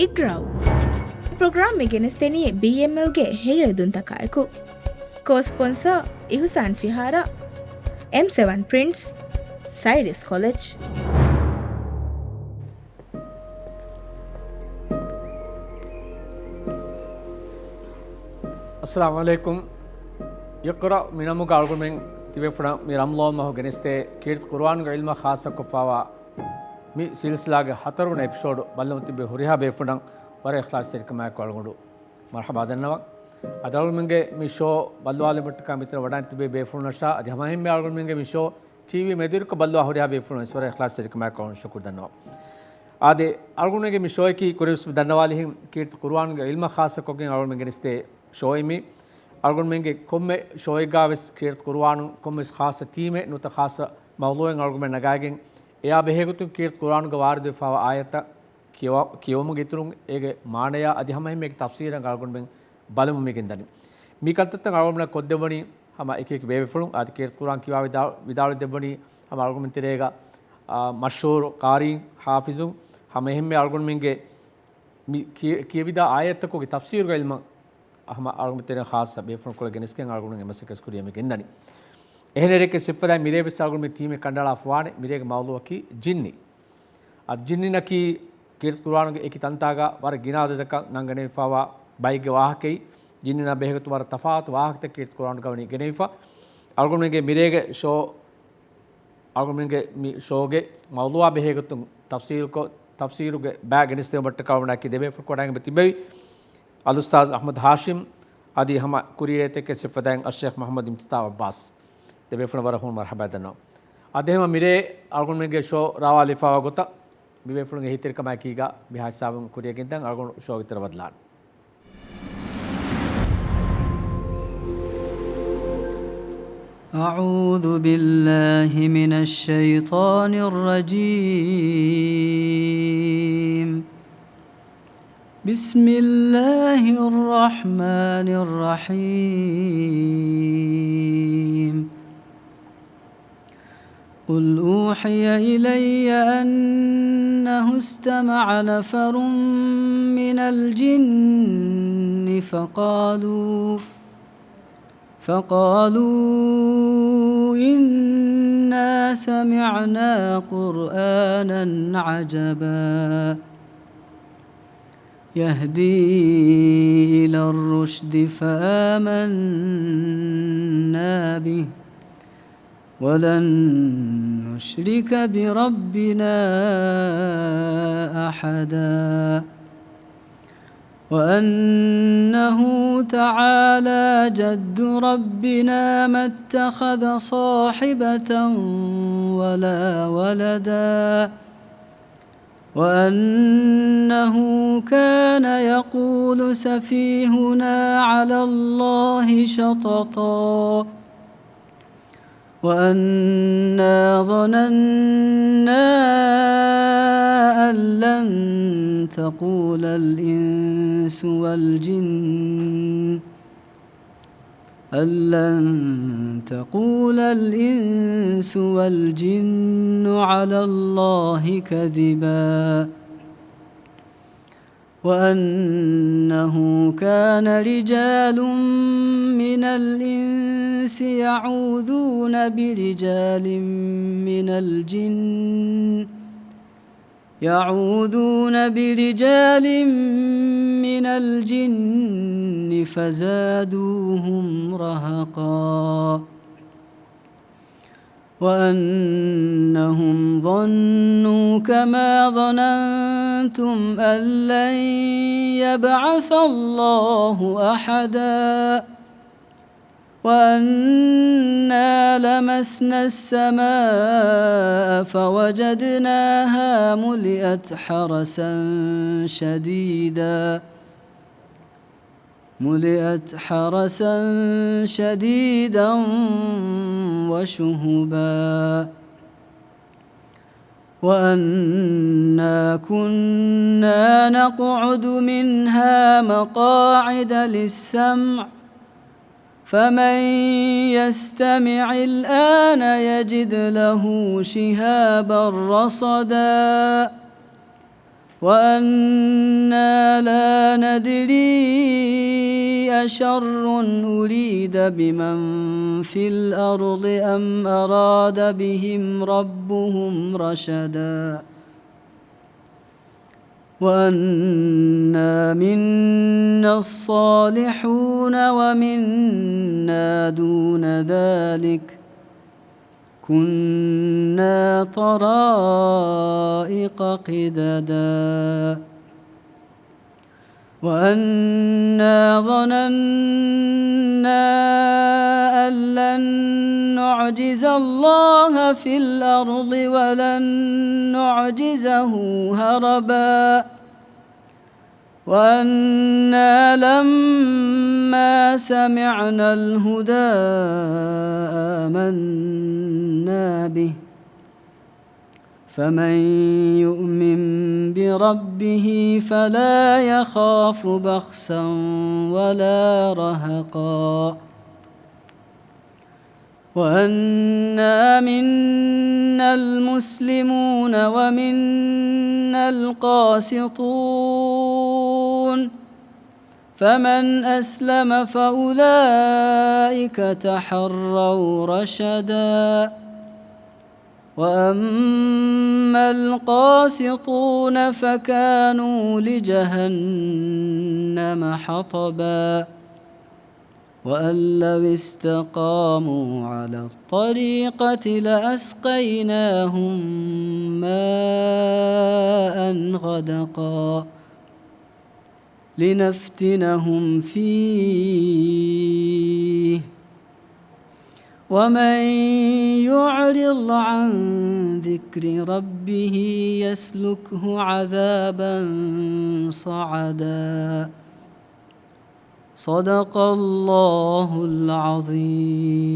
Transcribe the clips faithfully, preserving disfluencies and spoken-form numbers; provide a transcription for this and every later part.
އިގްރާއު. ޕްރޮގްރާމް މި ގެނެސްދެނީ ބީއެމްއެލްގެ ހެޔޮ އެދުންތަކާއެކު. ކޯ ސްޕޮންސަރ އިހުސާން ފިހާރަ، އެމް ސެވަން ޕްރިންޓްސް، ސައިރިސް ކޮލެޖް. އައްސަލާމު ޢަލައިކުމް. އިޤްރާ މި ނަމުގަ އަޅުގަނޑުމެން ތިބޭފުޅަށް މި ރަމަޟާން މަހު ގެނެސްދޭ ކީރިތި ޤުރުއާންގެ ޢިލްމަށް ޚާއްޞަކޮށްފައިވާ މި ސިލްސިލާގެ ހަތަރުވަނަ އެޕިސޯޑު ބައްލަވަމުން ތިބޭ ހުރިހާ ބޭފުޅުންނަށް ވަރަށް އިޚްލާޞްތެރިކަމާއެކު އަޅުގަނޑު މަރްޙަބާ ދަންނަވަން. އަދި އަޅުގަނޑުމެންގެ މި ޝޯ ބައްލަވާލުމަށްޓަކާ މިތަނަށް ވަޑައިން ތިބޭ ބޭފުޅުންނަށާ އަދި ހަމައެހެންމެ އަޅުގަނޑުމެންގެ މި ޝޯ ޓީވީ މެދުވެރިކޮށް ބައްލަވާ ހުރިހާ ބޭފުޅުން ވެސް ވަރަށް އިޚްލާޞްތެރިކަމާއެކު އަޅުގަނޑު ޝުކުރު ދަންނަވަން. އާދެ، އަޅުގަނޑުގެ މި ޝޯއަކީ ކުރިންވެސް ދަންނަވާލިހެން ކީރިތި ޤުރުއާންގެ ޢިލްމަށް ޚާއްޞަކޮށްގެން އަޅުގަނޑުމެން ގެނެސްދޭ ޝޯއެއް މީ. އަޅުގަނޑުމެންގެ ކޮންމެ ޝޯއެއްގަ ވެސް ކީރިތި ޤުރުއާނު ކޮންމެވެސް ޚާއްޞަ ތީމެއް ނުވަތަ ޚާއްޞަ މައުޟޫޢެއް އަޅުގަނޑުމެން ނަގާގެން އެއާ ބެހޭގޮތުން ކީރިތި ޤުރުއާނުގަ ވާރިދުވެފައިވާ އާޔަތަށް ކިޔަވަ-، ކިޔަވަމުން އިތުރުން އޭގެ މާނަޔާ އަދި ހަމައެހެންމެ އޭގެ ތަފްސީރަށް އަޅުގަނޑުމެން ބަލަމުން މިގެންދަނީ. މި ކަންތައްތައް އަޅުގަނޑުމެންނަށް ކޮށްދެއްވަނީ ހަމަ އެކި އެކި ބޭބެފުޅުން. އާދެ، ކީރިތި ޤުރުއާން ކިޔަވާ ވިދާ-، ވިދާޅުވެދެއްވަނީ ހަމަ އަޅުގަނޑުމެން ތެރޭގަ، އާ، މަޝްހޫރު ޤާރީން، ޙާފިޒުން، ހަމައެހެންމެ އަޅުގަނޑުމެންގެ މި ކި-، ކިޔެވިދާ އާޔަތްތަކުގެ ތަފްސީރުގެ ޢިލްމަށް ހަމަ އަޅުގަނޑުމެން ތެރޭ ޚާއްޞަ ބޭފުޅުންކޮޅެއް ގެނެސްގެން އަޅުގަނޑު އެ މަސައްކަތް ކުރިޔަށް މި ގެންދަނީ. އެހެން އެރެކެ ސިފަދައިން މިރޭ ވެސް އަޅުގަނޑު މި ތީމެއް ކަނޑައަޅާފަވާނެ. މިރޭގެ މައުޟޫޢަކީ ޖިންނި. އަދި ޖިންނިންނަކީ ކީރިތި ޤުރުއާނުގެ އެކި ތަންތާގަ ވަރަށް ގިނަ އަދަދަކަށް ނަންގަނެވިފައިވާ ބައެއްގެ ވާހަކައެއް. ޖިންނިންނާ ބެހޭގޮތުން ވަރަށް ތަފާތު ވާހަކަތައް ކީރިތި ޤުރުއާނުގަ ވަނީ ގެނެވިފަ. އަޅުގަނޑުމެންގެ މިރޭގެ ޝޯ، އަޅުގަނޑުމެންގެ މި ޝޯގެ މައުޟޫޢާ ބެހޭގޮތުން ތަފްސީލްކޮށް، ތަފްސީރުގެ ބައި ގެނެސްދެވުމަށްޓަކާ ވަޑައިގެން ތިބޭފުޅުން ކޮޑައިގެން ތިބެވި އަލްއުސްތާޛް އަޙްމަދު ހާޝިމް އަދި ހަމަ ކުރިއެރޭތަކެއް ސިފަދައިން އައްޝޭޚް މުޙައްމަދު އިމްތިތާޙް ޢައްބާސް. ދެބޭފުޅުން ވަރަށް ހޫނު މަރްޙަބާ ދަންނަވަން. އަދި ހަމަ މިރޭ އަޅުގަނޑުމެންގެ ޝޯ ރާވާލިފާވާ ގޮތަށް މިބޭފުޅުންގެ އެހީތެރިކަމާއެކީގަ މިހާ ހިސާބުން ކުރިއަށް ގެންދަން. އަޅުގަނޑު ޝޯގެ ތެރެ ބަދަލާން. أعوذ بالله من الشيطان الرجيم. بسم الله الرحمن الرحيم. قل أوحي إلي أنه استمع نفر من الجن فقالوا، فقالوا إنا سمعنا قرآنا عجبا يهدي إلى الرشد فآمنا به ولن نشرك بربنا أحدا وأنه تعالى جد ربنا ما اتخذ صاحبة ولا ولدا وأنه كان يقول سفيهنا على الله شططا وأنا ظننا أن لن تقول الإنس والجن أن لن تقول الإنس والجن على الله كذبا وأنه كان رجال من الإنس يعوذون برجال من الجن يعوذون برجال من الجن فزادوهم رهقا وأنهم ظنوا كما ظننتم أن لن يبعث الله أحدا وأنا لمسنا السماء فوجدناها ملئت حرسا شديدا ملئت حرسا شديدا وشهبا وأنا كنا نقعد منها مقاعد للسمع فمن يستمع الآن يجد له شهابا رصدا وأنا لا ندري أشر أريد بمن في الأرض أم أراد بهم ربهم رشدا. وأنا منا الصالحون ومنا دون ذلك كنا طرائق قددا. وأنا ظننا أن لن نعجز الله في الأرض ولن نعجزه هربا. وأنا لما سمعنا الهدى آمنا به. فمن يؤمن بربه فلا يخاف بخسا ولا رهقا. وأنا منا المسلمون ومنا القاسطون. فمن أسلم فأولئك تحروا رشدا. وأما القاسطون فكانوا لجهنم حطبا. وأن لو استقاموا على الطريقة لأسقيناهم ماء غدقا. لنفتنهم فيه. ومن يعرض عن ذكر ربه يسلكه عذابا صعدا. صدق الله العظيم.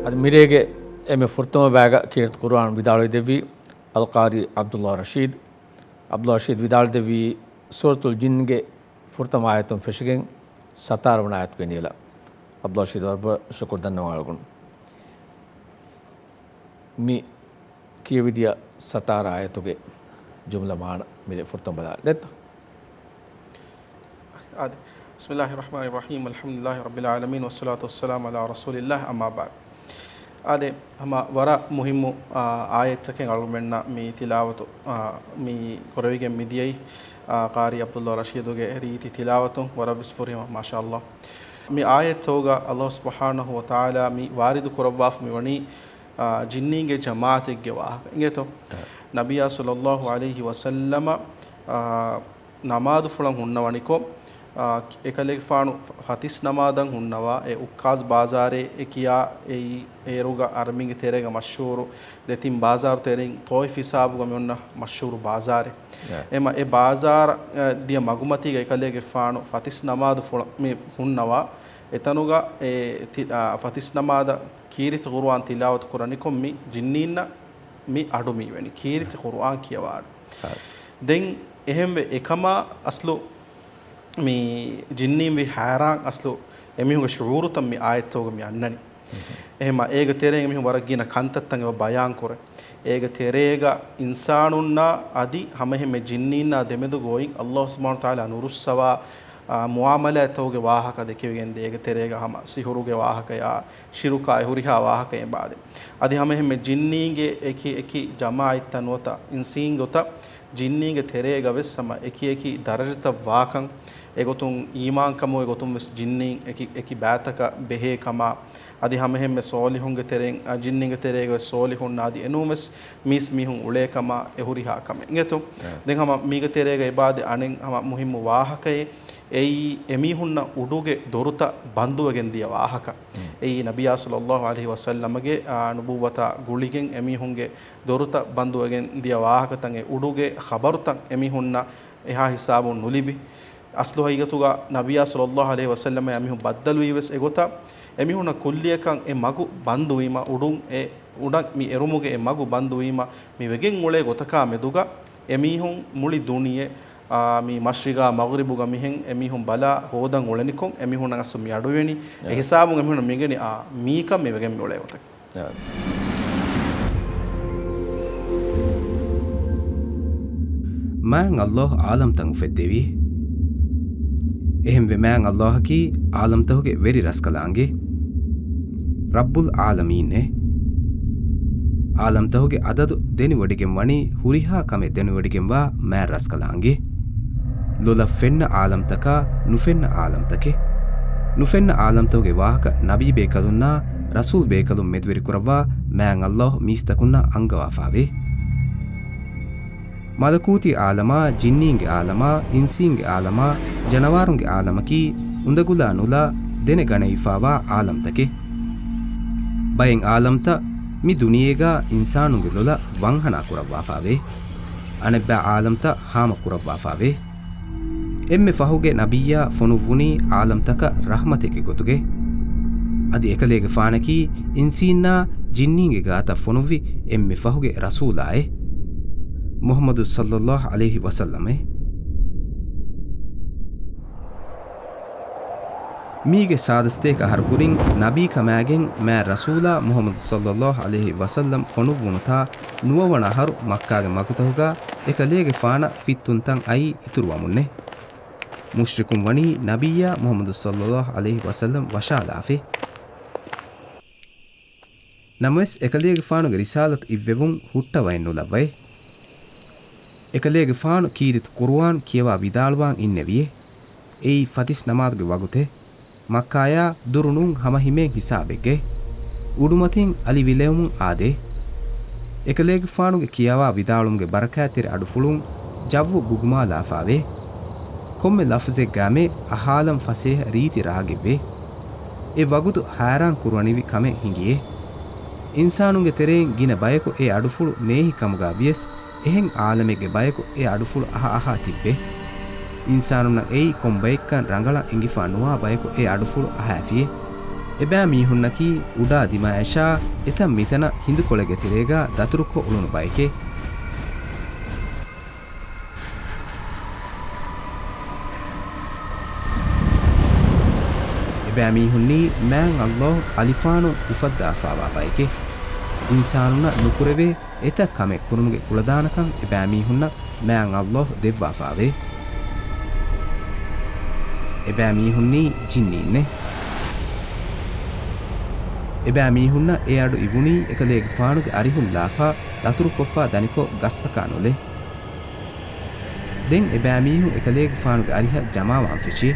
އަދި މިރޭގެ އެންމެ ފުރަތަމަ ބައިގަ ކީރިތި ޤުރުއާން ވިދާޅުވެދެއްވީ އަލްޤާރީ ޢަބްދުﷲ ރަޝީދު. ޢަބްދުﷲ ރަޝީދު ވިދާޅުދެއްވީ ސޫރަތުލް ޖިންގެ ފުރަތަމަ އާޔަތުން ފެށިގެން ސަތާރަ ވަނަ އާޔަތުގެ ނިޔަލަށް. ޢަބްދުﷲ ރަޝީދު ވަރަށް ބޮޑަށް ޝުކުރު ދަންނަވަން އަޅުގަނޑު. މި ކިޔެވިދިޔަ ސަތާރަ އާޔަތުގެ ޖުމްލަ މާނަ މިރޭ ފުރަތަމަ ބަލާލަދޭތޯ. އާދެ. بسم الله الرحمن الرحيم. الحمد لله رب العالمين، والصلاة والسلام على رسول الله، أما بعد. އާދެ، ހަމަ ވަރަށް މުހިއްމު، އާ، އާޔަތްތަކެއް އަޅުގަނޑުމެންނަށް މި ތިލާވަތު، އާ، މި ކުރެވިގެން މިދިޔައީ، އާ، ޤާރީ ޢަބްދުﷲ ރަޝީދުގެ ރީތި ތިލާވަތުން ވަރަށް ވެސް ފުރިހަމަ، މާޝާﷲ. މި އާޔަތްތަކުގަ ﷲ ސުބްޙާނަހޫ ވަތަޢާލާ މި ވާރިދު ކުރައްވާފަ މިވަނީ، އާ، ޖިންނީންގެ ޖަމާޢަތެއްގެ ވާހަކަ އިނގޭތޯ؟ އާ. ނަބިއްޔާ ޞައްލައްލާހު ޢަލައިހި ވަސައްލަމަ، އާ، ނަމާދުފުޅަށް ހުންނަވަނިކޮށް، އާ، އެކަލޭގެފާނު ފަތިސް ނަމާދަށް ހުންނަވާ އެ އުއްކާޒް ބާޒާރޭ އެ ކިޔާ އެއީ އޭރުގަ އަރަބިންގެ ތެރޭގަ މަޝްހޫރު ދެތިން ބާޒާރު ތެރެއިން ޠާއިފް ހިސާބުގަ މިއޮންނަ މަޝްހޫރު ބާޒާރެއް. އެ. އެމަ އެ ބާޒާރަށް، އާ، ދިޔަ މަގުމަތީގަ އެކަލޭގެފާނު ފަތިސް ނަމާދުފުޅަށް މި ހުންނަވާ އެތަނުގަ އެ ތި-، އާ، ފަތިސް ނަމާދަށް ކީރިތި ޤުރުއާން ތިލާވަތު ކުރަނިކޮށް މި ޖިންނީންނަށް މި އަޑު މިވެނި. ކީރިތި ޤުރުއާން ކިޔަވާ އަޑު. އާ. ދެން އެހެންވެ އެކަމާ އަސްލު މި ޖިންނީން ވި ހައިރާން އަސްލު އެމީހުންގެ ޝުޢޫރުތައް މި އާޔަތްތަކުގަ މި އަންނަނީ. އެހެމަ އޭގެ ތެރޭގަ މީހުން ވަރަށް ގިނަ ކަންތައްތައް އެބަ ބަޔާން ކުރޭ. އޭގެ ތެރޭގަ އިންސާނުންނާ އަދި ހަމައެހެންމެ ޖިންނީންނާ ދެމެދުގައި ﷲ ސުބްޙާނަހޫ ވަތަޢާލާ ނުރުއްސަވާ، އާ، މުޢާމަލާތްތަކުގެ ވާހަކަ ދެކެވިގެންދޭ. އޭގެ ތެރޭގަ ހަމަ ސިހުރުގެ ވާހަކަޔާ، ޝިރުކާ އެހުރިހާ ވާހަކައެއް ބާދެ. އަދި ހަމައެހެންމެ ޖިންނީންގެ އެކި އެކި ޖަމާޢަތްތައް ނުވަތަ އިންސީން ގޮތަށް ޖިންނީންގެ ތެރޭގަ ވެސް ހަމަ އެކި އެކި ދަރަޖަތައް ވާކަން، އެގޮތުން އީމާންކަމުގެ ގޮތުން ވެސް ޖިންނީން އެކި އެކި ބައިތަކަށް ބެހޭ ކަމާ، އަދި ހަމައެހެންމެ ޞޯލިޙުންގެ ތެރެއިން، އަ، ޖިންނީންގެ ތެރޭގަ ވެސް ޞޯލިޙުން އަދި އެނޫން ވެސް މީސް މީހުން އުޅޭ ކަމާ، އެހުރިހާ ކަމެއް އިނގޭތޯ. އެ. ދެން ހަމަ މީގެ ތެރޭގަ އެބާދެ އަނެއް ހަމަ މުހިއްމު ވާހަކައެއް، އެއީ އެމީހުންނަށް އުޑުގެ ދޮރުތައް ބަންދުވެގެން ދިޔަ ވާހަކަ. އެ. އެއީ ނަބިއްޔާ ޞައްލައްލާހު ޢަލައިހި ވަސައްލަމަގެ، އާ، ނުބުއްވަތާ ގުޅިގެން އެމީހުންގެ ދޮރުތައް ބަންދުވެގެން ދިޔަ ވާހަކަތައް، އެ އުޑުގެ ޚަބަރުތައް އެމީހުންނަށް އެހާ ހިސާބުން ނުލިބި. އަސްލު ހަގީގަތުގަ ނަބިއްޔާ ޞައްލައްލާހު ޢަލައިހި ވަސައްލަމަށް އެމީހުން ބައްދަލުވީ ވެސް އެގޮތަށް، އެމީހުންނަށް ކުއްލިއަކަށް އެ މަގު ބަންދުވީމަ، އުޑުން އެ، އުޑަށް މި އެރުމުގެ އެ މަގު ބަންދުވީމަ، މި ވެގެން އުޅޭ ގޮތަކާ މެދުގަ އެމީހުން މުޅި ދުނިޔެ، އާ، މި މަޝްރިގާ މަޣްރިބުގަ މިހެން އެމީހުން ބަލާ ހޯދަން އުޅެނިކޮށް، އެމީހުންނަށް އަސްލު މި އަޑުއިވެނީ. އެ އެ. ހިސާބުން އެމީހުންނަށް މިގެނި، އާ، މީކަން މި ވެގެން މި އުޅޭ ގޮތަކީ. އާ. މާތް ﷲ ޢާލަމްތައް އުފެއްދެވި. އެހެންވެ، މާތް ﷲ އަކީ ޢާލަމްތަކުގެ ވެރި ރަސްކަލާނގެ. ރައްބުލް ޢާލަމީން އޭ. ޢާލަމްތަކުގެ އަދަދު ދެނެވޮޑިގެން ވަނީ ހުރިހާ ކަމެއް ދެނެވޮޑިގެންވާ މާތް ރަސްކަލާނގެ. ލޮލަށް ފެންނަ ޢާލަމްތަކާ ނުފެންނަ ޢާލަމްތަކެއް. ނުފެންނަ ޢާލަމްތަކުގެ ވާހަކަ ނަބީ ބޭކަލުންނާ ރަސޫލް ބޭކަލުން މެދުވެރިކުރައްވާ މާތް ﷲ މީސްތަކުންނަށް އަންގަވާފާވޭ. މަލަކޫތީ ޢާލަމާ، ޖިންނީންގެ ޢާލަމާ، އިންސީންގެ ޢާލަމާ، ޖަނަވާރުންގެ ޢާލަމަކީ އުނދަގުލާ ނުލާ ދެނެގަނެވިފާވާ ޢާލަމްތަކެއް. ބައެއް ޢާލަމްތައް މި ދުނިޔޭގާ އިންސާނުންގެ ލޮލަށް ވަންހަނާ ކުރައްވާފާވޭ. އަނެއްބައި ޢާލަމްތައް ހާމަ ކުރައްވާފާވޭ. އެންމެ ފަހުގެ ނަބިއްޔާ ފޮނުއްވުނީ ޢާލަމްތަކަށް ރަޙްމަތެއްގެ ގޮތުގައި. އަދި އެކަލޭގެފާނަކީ އިންސީންނާ ޖިންނީންގެ ގާތަށް ފޮނުއްވި އެންމެ ފަހުގެ ރަސޫލާއޭ. މުޙައްމަދު ޞައްލައްލާހު ޢަލައިހި ވަސައްލަމޭ. މީގެ ސާދަ ސަތޭކަ އަހަރު ކުރިން ނަބީ ކަމާގެން މާތް ރަސޫލާ މުޙައްމަދު ޞައްލައްލާހު ޢަލައިހި ވަސައްލަމް ފޮނުއްވުނުތާ ނުވަވަނަ އަހަރު މައްކާގެ މަގުތަކުގާ އެކަލޭގެފާނަށް ފިއްތުންތައް އައީ އިތުރުވަމުންނޭ. މުޝްރިކުން ވަނީ ނަބިއްޔާ މުޙައްމަދު ޞައްލައްލާހު ޢަލައިހި ވަސައްލަމް ވަށާލާފައި. ނަމަވެސް، އެކަލޭގެފާނުގެ ރިސާލަތު އިއްވެވުން ހުއްޓަވައެއް ނުލައްވައޭ. އެކަލޭގެފާނު ކީރިތި ޤުރުއާން ކިޔަވާ ވިދާޅުވާން އިންނެވިއޭ. އެއީ ފަތިސް ނަމާދުގެ ވަގުތެއް. މައްކާޔާ ދުރު ނޫން ހަމަހިމޭން ހިސާބެއްގައި. އުޑުމަތިން އަލި ވިލެވުމުން އާދޭ. އެކަލޭގެފާނުގެ ކިޔަވާ ވިދާޅުވުމުގެ ބަރަކާތްތެރި އަޑުފުޅުން ޖައްވު ގުގުމާލާފާވޭ. ކޮންމެ ލަފުޒެއްގައިމެ އަހާލަން ފަސޭހަ ރީތި ރާގެއްވޭ. އެ ވަގުތު ހައިރާން ކުރުވަނިވި ކަމެއް ހިނގިއޭ. އިންސާނުންގެ ތެރެއިން ގިނަ ބަޔަކު އެ އަޑުފުޅު ނޭހި ކަމުގަ ވިޔަސް، އެހެން އާލަމެއްގެ ބަޔަކު އެ އަޑުފުޅު އަހައަހާ ތިއްބޭ. އިންސާނުންނަށް އެއީ ކޮން ބައެއްކަން ރަނގަޅަށް އެނގިފާ ނުވާ ބަޔަކު އެ އަޑުފުޅު އަހާފިއޭ. އެބައިމީހުންނަކީ އުޑާ ދިމާޔަށާ އެތަން މިތަނަށް ހިނދުކޮޅެއްގެ ތެރޭގަ ދަތުރުކޮށް އުޅުނު ބައެކޭ. އެބައިމީހުންނީ މާތް ﷲ އަލިފާނުން އުފައްދާފާވާ ބައެކޭ. އިންސާނުންނަށް ނުކުރެވޭ އެތައް ކަމެއް ކުރުމުގެ ކުޅަދާނަކަން އެބައިމީހުންނަށް މާތް ﷲ ދެއްވާފާވޭ. އެބައިމީހުންނީ ޖިންނީންނޭ. އެބައިމީހުންނަށް އެ އަޑު އިވުނީ އެކަލޭގެފާނުގެ އަރިހުން ލާފާ ދަތުރުކޮށްފާ ދަނިކޮށް ގަސްތަކާ ނުލޭ. ދެން އެބައިމީހުން އެކަލޭގެފާނުގެ އަރިހަށް ޖަމާވާން ފެށި.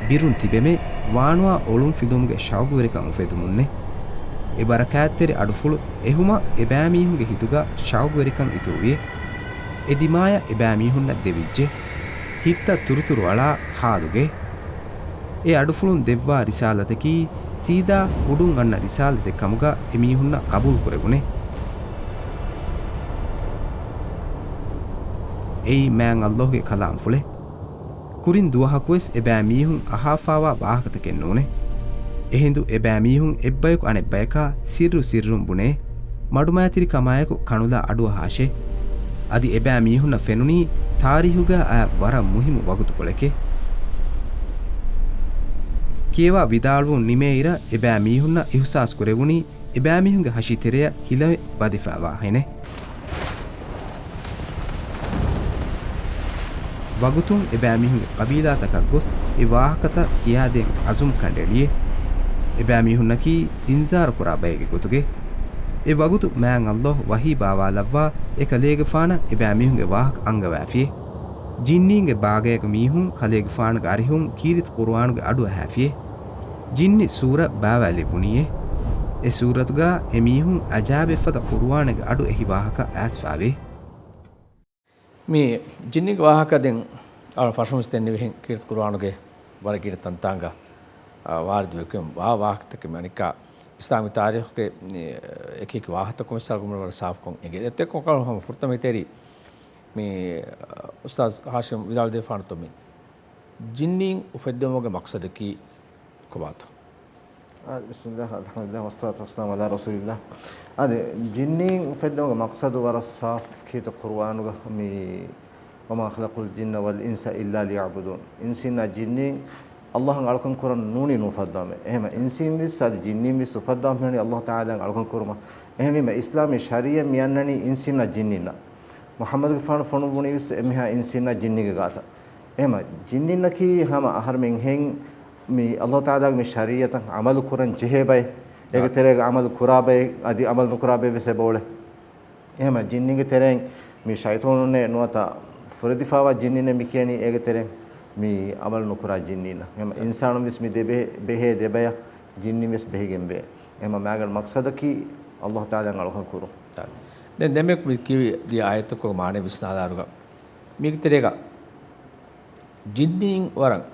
ބިރުން ތިބެމެ ވާނުވާ އޮޅުން ފިލުވުމުގެ ޝައުގުވެރިކަން އުފެދުމުންނެ. އެ ބަރަކާތްތެރި އަޑުފުޅު އެހުމަށް އެބައިމީހުންގެ ހިތުގަ ޝައުގުވެރިކަން އިތުރުވި. އެ ދިމާޔަށް އެބައިމީހުންނަށް ދެވިއްޖެ. ހިތްތައް ތުރުތުރު އަޅާ ހާލުގެ. އެ އަޑުފުޅުން ދެއްވާ ރިސާލަތަކީ ސީދާ އުޑުން އަންނަ ރިސާލަތެއް ކަމުގަ އެމީހުންނަށް ޤަބޫލުކުރެވުނެ. އެއީ މާތް ﷲ ގެ ކަލާމްފުޅެއް. ކުރިން ދުވަހަކުވެސް އެބައިމީހުން އަހާފާވާ ވާހަކަތަކެއް ނޫނެ. އެހިނދު އެބައިމީހުން އެއްބަޔަކު އަނެއްބަޔަކާ ސިއްރު ސިއްރުން ބުނޭ. މަޑުމައިތިރިކަމާއެކު ކަނުލާ އަޑުއަހާށޭ. އަދި އެބައިމީހުންނަށް ފެނުނީ ތާރީހުގަ އައި ވަރަށް މުހިއްމު ވަގުތުކޮޅެކޭ. ކިޔަވާ ވިދާޅުވުން ނިމޭއިރަށް އެބައިމީހުންނަށް އިހުސާސް ކުރެވުނީ އެބައިމީހުންގެ ހަށި ތެރެއަށް ހިލަމެއް ވަދެފައިވާހެނެ. ވަގުތުން އެބައިމީހުންގެ ޤަބީލާތަކަށް ގޮސް އެ ވާހަކަތައް ކިޔާދޭން އަޒުމް ކަނޑައެޅިއޭ. އެބައިމީހުންނަކީ އިންޒާރުކުރާ ބައެއްގެ ގޮތުގައި. އެ ވަގުތު މާތް ﷲ ވަޙީ ބާވާލައްވާ އެކަލޭގެފާނަށް އެބައިމީހުންގެ ވާހަކަ އަންގަވާފިއޭ. ޖިންނީންގެ ބާގައިގެ މީހުން ކަލޭގެފާނުގެ އަރިހުން ކީރިތި ޤުރުއާނުގެ އަޑު އަހާފިއޭ. ޖިންނި ސޫރަ ބާވާލެއްވުނީއޭ. އެ ސޫރަތުގަ އެމީހުން އަޖާއިބެއްފަދަ ޤުރުއާނެއްގެ އަޑު އެހި ވާހަކަ އައިސްފާވޭ. މި ޖިންނީންގެ ވާހަކަ ދެން އަޅު ފަށުން ވެސް ދެންނެވިހެން ކީރިތި ޤުރުއާނުގެ ވަރަށް ގިނަ ތަންތާނގަ، އާ، ވާރިދުވެގެން ވާ ވާހަކަތަކެއް މި އަނެއްކާ އިސްލާމީ ތާރީޚުގެ އެކި އެކި ވާހަކަތަކުން ވެސް އަޅުގަނޑު ވަރަށް ސާފުކޮށް އެނގޭ. އެތެއްކޮށް ހަމަ ފުރަތަމަ ތެރި މި، އާ، އުސްތާޛް ހާޝިމް ވިދާޅުވެދެފާނެތޯ މި ޖިންނީން އުފެއްދެވުމުގެ މަޤްޞަދަކީ ކޮބާތޯ؟ އާ، ބިސްމިއްލާހް، އަލްޙަމްދުލިއްލާހް، ވައްޞަލާތު ވައްސަލާމު ޢަލާ ރަސޫލިއްލާހް. އާދެ، ޖިންނީން އުފެއްދެވުމުގެ މަޤްޞަދު ވަރަށް ސާފް ކީރިތި ޤުރުއާނުގަ މި وما خلقت الجن والإنس إلا ليعبدون. އިންސީންނާ ޖިންނީން ﷲ އަށް އަޅުކަން ކުރަން ނޫނީ ނުއުފައްދާމެ. އެހެމަ އިންސީން ވެސް އަދި ޖިންނީން ވެސް އުފައްދާ ހުންނަނީ ﷲ ތަޢާލާ އަށް އަޅުކަން ކުރުމަށް. އެހެންވީމަ އިސްލާމީ ޝަރީޢަތް މި އަންނަނީ އިންސީންނާ ޖިންނީންނަށް. މުޙައްމަދުގެފާނު ފޮނުއްވުނީ ވެސް އެންމެހާ އިންސީންނާ ޖިންނީގެ ގާތަށް. އެހެމަ ޖިންނީންނަކީ ހަމަ އަހަރުމެންހެން މި ﷲ ތަޢާލާގެ މި ޝަރީޢަތަށް ޢަމަލު ކުރަން ޖެހޭ ބައެއް. އޭގެ ތެރޭގަ ޢަމަލު ކުރާ ބައެއް، އަދި ޢަމަލު ނުކުރާ ބައެއް ވެސް އެބައުޅޭ. އެހެމަ ޖިންނީންގެ ތެރެއިން މި ޝައިޠާނުންނޭ ނުވަތަ ފުރެދިފާވާ ޖިންނީންނޭ މި ކިޔަނީ އޭގެ ތެރެއިން މި ޢަމަލު ނުކުރާ ޖިންނީންނަށް. އެހެމަ އިންސާނުން ވެސް މި ދެ ބެހޭ، ބެހޭ ދެ ބަޔަށް ޖިންނީން ވެސް ބެހިގެންވޭ. އެހެމަ މާގަނޑު މަޤްޞަދަކީ ﷲ ތަޢާލާ އަށް އަޅުކަން ކުރުން. ދެން ދެމެ މި ކިޔި ދިޔަ އާޔަތަކުގެ މާނަ ވިސްނާލާއިރުގަ މީގެ ތެރޭގަ ޖިންނީން ވަރަށް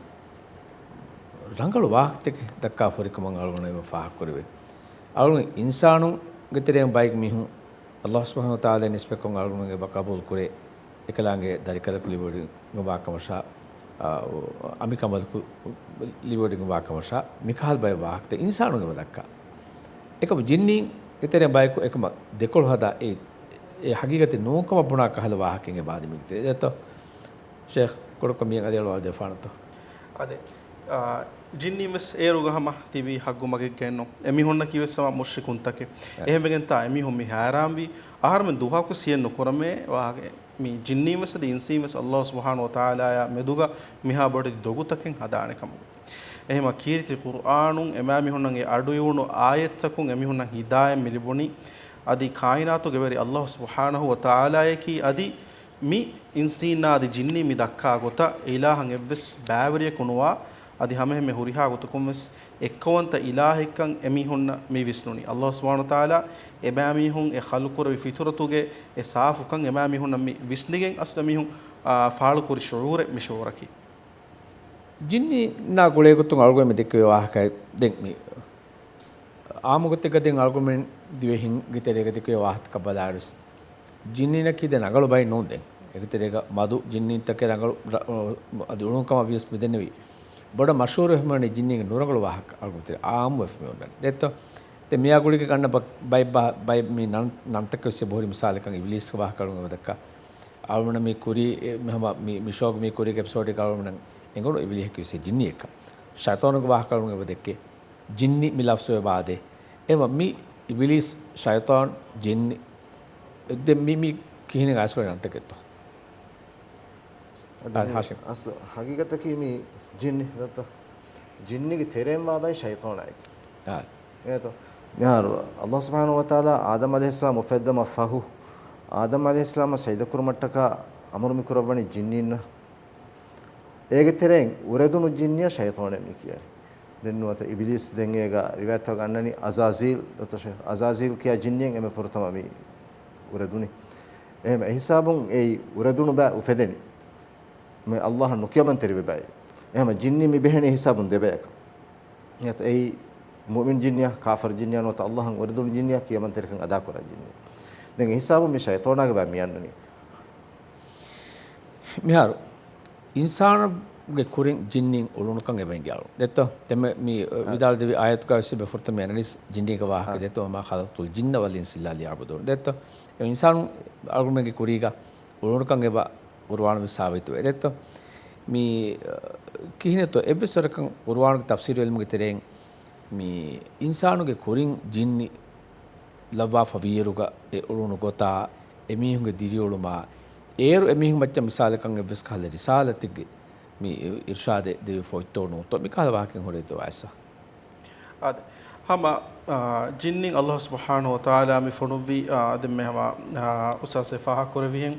ރަނގަޅު ވާހަކަތަކެއް ދައްކާ ފުރިކަމަށް އަޅުގަނޑު އެބަ ފާހަގަކުރެވޭ. އަޅުގަނޑު އިންސާނުންގެ ތެރެއިން ބައެއް މީހުން ﷲ ސުބްޙާނަހޫ ވަތަޢާލާ ނިސްބަތްކޮށް އަޅުގަނޑު އެބަ ޤަބޫލު ކުރޭ، އެކަލާނގެ ދަރިކަލަކު ލިބިވަޑައިގަންވާ ކަމަށާ، އާ، އަނބިކަނބަލަކު ލިބިވަޑައިގަންވާ ކަމަށާ، މިކަހަލަ ބައެއް ވާހަކަތައް އިންސާނުން އެބަ ދައްކާ. އެކަމު ޖިންނީންގެ ތެރެއިން ބަޔަކު އެކަމަށް ދެކޮޅު ހަދާ އެ، އެ ހަގީގަތެއް ނޫންކަމަށް ބުނާ ކަހަލަ ވާހަކައެއް އެބަ އަދި މީގެ ތެރޭ ދެއްތޯ؟ ޝޭޚް ކުޑަކޮށް މިއަށް އަލިއަޅުވާލަދެއްވާނެތޯ؟ އާދެ، އާ، ޖިންނީން ވެސް އޭރުގަ ހަމަ ތިބީ ހައްގު މަގެއްގައެއްނު. އެމީހުންނަކީ ވެސް ހަމަ މުޝްރިކުންތަކެއް. އެ. އެހެންވެގެންތާ އެމީހުން މި ހައިރާންވީ. އަހަރުމެން ދުވަހަކު ސިއެއް ނުކުރަމޭ ވާހަކަ. މި ޖިންނީން ވެސް އަދި އިންސީން ވެސް ﷲ ސުބްޙާނަހޫ ވަތަޢާލާއާ މެދުގަ މިހާ ބޮޑެތި ދޮގުތަކެއް ހަދާނެ ކަމަކު. އެހެމަ ކީރިތި ޤުރްއާނުން އެމާމީހުންނަށް އެ އަޑުއިވުނު އާޔަތްތަކުން އެމީހުންނަށް ހިދާޔަތް މިލިބުނީ. އަދި ކާއިނާތުގެ ވެރި ﷲ ސުބްޙާނަހޫ ވަތަޢާލާއަކީ އަދި މި އިންސީންނާ އަދި ޖިންނީ މި ދައްކާ ގޮތަށް އެ އިލާހަށް އެއްވެސް ބައިވެރިޔަކު ނުވާ، އަދި ހަމައެހެންމެ ހުރިހާ ގޮތަކުން ވެސް އެއްކައުވަންތަ އިލާހެއްކަން އެމީހުންނަށް މި ވިސްނުނީ. ﷲ ސުބްޙާނަހޫ ވަތަޢާލާ އެމާމީހުން އެ ޚަލްޤުކުރެއްވި ފިޠުރަތުގެ އެ ސާފުކަން އެމާމީހުންނަށް މި ވިސްނިގެން އަސްލު އެމީހުން، އާ، ފާޅުކުރި ޝުޢޫރެއް މި ޝުޢޫރަކީ. ޖިންނީންނާ ގުޅޭގޮތުން އަޅުގަނޑު މި ދެއްކެވޭ ވާހަކައެއް ދެން މި އާއްމުގޮތެއްގަ ދެން އަޅުގަނޑުމެން ދިވެހިންގެ ތެރޭގަ ދެކެވޭ ވާހަކަތަކަށް ބަލާއިރުވެސް، ޖިންނީންނަކީ ދެން ރަނގަޅު ބައެއް ނޫން ދެން. އޭގެ ތެރޭގަ މަދު ޖިންނީންތަކެއް ރަނގަޅު ރަ-، އަދި އުޅުނު ކަމަށް ވިޔަސް މިދެންނެވީ. ބޮޑަށް މަޝްހޫރު ވެފައިވަނީ ޖިންނީންގެ ނުރަނގަޅު ވާހަކަ އަޅުގަނޑު ތެރޭ އާއްމު ވެފަ މި އޮންނަނީ. ދެއްތޯ؟ ދެން މިއާ ގުޅިގެ ގަންނަ ބަ-، ބައެއް ބަ-، ބައެއް މި ނަން-، ނަންތަކެއް ވެސް އެބަހުރި މިސާލަކަށް އިބިލީސްގެ ވާހަކަ އަޅުގަނޑު އެބަ ދައްކާ. އަޅުގަނޑަށް މި ކުރީ، އެ، ހަމަ މި، މި ޝޯގެ މި ކުރީގެ އެޕިސޯޑެއްގަ އަޅުގަނޑަށް އެނގުނު އިބިލީހަކީ ވެސް ޖިންނިއެއްކަން. ޝައިޠާނުގެ ވާހަކަ އަޅުގަނޑު އެބަ ދެއްކޭ. ޖިންނި މި ލަފްޒު އެބަ އާދޭ. އެމަ މި އިބިލީސް، ޝައިޠާން، ޖިންނި. ދެން މި، މި ކިހިނެއް އައިސްފަޅި ނަންތަކެއްތޯ؟ އަދި އާ، މި ހާޝިމް. އަސްލު ހަގީގަތަކީ މި ޖިންނި ދައްތަ؟ ޖިންނިގެ ތެރެއިން ވާ ބައި ޝައިޠާނާއެކޭ. އާ. އޭތޯ؟ މިހާރު ﷲ ސުބްޙާނަހޫ ވަތަޢާލާ އާދަމް ޢަލައިހިއްސަލާމް އުފެއްދުމަށް ފަހު، އާދަމް ޢަލައިހިއްސަލާމަށް ސަޖިދަކުރުމަށްޓަކާ އަމުރު މި ކުރައްވަނީ ޖިންނީންނަށް. އޭގެ ތެރެއިން އުރެދުނު ޖިންނިއަށް ޝައިޠާނޭ މި ކިޔަނީ. ދެން ނުވަތަ އިބިލީސް ދެން އޭގަ ރިވާޔަތްތަކުގަ އަންނަނީ އަޒާޒީލް، ދޮތޯ ޝޭޚް އަޒާޒީލް ކިޔާ ޖިންނިއެއް އެންމެ ފުރަތަމަ މި އުރެދުނީ. އެހެން އެހިސާބުން އެއީ އުރެދުނު ބައި އުފެދެނީ. މި ﷲ އަށް ނުކިޔަމަންތެރިވި ބައެއް. އެހެން ޖިންނި މި ބެހެނީ ހިސާބުން ދެ ބަޔަކަށް. އެއީ މުއުމިން ޖިންނިއާ، ކާފަރު ޖިންނިއާ ނުވަތަ ﷲ އަށް އުރެދުނު ޖިންނިއާ ކިޔަމަންތެރިކަން އަދާކުރާ ޖިންނި. ދެން އެހިސާބުން މި ޝައިޠާނާގެ ބައި މި އަންނަނީ. މިހާރު އިންސާނުގެ ކުރިން ޖިންނީން އުޅުނުކަން އެބަ އިނގިއަޅު. ދެއްތޯ؟ ދެންމެ މި އާ. ވިދާޅުދެއްވި އާޔަތުގަ ވެސް އެބަ ފުރަތަމަ އަންނަނީސް ޖިންނީގެ ވާހަކަ. އާ. ދެއްތޯ؟ وما خلقت الجن والإنس إلا ليعبدون. ދެއްތޯ؟ އެ އިންސާނު އަޅުގަނޑުމެންގެ ކުރީގަ އުޅުނުކަން އެބަ ޤުރުއާނު ވެސް ސާބިތުވޭ. ދެއްތޯ؟ މި، އަ، ކިހިނެއްތޯ އެއްވެސް ވަރަކަށް ޤުރުއާނުގެ ތަފްސީރު ޢިލްމުގެ ތެރެއިން މި އިންސާނުގެ ކުރިން ޖިންނި ލައްވާފަ ވީއިރުގަ އެ އުޅުނު ގޮތާ، އެމީހުންގެ ދިރިއުޅުމާ، އޭރު އެމީހުން މައްޗަށް މިސާލަކަށް އެއްވެސް ކަހަލަ ރިސާލަތެއްގެ މި އިރުޝާދެއް ދެވިފަ އޮތްތޯ ނޫންތޯ މި ކަހަލަ ވާހަކައެއް ހުރެއްދޯ އައިސްފަ. އާދެ. ހަމަ، އާ، ޖިންނިން ﷲ ސުބްޙާނަހޫ ވަތަޢާލާ މި ފޮނުއްވި، އާ، ދެންމެ ހަމަ، އާ، އުސްތާޛު ފާހަގަކުރެއްވިހެން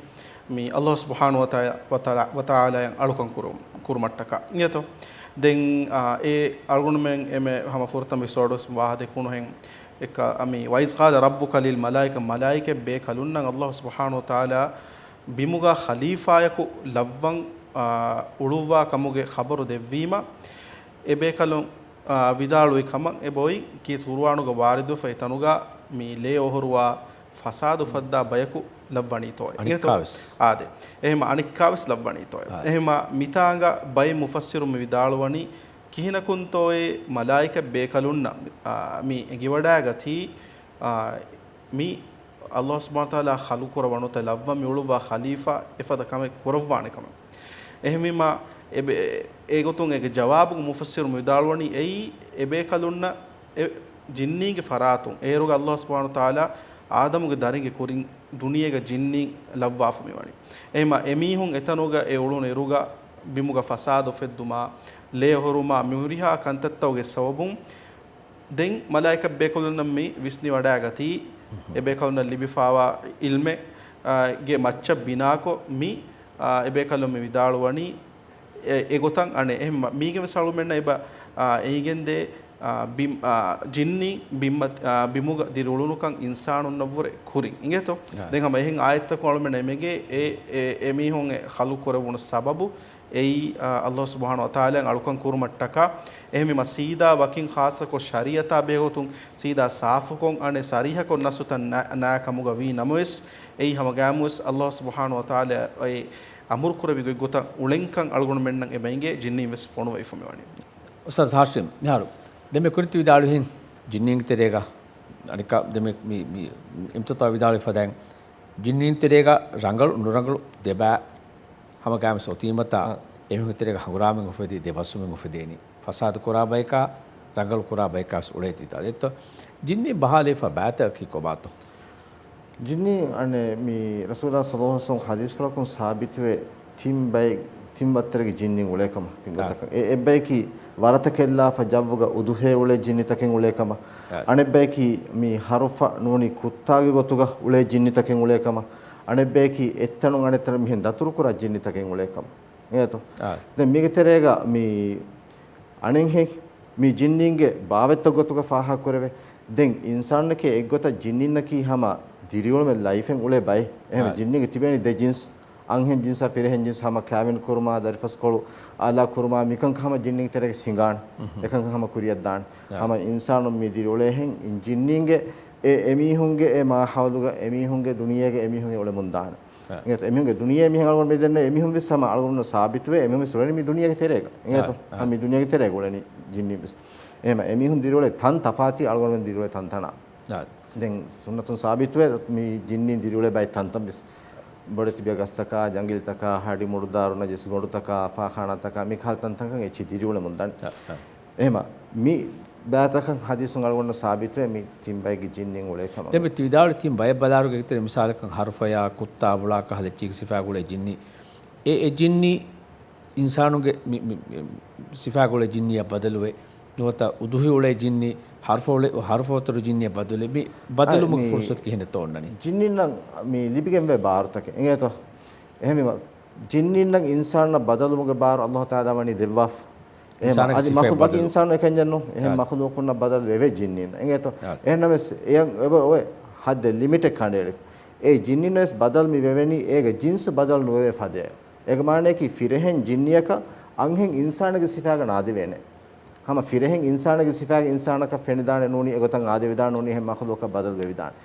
މި ﷲ ސުބްޙާނަހޫ ވަތަޢާ-، ވަތަޢާލާ، ވަތަޢާލާއަށް އަޅުކަން ކުރު-، ކުރުމަށްޓަކާ. އިނގޭތޯ؟ ދެން، އާ، އެ އަޅުގަނޑުމެން އެންމެ ހަމަ ފުރަތަމަ އެޕިސޯޑު ވެސް ވާހަކަ ދެކުނުހެން އެކަ-، އަ، މި، وإذ قال ربك للملائكة، މަލާއިކަ ބޭކަލުންނަށް ﷲ ސުބްޙާނަހޫ ވަތަޢާލާ ބިމުގަ ޚަލީފާޔަކު ލައްވަން، އާ، އުޅުއްވާ ކަމުގެ ޚަބަރު ދެއްވީމަ، އެ ބޭކަލުން، އާ، ވިދާޅުވި ކަމަށް އެބައޮތް ކީރިތި ޤުރުއާނުގަ ވާރިދުވެފަ އެތަނުގަ މި ލޭ އޮހޮރުވާ ފަސާދަ އުފައްދާ ބަޔަކު ލައްވަނީތޯއޭ. އަނެއްކާވެސް. އާދެ. އެހެމަ އަނެއްކާވެސް ލައްވަނީތޯއޭ. އާދެ. އެހެމަ މިތާނގަ ބައެއް މުފައްސިރުން މި ވިދާޅުވަނީ ކިހިނަކުންތޯއޭ މަލާއިކަ ބޭކަލުންނަށް، އާ، މި އެނގިވަޑައިގަތީ، އާ، މި ﷲ ސުބްޙާނަހޫ ވަތަޢާލާ ޚަލްޤު ކުރައްވަނުތަ ލައްވަން މި އުޅުއްވާ ޚަލީފާ އެފަދަ ކަމެއް ކުރައްވާނެ ކަމެއް. އެހެންވީމާ، އެބެ-، އެގޮތުން އޭގެ ޖަވާބުގެ މުފައްސިރު ވިދާޅުވަނީ، އެއީ އެބޭކަލުންނަށް އެ ޖިންނީންގެ ފަރާތުން، އޭރުގަ ﷲ ސުބްޙާނަހޫ ވަތަޢާލާ އާދަމުގެ ދަރިންގެ ކުރިން ދުނިޔޭގަ ޖިންނީން ލައްވާފަ މިވަނީ. އެހެންވީމާ، އެމީހުން އެތަނުގަ އެ އުޅުނު އިރުގަ ބިމުގަ ފަސާދަ އުފެއްދުމާ، ލޭ އޮހޮރުމާ، މިހުރިހާ ކަންތައްތަކުގެ ސަބަބުން ދެން މަލާއިކަ ބޭކަލުންނަށް މި ވިސްނިވަޑައިގަތީ، އެ ބޭކަލުންނަށް ލިބިފާވާ ޢިލްމެއް، އާ، ގެ މައްޗަށް ބިނާކޮށް މި، އާ، އެ ބޭކަލުން މި ވިދާޅުވަނީ، އެ، އެގޮތަށް އަނެއް. އެހެން މަ-، މީގެން ވެސް އަޅުގަނޑުމެންނަށް އެބަ، އާ، އެނގެންދޭ، އާ، ބިމް-، އާ، ޖިންނީ ބިންމަތި-، އާ، ބިމުގަ ދިރިއުޅުނުކަން އިންސާނުންނަށްވުރެ ކުރިން. އިނގޭތޯ؟ އާ. ދެން ހަމަ އެހެން އާޔަތްތަކުން އަޅުމެން އެމެގޭ އެ، އެ، އެމީހުން އެ ޚަލްޤު ކުރެވުނު ސަބަބު އެއީ، އާ، ﷲ ސުބްޙާނަހޫ ވަތަޢާލާ އަޅުކަން ކުރުމަށްޓަކާ. އެހެންވީމާ، ސީދާ ވަކިން ޚާއްޞަކޮށް ޝަރީޢަތާ ބެހޭގޮތުން ސީދާ ސާފުކޮށް އަނެއް ޞަރީޙަކޮށް ނައްޞުތައް ނާ-، ނާ ކަމުގަ ވީ ނަމަވެސް، އެއީ ހަމަގައިމުވެސް ﷲ ސުބްޙާނަހޫ ވަތަޢާލާ އެ އަމުރު ކުރެއްވި ގޮތްގޮތަށް އުޅެންކަން އަޅުގަނޑުމެންނަށް އެބަ އެނގޭ ޖިންނީން ވެސް ފޮނުވައިފަ މިވަނީ. އުސްތާޛް ހާޝިމް، މިހާރު ދެން މި ކުރިން ތި ވިދާޅުވިހެން ޖިންނީންގެ ތެރޭގަ އަނެއްކާ ދެން މި، މި، މި އިމްތިތާ ވިދާޅުވި ފަދައިން ޖިންނީން ތެރޭގަ ރަނގަޅު ނުރަނގަޅު ދެބައި ހަމަގައިމުވެސް އޮތީމަތާ އާ. އެމީހުންގެ ތެރޭގަ ހަނގުރާމައިން އުފެދި ދެ ބަސްވުމެއް އުފެދޭނީ. ފަސާދަ ކުރާ ބަޔަކާ ރަނގަޅު ކުރާ ބަޔަކާ ވެސް އުޅޭތީ ތާ ދެއްތޯ؟ ޖިންނީން ބަހާލައިފަ ބައިތަކަކީ ކޮބާތޯ؟ ޖިންނީ އަނެއް މި ރަސޫލާ ޞައްލައްލާހު ޢަލައިހި ވަސައްލަމް ޙަދީޘްފުޅަކުން ސާބިތުވޭ ތިން ބައެއް، ތިން ވައްތަރެއްގެ ޖިންނީން އުޅޭ ކަމަށް ތިން އާ. ގޮތަކަށް. އެ އެއްބަޔަކީ ވަރަތަކެއްލާފަ ޖައްވުގަ އުދުހޭ އުޅޭ ޖިންނިތަކެއް އުޅޭ ކަމަށް. އާ. އަނެއްބަޔަކީ މި ހަރުފަ ނޫނީ ކުއްތާގެ ގޮތުގަ އުޅޭ ޖިންނިތަކެއް އުޅޭ ކަމަށް. އަނެއްބަޔަކީ އެއްތަނުން އަނެއްތަނަށް މިހެން ދަތުރުކުރާ ޖިންނިތަކެއް އުޅޭ ކަމަށް. އެނގޭތޯ؟ އާ. ދެން މީގެ ތެރޭގަ މި އަނެއްހެން މި ޖިންނީންގެ ބާވަތްތައް ގޮތުގަ ފާހަގަކުރެވޭ. ދެން އިންސާނަކީ އެއްގޮތަށް ޖިންނީންނަކީ ހަމަ ދިރިއުޅުމެއް ލައިފެއް އުޅޭ ބައެއް. އެހެން އާ. ޖިންނީންގެ ތިބޭނީ ދެ ޖިންސް، އަންހެން ޖިންސާ ފިރިހެން ޖިންސް ހަމަ ކާވެނި ކުރުމާ، ދަރިފަސްކޮޅު އާލާ ކުރުމާ، މިކަންކަން ހަމަ ޖިންނީންގެ ތެރޭގަ ހިނގާނެ. އެކަންކަން ހަމަ ކުރިއަށްދާނެ. އާ. ހަމަ އިންސާނުން މި ދިރިއުޅޭހެން ޖިންނީންގެ އެ އެމީހުންގެ އެ މާހައުލުގަ އެމީހުންގެ ދުނިޔޭގަ އެމީހުން އެ އުޅެމުންދާނެ. އާ. އެމީހުންގެ ދުނިޔެ މިހެން އަޅުގަނޑު މި ދެންނެވި އެމީހުން ވެސް ހަމަ އަޅުގަނޑު ސާބިތުވޭ އެމީހުން ވެސް އުޅެނީ މި ދުނިޔޭގެ ތެރޭގަ. އެނގޭތޯ؟ އާ، އާ. ހަމަ މި ދުނިޔޭގެ ތެރޭގަ އުޅެނީ ޖިންނީ ވެސް. އެހެމަ އެމީހުން ދިރިއުޅޭ ތަން ތަފާތީ އަޅުގަނޑުމެން ދިރިއުޅޭ ތަންތަނާ. އާ. ދެން ސުންނަތުން ސާބިތުވޭ މި ޖިންނީން ދިރިއުޅޭ ބައެއް ތަންތަން ވެސް. ބޮޑެތިބި ގަސްތަކާ، ޖަނގިލްތަކާ، ހަޑި މުޑުދާރު ނަޖިސް ގޮނޑުތަކާ، ފާޚާނާތަކާ، މި ކަހަލަ ތަންތަންކަން އެއްޗެއް ދިރިއުޅެމުން ދާނެ. އާ، އާ. އެހެމަ މި ބައިތަކަށް ޙަދީޘުން އަޅުގަނޑަށް ސާބިތުވޭ މި ތިން ބައެއްގެ ޖިންނިން އުޅޭ ކަމަށް. ދެން މި ތި ވިދާޅުވި ތިން ބައެއް ބަލާރުގެ އެކިތެރެ މިސާލަކަށް ހަރުފަޔާ، ކުއްތާ، ބުޅާ ކަހަލަ އެއްޗެއްގެ ސިފާގަ އުޅޭ ޖިންނި. އެ، އެ ޖިންނި އިންސާނުގެ މި، މި، މި ސިފާގަ އުޅޭ ޖިންނިއަށް ބަދަލުވެ، ނުވަތަ އުދުހި އުޅޭ ޖިންނި، ހަރުފަ އުޅޭ، ހަރުފަ ވަތަރު ޖިންނިއަށް ބަދަލުވެ، މި ބަދަލުވުމުގެ އަ، މި ފުރުސަތު ކިހިނެއްތޯ އޮންނަނީ؟ ޖިންނިންނަށް މި ލިބިގެންވޭ ބާރުތަކެއް. އެނގޭތޯ؟ އެހެންވީމަ، ޖިންނީންނަށް އިންސާނުންނަށް ބަދަލުވުމުގެ ބާރު ﷲ ތަޢާލާ ވަނީ ދެއްވާފަ. އެހެން އިންސާނަކީ އަދި ސިފައެއް މަޚު-، ބަދަލު. އިންސާނު އެކަންޏެއްނު. އެހެން އާ. މަޚުލޫޤުންނަށް ބަދަލު ވެވޭ ޖިންނީން. އެނގޭތޯ؟ އާ. އެހެންނަމަވެސް، އެޔަށް އެބަ އޮވޭ ޙައްދެއް، ލިމިޓެއް ކަނޑައެޅިފަ. އެ ޖިންނީން ވެސް ބަދަލު މި ވެވެނީ، އޭގެ ޖިންސު ބަދަލު ނުވެވޭ ފަދައަށް. އޭގެ މާނަޔަކީ، ފިރިހެން ޖިންނިއަކަށް އަންހެން އިންސާނެއްގެ ސިފާގަ ނާދެވޭނެ. ހަމަ ފިރިހެން އިންސާނެއްގެ ސިފާގަ އިންސާނަކަށް ފެނިދާނެ ނޫނީ، އެގޮތަށް އާދެވިދާނެ ނޫނީ، އެހެން މަޚުލޫޤަށް ބަދަލު ވެވިދާނެ.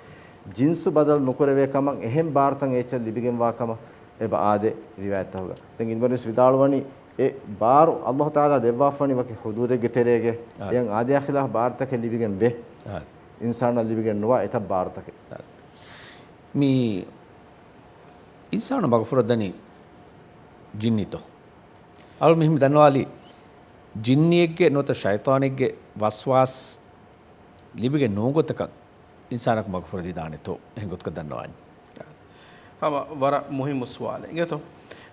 ޖިންސު ބަދަލު ނުކުރެވޭ ކަމަށް އެހެން ބާރުތައް އެއްޗެއް ލިބިގެންވާ ކަމަށް އެބަ އާދޭ ރިވާޔަތްތަކުގަ. ދެން އިންވަރުވެސް ވިދާޅުވަނީ، އެ ބާރު ﷲ ތަޢާލާ ދެއްވާފަވަނީ ވަކި ޙުދޫދެއްގެ ތެރޭގަ، އާ. އެޔަށް އާދަޔާ ޚިލާފް ބާރުތަކެއް ލިބިގެން ވޭ. އާ. އިންސާނަށް ލިބިގެން ނުވާ އެތައް ބާރުތަކެއް. އާ. މި އިންސާނު މަގުފުރައްދަނީ ޖިންނިތޯ؟ އަޅު މިހެން ދަންނަވާލީ، ޖިންނިއެއްގެ ނުވަތަ ޝައިޠާނެއްގެ ވަސްވާސް ލިބިގެން ނޫން ގޮތަކަށް އިންސާނަކު މަގުފުރެދިދާނެތޯ؟ އެހެން ގޮތަކަށް ދަންނަވާނީ. ހަމަ ވަރަށް މުހިއްމު ސުވާލެއް އިނގޭތޯ؟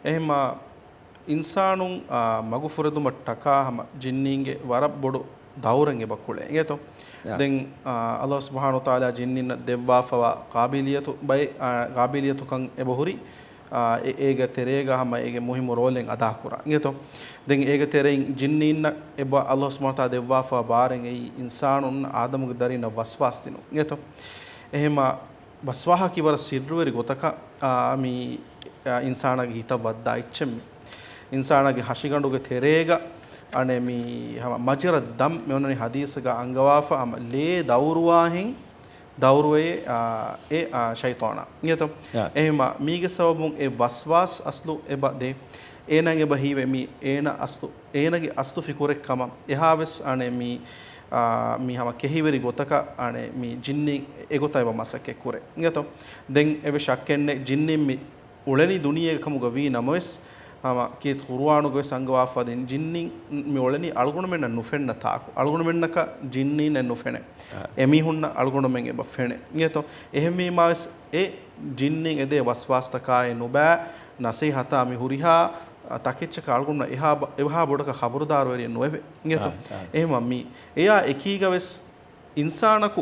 އެހެންމާ އިންސާނުން، އާ، މަގުފުރެދުމަށްޓަކާ ހަމަ ޖިންނީންގެ ވަރަށް ބޮޑު ދައުރެއް އެބަ ކުޅޭ އިނގޭތޯ؟ އާ. ދެން، އާ، ﷲ ސުބްޙާނަހޫ ވަތަޢާލާ ޖިންނީންނަށް ދެއްވާފަވާ ޤާބިލިއްޔަތު ބައެއް، އާ، ޤާބިލިއްޔަތުކަން އެބަ ހުރި، އާ، އެ-، އޭގެ ތެރޭގަ ހަމަ އޭގެ މުހިއްމު ރޯލެއް އަދާކުރާ އިނގޭތޯ؟ ދެން އޭގެ ތެރެއިން ޖިންނީންނަށް އެބަ ﷲ ސުބްޙާނަހޫ ވަތަޢާލާ ދެއްވާފަވާ ބާރެއް އެއީ އިންސާނުން އާދަމުގެ ދަރީންނަށް ވަސްވާސް ދިނުން އިނގޭތޯ؟ އެހެންމާ ވަސްވާހަކީ ވަރަށް ސިއްރުވެރި ގޮތަކަށް، އާ، މި، އާ، އިންސާނާގެ ހިތަށް ވައްދާ އެއްޗެއް މި. އިންސާނާގެ ހަށިގަނޑުގެ ތެރޭގަ އަނެއް މި ހަމަ މަޖްރައް ދަމް މި އޮންނަނީ ޙަދީޘްގަ އަންގަވާފަ ހަމަ ލޭ ދައުރުވާހެން ދައުރުވެޔޭ، އާ، އެ، އާ، ޝައިޠާނާ. އިނގޭތޯ؟ އާ. އެހެންމާ މީގެ ސަބަބުން އެ ވަސްވާސް އަސްލު އެބަ ދޭ. އޭނާ އެބަ ހީވޭ މީ އޭނަ އަސްލު، އޭނަގެ އަސްލު ފިކުރެއް ކަމަށް. އެހާވެސް އަނެއް މި އާ، މި ހަމަ ކެހިވެރި ގޮތަކަށް އަނެއް މި ޖިންނީ އެގޮތަށް އެބަ މަސައްކަތް ކުރޭ. އިނގޭތޯ؟ ދެން އެވެ ޝައްކެއްނެއް ޖިންނީން މި އުޅެނީ ދުނިޔޭގަ ކަމުގަ ވީ ނަމަވެސް، ހަމަ ކީރިތި ޤުރުއާނުގަވެސް އަންގަވާފަ ދިން ޖިންނީން މި އުޅެނީ އަޅުގަނޑުމެންނަށް ނުފެންނަ ތާކު. އަޅުގަނޑުމެންނަކަށް ޖިންނީންނެއް ނުފެނޭ. އާ. އެމީހުންނަށް އަޅުގަނޑުމެން އެބަ ފެނޭ. އިނގޭތޯ؟ އެހެންވީމާވެސް އެ ޖިންނީން އެދޭ ވަސްވާސްތަކާއި ނުބައި ނަސޭހަތާ މި ހުރިހާ ތަކެއްޗަކަށް އަޅުގަނޑުމެން އެހާ ބަ-، އެވަހާ ބޮޑަކަށް ޚަބަރުދާރުވެރިއެއް ނުވެވޭ. އިނގޭތޯ؟ އާ، އާ. އެހެންވީމަ މި އެޔާ އެކީގަވެސް އިންސާނަކު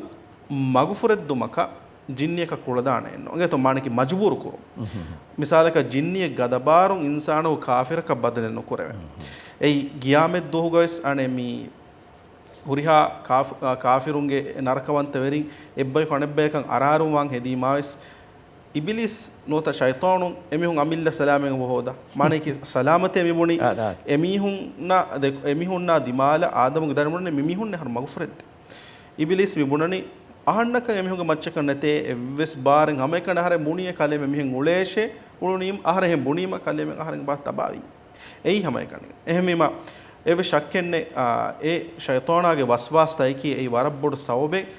މަގުފުރެއްދުމަކަށް ޖިންނިއަކަށް ކުޅަދާނެއެއްނު. އިނގޭތޯ؟ މާނައަކީ މަޖުބޫރު ކުރުން. މިސާލަކަށް ޖިންނިއެއް ގަދަބާރުން އިންސާނަކު ކާފިރަކަށް ބަދަލެއް ނުކުރެވޭ. އެއީ ގިޔާމަތްދުވަހުގަވެސް އަނެއް މި ހުރިހާ ކާފި-، އާ، ކާފިރުންގެ ނަރަކަވަންތަވެރިން އެއްބަޔަކު އަނެއްބަޔަކަށް އަރާރުން ވާން ހެދީމާވެސް، އިބިލީސް ނުވަތަ ޝައިޠާނުން އެމީހުން އަމިއްލަ ސަލާމަތް އެބަ ހޯދާ. މާނައަކީ ސަލާމަތޭ މިބުނީ. އާ، އާ. އެމީހުންނާ ދެ-، އެމީހުންނާ ދިމާލަށް އާދަމުގެ ދަރިން ބުނަނީ މިމީހުންނޭ އަހަރު މަގުފުރެއްދޭ. އިބިލީސް މިބުނަނީ އަހަންނަކަށް އެމީހުންގެ މައްޗަކަށް ނެތޭ އެއްވެސް ބާރެއް ހަމައެކަނި އަހަރެން ބުނީ އެ ކަލޭމެން މިހެން އުޅޭށޭ އުޅުނީމަ އަހަރެން ބުނީމަ ކަލޭމެން އަހަރެން ބާ ތަބާވީ. އެއީ ހަމައެކަނި. އެހެންވީމަ، އެވެ ޝައްކެއްނެއް، އާ، އެ ޝައިޠާނާގެ ވަސްވާސްތައް އެކީ އެއީ ވަރަށް ބޮޑު ސަބަބެއް،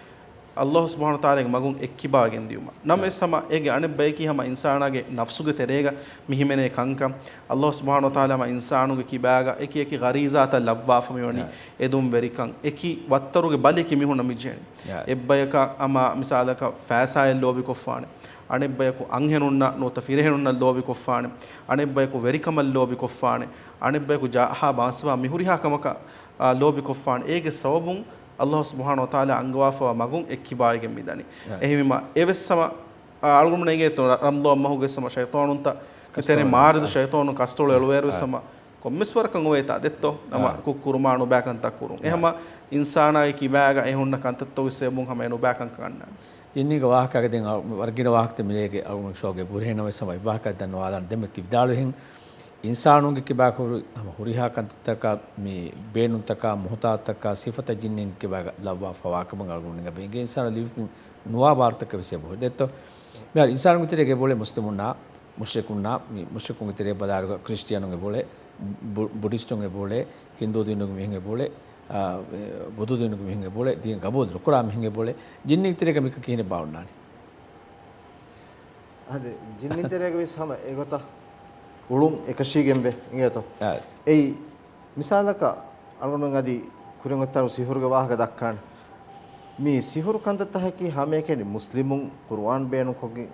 ﷲ ސުބްޙާނަހޫ ވަތަޢާލާގެ މަގުން އެއްކިބާގެންދިޔުމަށް. ނަމަވެސް ހަމަ އޭގެ އަނެއް ބަޔަކީ ހަމަ އިންސާނާގެ ނަފްސުގެ ތެރޭގަ މި ހިމެނޭ ކަންކަން. ﷲ ސުބްޙާނަހޫ ވަތަޢާލާ ހަމަ އިންސާނުގެ ކިބާގަ އެކި އެކި ޣަރީޒާތައް ލައްވާފަ މިވަނީ. އެދުންވެރިކަން، އެކި ވައްތަރުގެ ބަލި އެކި މީހުންނަށް މި ޖެހެނީ. އެއްބަޔަކަށް ހަމަ މިސާލަކަށް ފައިސާއެއް ލޯބިކޮށްފާނެ. އަނެއްބަޔަކު އަންހެނުންނަށް ނުވަތަ ފިރިހެނުންނަށް ލޯބިކޮށްފާނެ. އަނެއްބަޔަކު ވެރިކަމަށް ލޯބިކޮށްފާނެ. އަނެއްބަޔަކު ޖާހާ ބާންސިވާ މި ހުރިހާ ކަމަކަށް، އާ، ލޯބިކޮށްފާނެ. އޭގެ ސަބަބުން ﷲ ސުބްޙާނަހޫ ވަތަޢާލާ އަންގަވާފަވާ މަގުން އެއްކިބާވެގެން މިދަނީ. އެހެންވީމަ، އެވެސް ހަމަ، އާ، އަޅުގަނޑުމެން އެނގޭތޯ ރަ-، ރަމްޟާން މަހުގެ ހަމަ ޝައިޠާނުންތައް ކަސްތޯޅެ އެތެރެ މާރިދު ޝައިޠާނު ކަސްތޯޅެ އެޅުވޭއިރު ހަމަ ކޮންމެސް ވަރަކަށް އޮވޭތާ ދެއްތޯ؟ ހަމަ ކުށް ކުރުމާ ނުބައިކަންތައް ކުރުން. އެ ހަމަ އިންސާނާގެ ކިބާގަ އެ ހުންނަ ކަންތައްތަކުގެ ސަބަބުން ހަމަ އެ ނުބައިކަން ކަންނާނެ. އިންނީގެ ވާހަކައިގެ ދެން ވަރަށް ގިނަ ވާހަކަތައް މިލޭގެ އަޅުގަނޑު ޝޯގެ ބުރިހެންނަމަވެސް ހަމަ އެއްވާހަކަ ދަންނަވާލާނެ ދެންމެ ތި ވިދާޅުވިހެން. އިންސާނުންގެ ކިބާކުރު ހަމަ ހުރިހާ ކަންތައްތަކާ މި ބޭނުންތަކާ މުހުތާޖުތަކާ ސިފަތައް ޖިންނީންގެ ކިބާގަ ލައްވާފަވާކަމަށް އަޅުގަނޑު އެނގޭ. އިންސާނާ ލިބިފިން ނުވާ ބާރުތަކެއް ވެސް އެބަހުރި ދެއްތޯ؟ މިހާރު އިންސާނުންގެ ތެރޭގަ އެބައުޅޭ މުސްލިމުންނާ މުޝްރިކުންނާ، މި މުޝްރިކުންގެ ތެރޭ ބަލާއިރުގަ ކްރިސްޓިއަނުން އެބައުޅޭ، ބު-، ބުޑިސްޓުން އެބައުޅޭ، ހިންދޫ ދީނުގެ މީހުން އެބައުޅޭ، އާ، އެ، ބުދު ދީނުގެ މީހުން އެބައުޅޭ، ދީން ގަބޫލު ނުކުރާ މީހުން އެބައުޅޭ. ޖިންނީންގެ ތެރޭގަ މިކަން ކިހިނެއް ބާއޮންނާނީ؟ އަދި ޖިންނިން ތެރޭގަ ވެސް ހަމަ އެގޮތަށް އުޅުން އެކަށީގެންވޭ އިނގޭތޯ؟ އާ. އެއީ މިސާލަކަށް އަޅުގަނޑުމެން އަދި ކުރިން އޮތްތާނު ސިހުރުގެ ވާހަކަ ދައްކާނެ. މި ސިހުރު ކަންތައްތަކަކީ ހަމައެކަނި މުސްލިމުން ޤުރުއާން ބޭނުންކޮށްގެން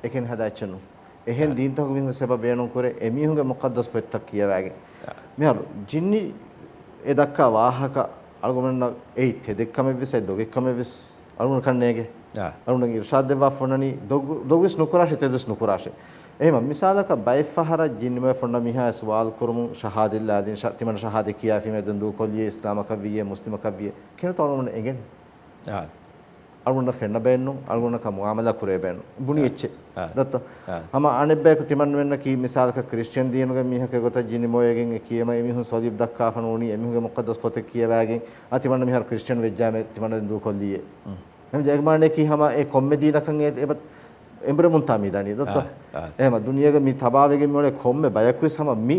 އެކަނި ހަދާ އެއްޗެއް ނޫން. އެހެން ދީންތަކުގެ މީހުން ސަބަބް ބޭނުން ކުރޭ އެމީހުންގެ މުޤައްދަސް ފޮތްތައް ކިޔަވައިގެން. މިހާރު ޖިންނި އެ ދައްކާ ވާހަކަ އަޅުގަނޑުމެންނަށް އެއީ ތެދެއްކަމެއްވެސް އެ ދޮގެއްކަމެއްވެސް އަޅުގަނޑު ކަންނޭގެ. އަޅުގަނޑަށް އިރުޝާދު ދެއްވާފަ އޮންނަނީ ދޮގު-، ދޮގުވެސް ނުކުރާށޭ، ތެދުވެސް ނުކުރާށޭ. އެހެންމަ މިސާލަކަށް ބައެއްފަހަރަށް ޖިންނި މޮޔަ ފޮންނަ މީހާ ސުވާލު ކުރުމުން ޝަހާދަތް ލާދިން ޝަ-، ތިމަންނަ ޝަހާދަތް ކިޔާފީމޭ ދެން ދޫކޮށްލިޔޭ އިސްލާމަކަށްވިއްޔޭ މުސްލިމަކަށްވިއްޔޭ ކިހިނެއްތޯ އަޅުގަނޑު އެނގެނީ؟ އަޅުގަނޑަށް ފެންނަ ބައެއްނު، އަޅުގަނޑަކަށް މުއާމަލާ ކުރޭ ބައެއްނު. ބުނި އެއްޗެއް. ދައްތޯ؟ ހަމަ އަނެއްބަޔަކު ތިމަންނަމެންނަކީ މިސާލަކަށް ކްރިސްޗިއަން ދީނުގެ މީހަކު އެގޮތަށް ޖިނި މޮޔަގެން އެ ކިޔަމަ އެމީހުން ސޮލީބް ދައްކާފަ ނޫނީ އެމީހުންގެ މުޤައްދަސް ފޮތެއް ކިޔަވައިގެން އަ ތިމަންނަ މިހާރު ކްރިސްޗިއަން ވެއްޖާމެ ތިމަންނަ ދެން ދޫކޮށްލިޔޭ. ހަމަ ޖެހެގެ މާނައަކީ ހަމަ އެ ކޮންމެ ދީނަކަށް އެ-، އެބަ-، އެނބުރެމުންތާ މި ދަނީ ދައްތޯ؟ އެހެމަ ދުނިޔޭގަ މި ތަބާވެގެން މިއުޅޭ ކޮންމެ ބަޔަކުވެސް ހަމަ މި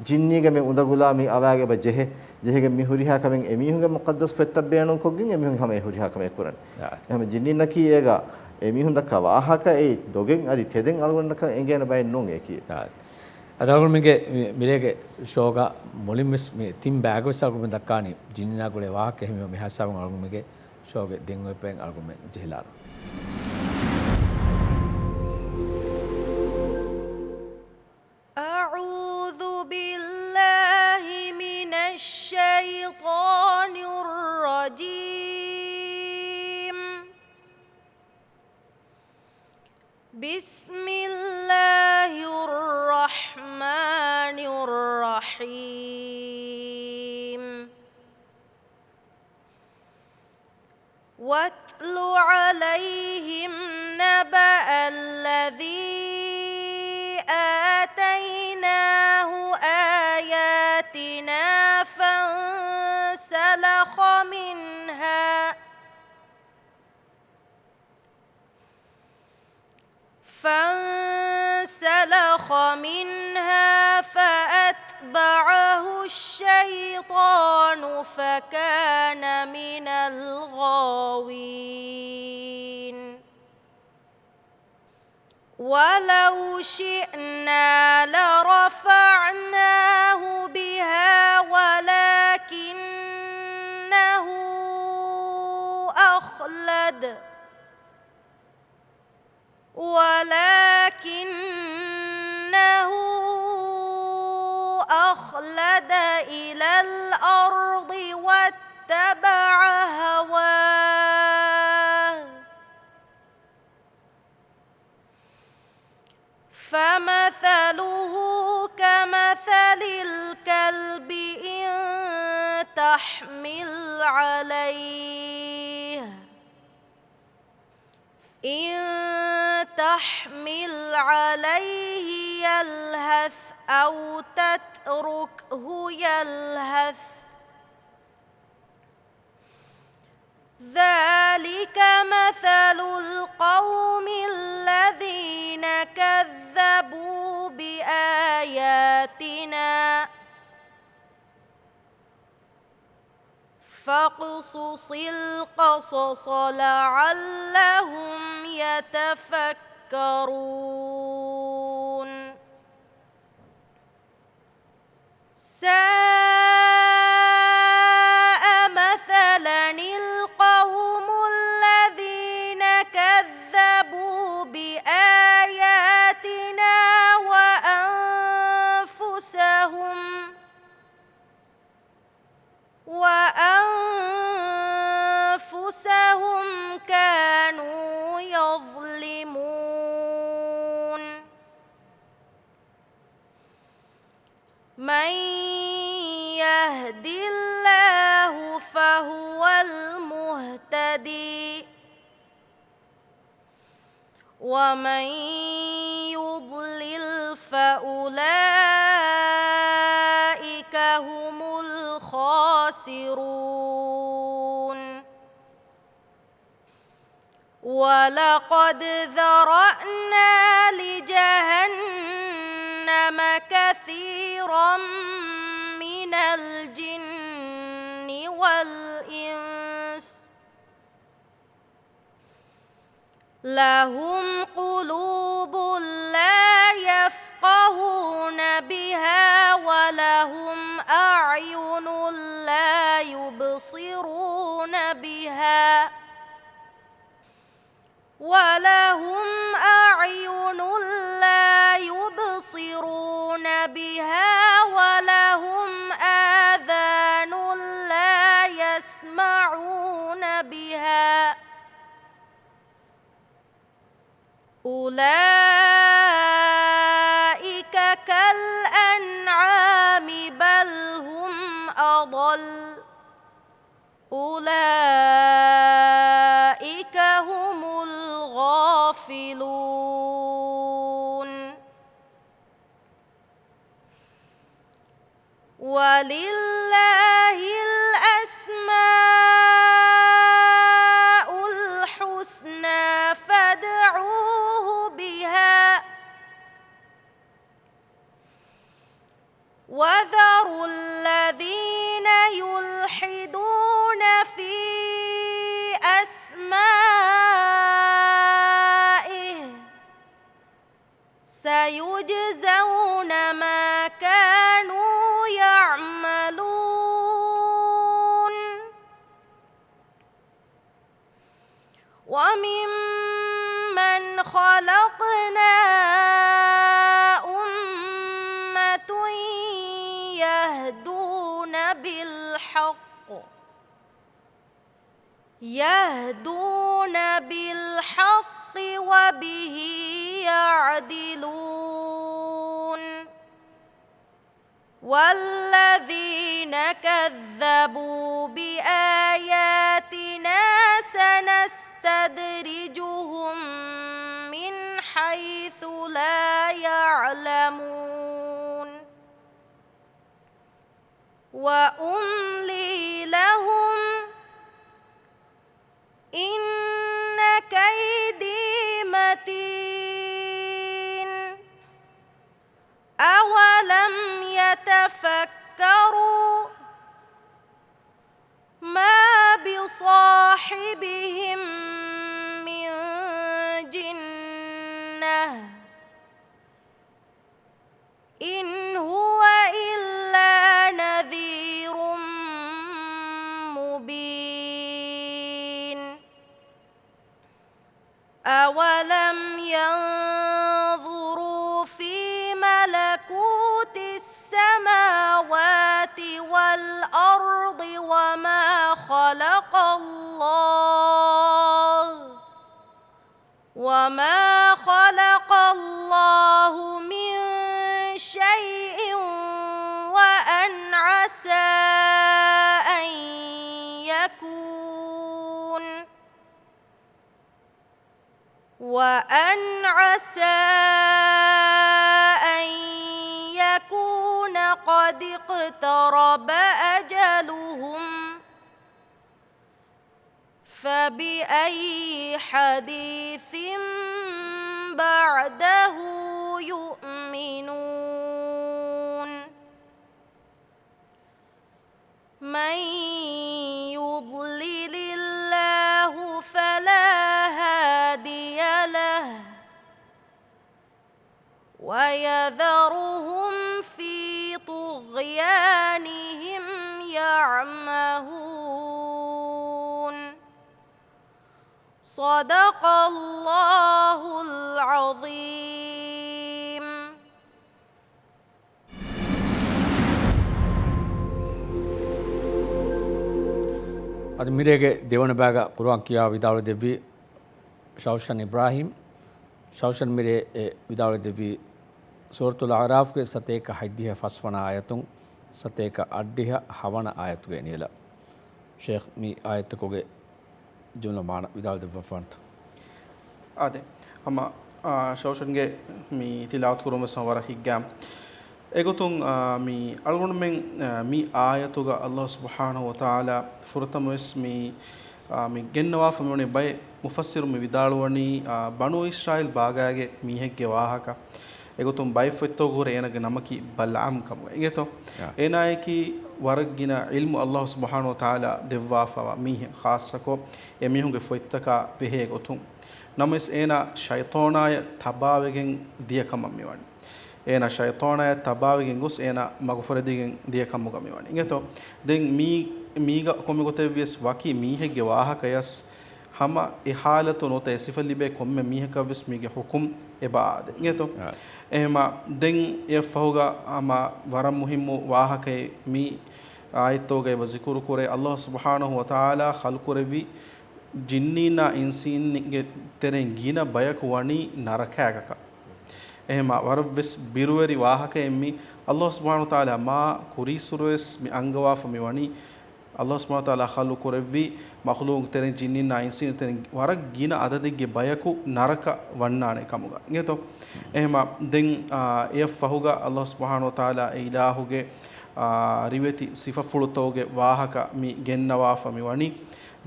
ޖިންނީގެ މި އުނދަގުލާ މި އަވާގެ އެބަ ޖެހޭ. ޖެހިގެން މި ހުރިހާ ކަމެއް އެމީހުންގެ މުޤައްދަސް ފޮތްތައް ބޭނުންކޮށްގެން އެމީހުން ހަމަ އެ ހުރިހާ ކަމެއް ކުރަނީ. އެހެމަ ޖިންނީންނަކީ އޭގަ އެމީހުން ދައްކާ ވާހަކަ އެ ދޮގެއް އަދި ތެދެއް އަޅުގަނޑަކަށް އެނގޭނެ ބައެއް ނޫން އެކީ. އަދި އަޅުގަނޑުމެންގެ މި-، މިރޭގެ ޝޯގަ މުޅިންވެސް މި ތިން ބައިގަވެސް އަޅުގަނޑުމެން ދައްކާނީ ޖިންނާ ގުޅޭ ވާހަކަ. އެހެންވީމަ މިހާ ހިސާބުން އަޅުގަނޑުމެންގެ ޝޯގެ ދެން އޮތް ބައިން އަޅުގަނޑުމެން ޖެހިލާނަން. أعوذ بالله من الشيطان الرجيم. بسم الله الرحمن الرحيم. واتل عليهم نبأ الذي آتيناه آياتنا فانسلخ منها فانسلخ منها فأتبعه الشيطان فكان من ولو شئنا لرفعناه بها ولكنه أخلد، ولكنه أخلد إلى الأرض واتبع هواه، فمثله كمثل الكلب إن تحمل عليه، إن تحمل عليه يلهث أو تتركه يلهث، ذلك مثل القوم الذين كذبوا بآياتنا، فاقصص القصص لعلهم يتفكرون. ساء مثلا القوم الذين كذبوا بآياتنا وأنفسهم، وأنفسهم كانوا يظلمون. من يهد الله فهو المهتدي، ومن يضلل فأولئك هم الخاسرون. ولقد ذرأنا لجهنم كثيرا من الجن والإنس، لهم قلوب لا يفقهون بها ولهم أعين لا يبصرون بها، ولهم أعين لا يبصرون بها ولهم آذان لا يسمعون بها، أولئك كالأنعام بل هم أضل، أولئك هم الغافلون. ولله الأسماء الحسنى فادعوه بها، وذروا الذين يلحدون في أسمائه، سيجزون ما كانوا يعملون. وممن خلقنا أمة يهدون بالحق، يهدون بالحق وبه يعدلون. والذين كذبوا بآياتنا سنستدرجهم من حيث لا يعلمون. وأملي لهم إن كيدي متين. أولم يتفكروا ما بصاحبهم من جنة، أولم ينظروا في ملكوت السماوات والأرض وما خلق الله وما خلق الله من شيء وأن عسى أن يكون وأن عسى أن يكون قد اقترب أجلهم فبأي حديث بعده يؤمنون من يضلل الله فلا هادي له ويذرهم في طغيانهم يعمهون. صدق الله العظيم. އަދި މިރޭގެ ދެވަނަ ބައިގަ ޤުރުއާން ކިޔާ ވިދާޅުވެދެއްވީ ޝައުޝަން އިބްރާހިމް. ޝައުޝަން މިރޭ އެ ވިދާޅުވެދެއްވީ ސޫރަތުލް އަޢުރާފްގެ ސަތޭކަ ހަތްދިހަ ފަސްވަނަ އާޔަތުން ސަތޭކަ އަށްޑިހަ ހަވަނަ އާޔަތުގެ ނިޔަލަށް. ޝޭޚް، މި އާޔަތްތަކުގެ ޖުމްލަ މާނަ ވިދާޅު ދެއްވަފާނެތަ؟ އާދެ، ހަމަ، އާ، ޝައުޝަންގެ މި ތިލާވަތު ކުރުމަށް ވަރަށް ހިތްގައިމު. އެގޮތުން، އާ، މި އަޅުގަނޑުމެން، އާ، މި އާޔަތުގަ ﷲ ސުބްޙާނަހޫ ވަތަޢާލާ ފުރަތަމަވެސް މި، އާ، މި ގެންނަވާފަ މިވަނީ ބައެއް މުފައްސިރު މި ވިދާޅުވަނީ، އާ، ބަނޫ އިސްރާއީލް ބާގާގެ މީހެއްގެ ވާހަކަ. އެގޮތުން ބައެއް ފޮތްތަކުގަ ހުރެ އޭނާގެ ނަމަކީ ބަލްޢާމް ކަމުގަ. އިނގޭތޯ؟ އާ. އޭނާއަކީ ވަރަށް ގިނަ ޢިލްމު ﷲ ސުބްޙާނަހޫ ވަތަޢާލާ ދެއްވާފަވާ މީހެއް، ޚާއްޞަކޮށް އެ މީހުންގެ ފޮތްތަކާ ބެހޭ ގޮތުން. ނަމަވެސް އޭނާ ޝައިޠާނާޔަށް ތަބާވެގެން ދިޔަ ކަމަށް މިވަނީ. އޭނާ ޝައިޠާނާޔަށް ތަބާވެގެން ގޮސް އޭނާ މަގުފުރެދިގެން ދިޔަ ކަމުގަ މިވަނީ. އިނގޭތޯ؟ ދެން މީ، މީގަ ކޮންމެ ގޮތެއްވިޔަސް ވަކި މީހެއްގެ ވާހަކަޔަސް ހަމަ އެ ހާލަތު ނުވަތަ އެ ސިފަ ލިބޭ ކޮންމެ މީހަކަށްވެސް މީގެ ޙުކުމް އެބަ އާދޭ. އިނގޭތޯ؟ އާ. އެހެމަ ދެން އެއަށްފަހުގަ ހަމަ ވަރަށް މުހިއްމު ވާހަކައެއް މި އާޔަތްތަކުގައި އެބަ ޒިކުރު ކުރޭ، ﷲ ސުބްޙާނަހޫ ވަތަޢާލާ ޚަލްޤުކުރެއްވި ޖިންނީންނާ އިންސީންގެ ތެރެއިން ގިނަ ބަޔަކު ވަނީ ނަރަކާގަކަށް. އެހެމަ ވަރަށްވެސް ބިރުވެރި ވާހަކައެއް މި. ﷲ ސުބްޙާނަހޫ ވަތަޢާލާ މާ ކުރީއްސުރެވެސް މި އަންގަވާފަ މި ވަނީ، ﷲ ސުބްޙާނަހޫ ވަތަޢާލާ ޚަލްޤު ކުރެއްވި މަޚްލޫޤު ތެރެއިން ޖިންނީންނާ އިންސީން ތެރެއިން ވަރަށް ގިނަ އަދަދެއްގެ ބަޔަކު ނަރަކަ ވަންނާނެ ކަމުގަ. އިނގޭތޯ؟ އެހެމަ ދެން، އާ، އެއަށްފަހުގަ ﷲ ސުބްޙާނަހޫ ވަތަޢާލާ އެ އިލާހުގެ، އާ، ރިވެތި ސިފަފުޅުތަކުގެ ވާހަކަ މި ގެންނަވާފަ މި ވަނީ.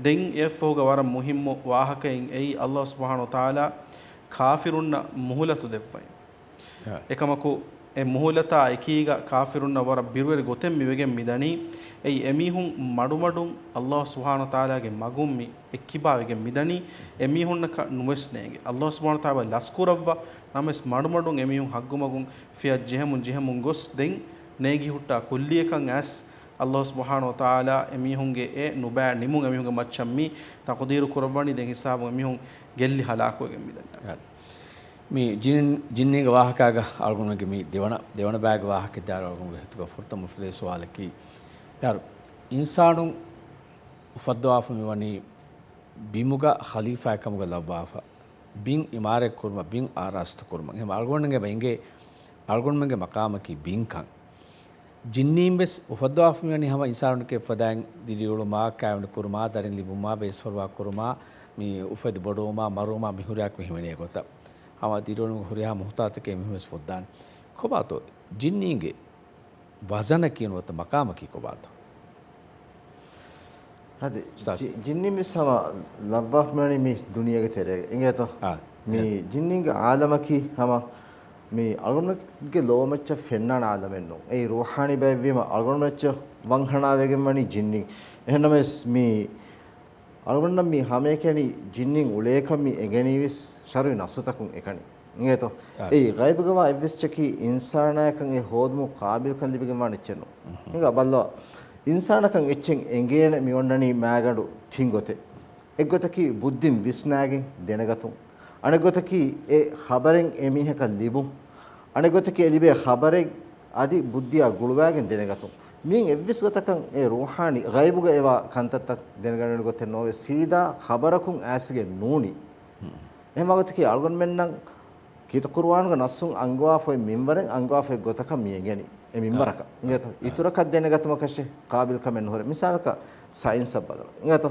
ދެން އެއަށްފަހުގަ ވަރަށް މުހިއްމު ވާހަކައެއް އެއީ ﷲ ސުބްޙާނަހޫ ވަތަޢާލާ ކާފިރުންނަށް މުހުލަތު ދެއްވައި. އެކަމަކު، އެ މުހުލަތާ އެކީގަ ކާފިރުންނަށް ވަރަށް ބިރުވެރި ގޮތެއް މިވެގެން މިދަނީ. އެއީ، އެމީހުން މަޑުމަޑުން ﷲ ސުބްޙާނަހޫ ވަތަޢާލާގެ މަގުން މި އެއްކިބާވެގެން މިދަނީ. އެމީހުންނަކަށް ނުވެސް ނޭނގެ ﷲ ސުބްޙާނަހޫ ވަތަޢާލާ ލަސްކުރައްވާ. ނަމަވެސް މަޑުމަޑުން އެމީހުން ހައްގުމަގުން ފިޔަ ޖެހެމުން ޖެހެމުން ގޮސް ދެން ނޭގިހުއްޓާ ކުއްލިއަކަށް އައިސް، ﷲ ސުބްޙާނަހޫ ވަތަޢާލާ އެމީހުންގެ އެ ނުބައި ނިމުން އެމީހުންގެ މައްޗަށް މި ތަޤުދީރު ކުރައްވަނީ. ދެން ހިސާބުން އެމީހުން ގެއްލި ހަލާކުވެގެން މިދަނީ. ޖިން، ޖިންނީންގެ ވާހަކާގަ އަޅުގަނޑުމެންގެ މި ދެވަނަ، ދެވަނަ ބައިގެ ވާހަކަ ދާރު އަޅުގަނޑުގެ ހިތުގަ ފުރަތަމަ އުފެދޭ ސުވާލަކީ، ޔާރު، އިންސާނުން އުފައްދަވާފަ މިވަނީ ބިމުގަ ޚަލީފާއެއް ކަމުގަ ލައްވާފަ، ބިން އިމާރާތް ކުރުމަށް، ބިން އާރާސްތު ކުރުމަށް. އެހެން އަޅުގަނޑުމެން އެބަ އެނގޭ، އަޅުގަނޑުމެންގެ މަޤާމަކީ ބިންކަން. ޖިންނީން ވެސް އުފައްދަވާފަ މިވަނީ ހަމަ އިންސާނުންގެ ފަދައިން ދިރިއުޅުމާ، ކާވެނި ކުރުމާ، ދަރިން ލިބުމާ، ބޭސްފަރުވާ ކުރުމާ، މި އުފެދި ބޮޑުވުމާ، މަރުވުމާ، މި ހުރިހާ ހިމެނޭ ގޮތަށް. ހަމަ ދިރިއުޅުމުގެ ހުރިހާ މުހުތާތަކެއް މިހެން ވެސް ފޮއްދާނެ. ކޮބާތޯ ޖިންނީންގެ ވަޒަނަކީ ނުވަތަ މަޤާމަކީ ކޮބާތޯ؟ އަދި އުސްތާޒް. ޖި-، ޖިންނިން ވެސް ހަމަ ލައްވާފަ މިވަނީ މި ދުނިޔޭގެ ތެރޭގަ. އިނގޭތޯ؟ އާ، މި އެ. ޖިންނިންގެ އާލަމަކީ ހަމަ މި އަޅުގަނޑުގެ ލޯމައްޗަށް ފެންނާނެ އާލަމެއް ނޫން. އެއީ ރޫޙާނީ ބައެއްވީމަ އަޅުގަނޑުމެން އެއްޗެއް ވަންހަނާވެގެން ވަނީ ޖިންނިން. އެހެންނަމަވެސް މި އަޅުގަނޑަށް މި ހަމައެކަނި ޖިންނިން އުޅޭކަން މި އެނގެނީވެސް ޝަރުޢީ ނައްޞުތަކުން އެކަނި. އިނގޭތޯ؟ އާ. އެއީ، ޣައިބުގަވާ އެއްވެސް އެއްޗަކީ އިންސާނާޔަކަށް އެ ހޯދުމުގެ ޤާބިލްކަން ލިބިގެންވާނެ އެއްޗެއް ނޫން. މުހު. ހިނގާ ބައްލަވާ، އިންސާނަކަށް އެއްޗެއް އެނގޭނެ މި އޮންނަނީ މާގަނޑު ތިން ގޮތެއް. އެއްގޮތަކީ ބުއްދިން ވިސްނާގެން ދެނެގަތުން. އަނެއްގޮތަކީ އެ ޚަބަރެއް އެ މީހަކަށް ލިބުން. އަނެއްގޮތަކީ އެ ލިބޭ ޚަބަރެއް އަދި ބުއްދިއާ ގުޅުވާގެން ދެނެގަތުން. މިއިން އެއްވެސް ގޮތަކަށް އެ ރޫޙާނީ ޣައިބުގަ އެވާ ކަންތައްތައް ދެނެގަންނަ ގޮތެއް ނޯވޭ. ސީދާ ޚަބަރަކުން އައިސްގެން ނޫނީ. އެހެން ވަގުތަކީ އަޅުގަނޑުމެންނަށް ކީރިތި ޤުރުއާނުގެ ނައްސުން އަންގަވާފައި މިންވަރެއް އަންގަވާފައި ގޮތަކަށް މި އެނގެނީ. އެ މިންވަރަކަށް. އިނގޭތޯ؟ އިތުރަކަށް ދެނެގަތުމަކަށެއް ޤާބިލްކަމެއް ނުހުރޭ. މިސާލަކަށް ސައިންސަށް ބަލާ. އިނގޭތޯ؟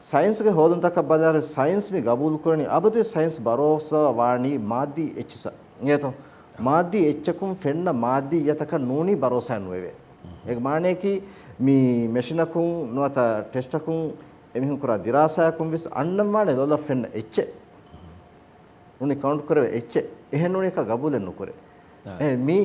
ސައިންސްގެ ހޯދުންތަކަށް ބަލާއިރު ސައިންސް މި ގަބޫލުކުރަނީ އަބަދު ސައިންސް ބަރޯސާ ވާނީ މާއްދީ އެއްޗިއްސަށް. އިނގޭތޯ؟ މާއްދީ އެއްޗަކުން ފެންނަ މާއްދީއްޔަތަކަށް ނޫނީ ބަރޯސާ ނުވެވޭ. އޭގެ މާނަޔަކީ މި މެޝިނަކުން ނުވަތަ ޓެސްޓަކުން އެމީހުން ކުރާ ދިރާސާއަކުން ވެސް އަންނަން ވާނެ ލޮލަށް ފެންނަ އެއްޗެއް. ނޫނީ ކައުންޓް ކުރެވޭ އެއްޗެއް. އެހެން ނޫނީކަށް ގަބޫލެއް ނުކުރޭ. އެހެން މި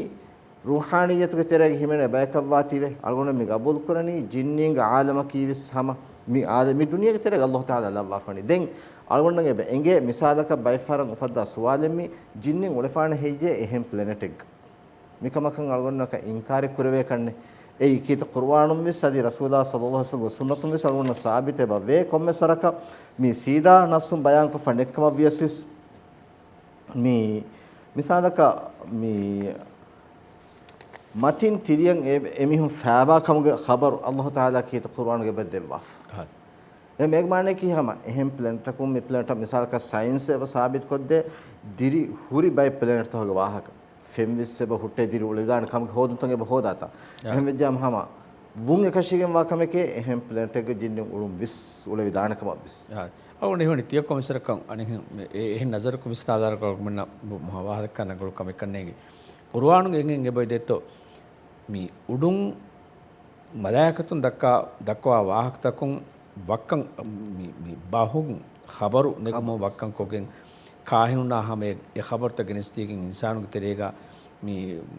ރޫޙާނިއްޔަތުގެ ތެރޭގަ ހިމެނޭ ބަޔަކަށްވާތީވެ، އަޅުގަނޑު މި ގަބޫލުކުރަނީ ޖިންނީންގެ ޢާލަމަކީ ވެސް ހަމަ މި ޢާލަ-، މި ދުނިޔޭގެ ތެރޭގަ ﷲ ތަޢާލާ ލައްވާފަނީ. ދެން އަޅުގަނޑަށް އެބަ އެނގޭ މިސާލަކަށް ބައެއްފަހަރަށް އުފައްދާ ސުވާލެއް މި ޖިންނިން އުޅެފާނެ ހެއްޔޭ އެހެން ޕްލެނެޓެއްގަ؟ މިކަމަކަށް އަޅުގަނޑަކަށް އިންކާރެއް ކުރެވޭ ކަންނެ. އެއީ ކީރިތި ޤުރުއާނުން ވެސް އަދި ރަސޫލާ ޞައްލައްލާހު ޢަލައިހި ވަސައްލަމްގެ ސުންނަތުން ވެސް އަޅުގަނޑަށް ސާބިތެއް އެބަ ވޭ. ކޮންމެސް ވަރަކަށް މި ސީދާ ނައްސުން ބަޔާންކޮށްފަ ނެތްކަމަށް ވިޔަސް ވެސް މި މިސާލަކަށް މި މަތިން ތިރިއަށް އެ-، އެމީހުން ފައިބާ ކަމުގެ ޚަބަރު ﷲ ތަޢާލާ ކީރިތި ޤުރުއާނުގަ އެބަ ދެއްވާފަ. އެ މޭގެ މާނަޔަކީ ހަމަ އެހެން ޕްލެނެޓަކުން މި ޕްލެނެޓަށް މިސާލަކަށް ސައިންސް އެބަ ސާބިތުކޮށްދޭ ދިރި ހުރި ބައެއް ޕްލެނެޓްތަކުގެ ވާހަކަ. ފެން ވެސް އެބަ ހުއްޓޭ ދިރި އުޅެދާނެ ކަމުގެ ހޯދުންތައް އެބަ ހޯދާތާ. އެހެން ވެއްޖާމަ ހަމަ ވުން އެކަށީގެންވާ ކަމެކޭ އެހެން ޕްލެނެޓެއްގަ ޖިންނިން އުޅުން ވެސް އުޅެވިދާނެ ކަމަށް ވެސް. އަޅުގަނޑު އެހެން ތިޔަ ކޮންމެސް ވަރަކަށް އަނެއް އެ-، އެހެން ނަޒަރަކުން ވިސްނާލާއިރު އަޅުގަނޑުމެންނަށް ވާހަކަ ނަގަޅު ކަމެއް ކަންނޭނގެ. ޤުރުއާނުގެ އެނގެން އެބައޮތް ދެއްތޯ؟ މި އުޑުން މަލާއިކަތުން ދައްކާ، ދައްކަވާ ވާހަކަތަކުން ވައްކަން، މި، މި ބަހުން ޚަބަރު ނެގުމުން ވައްކަން ކޮށްގެން، ކާހިނުންނާ ހަމަ އެ، އެ ޚަބަރުތައް ގެނެސްދީގެން އިންސާނުންގެ ތެރޭގަ މި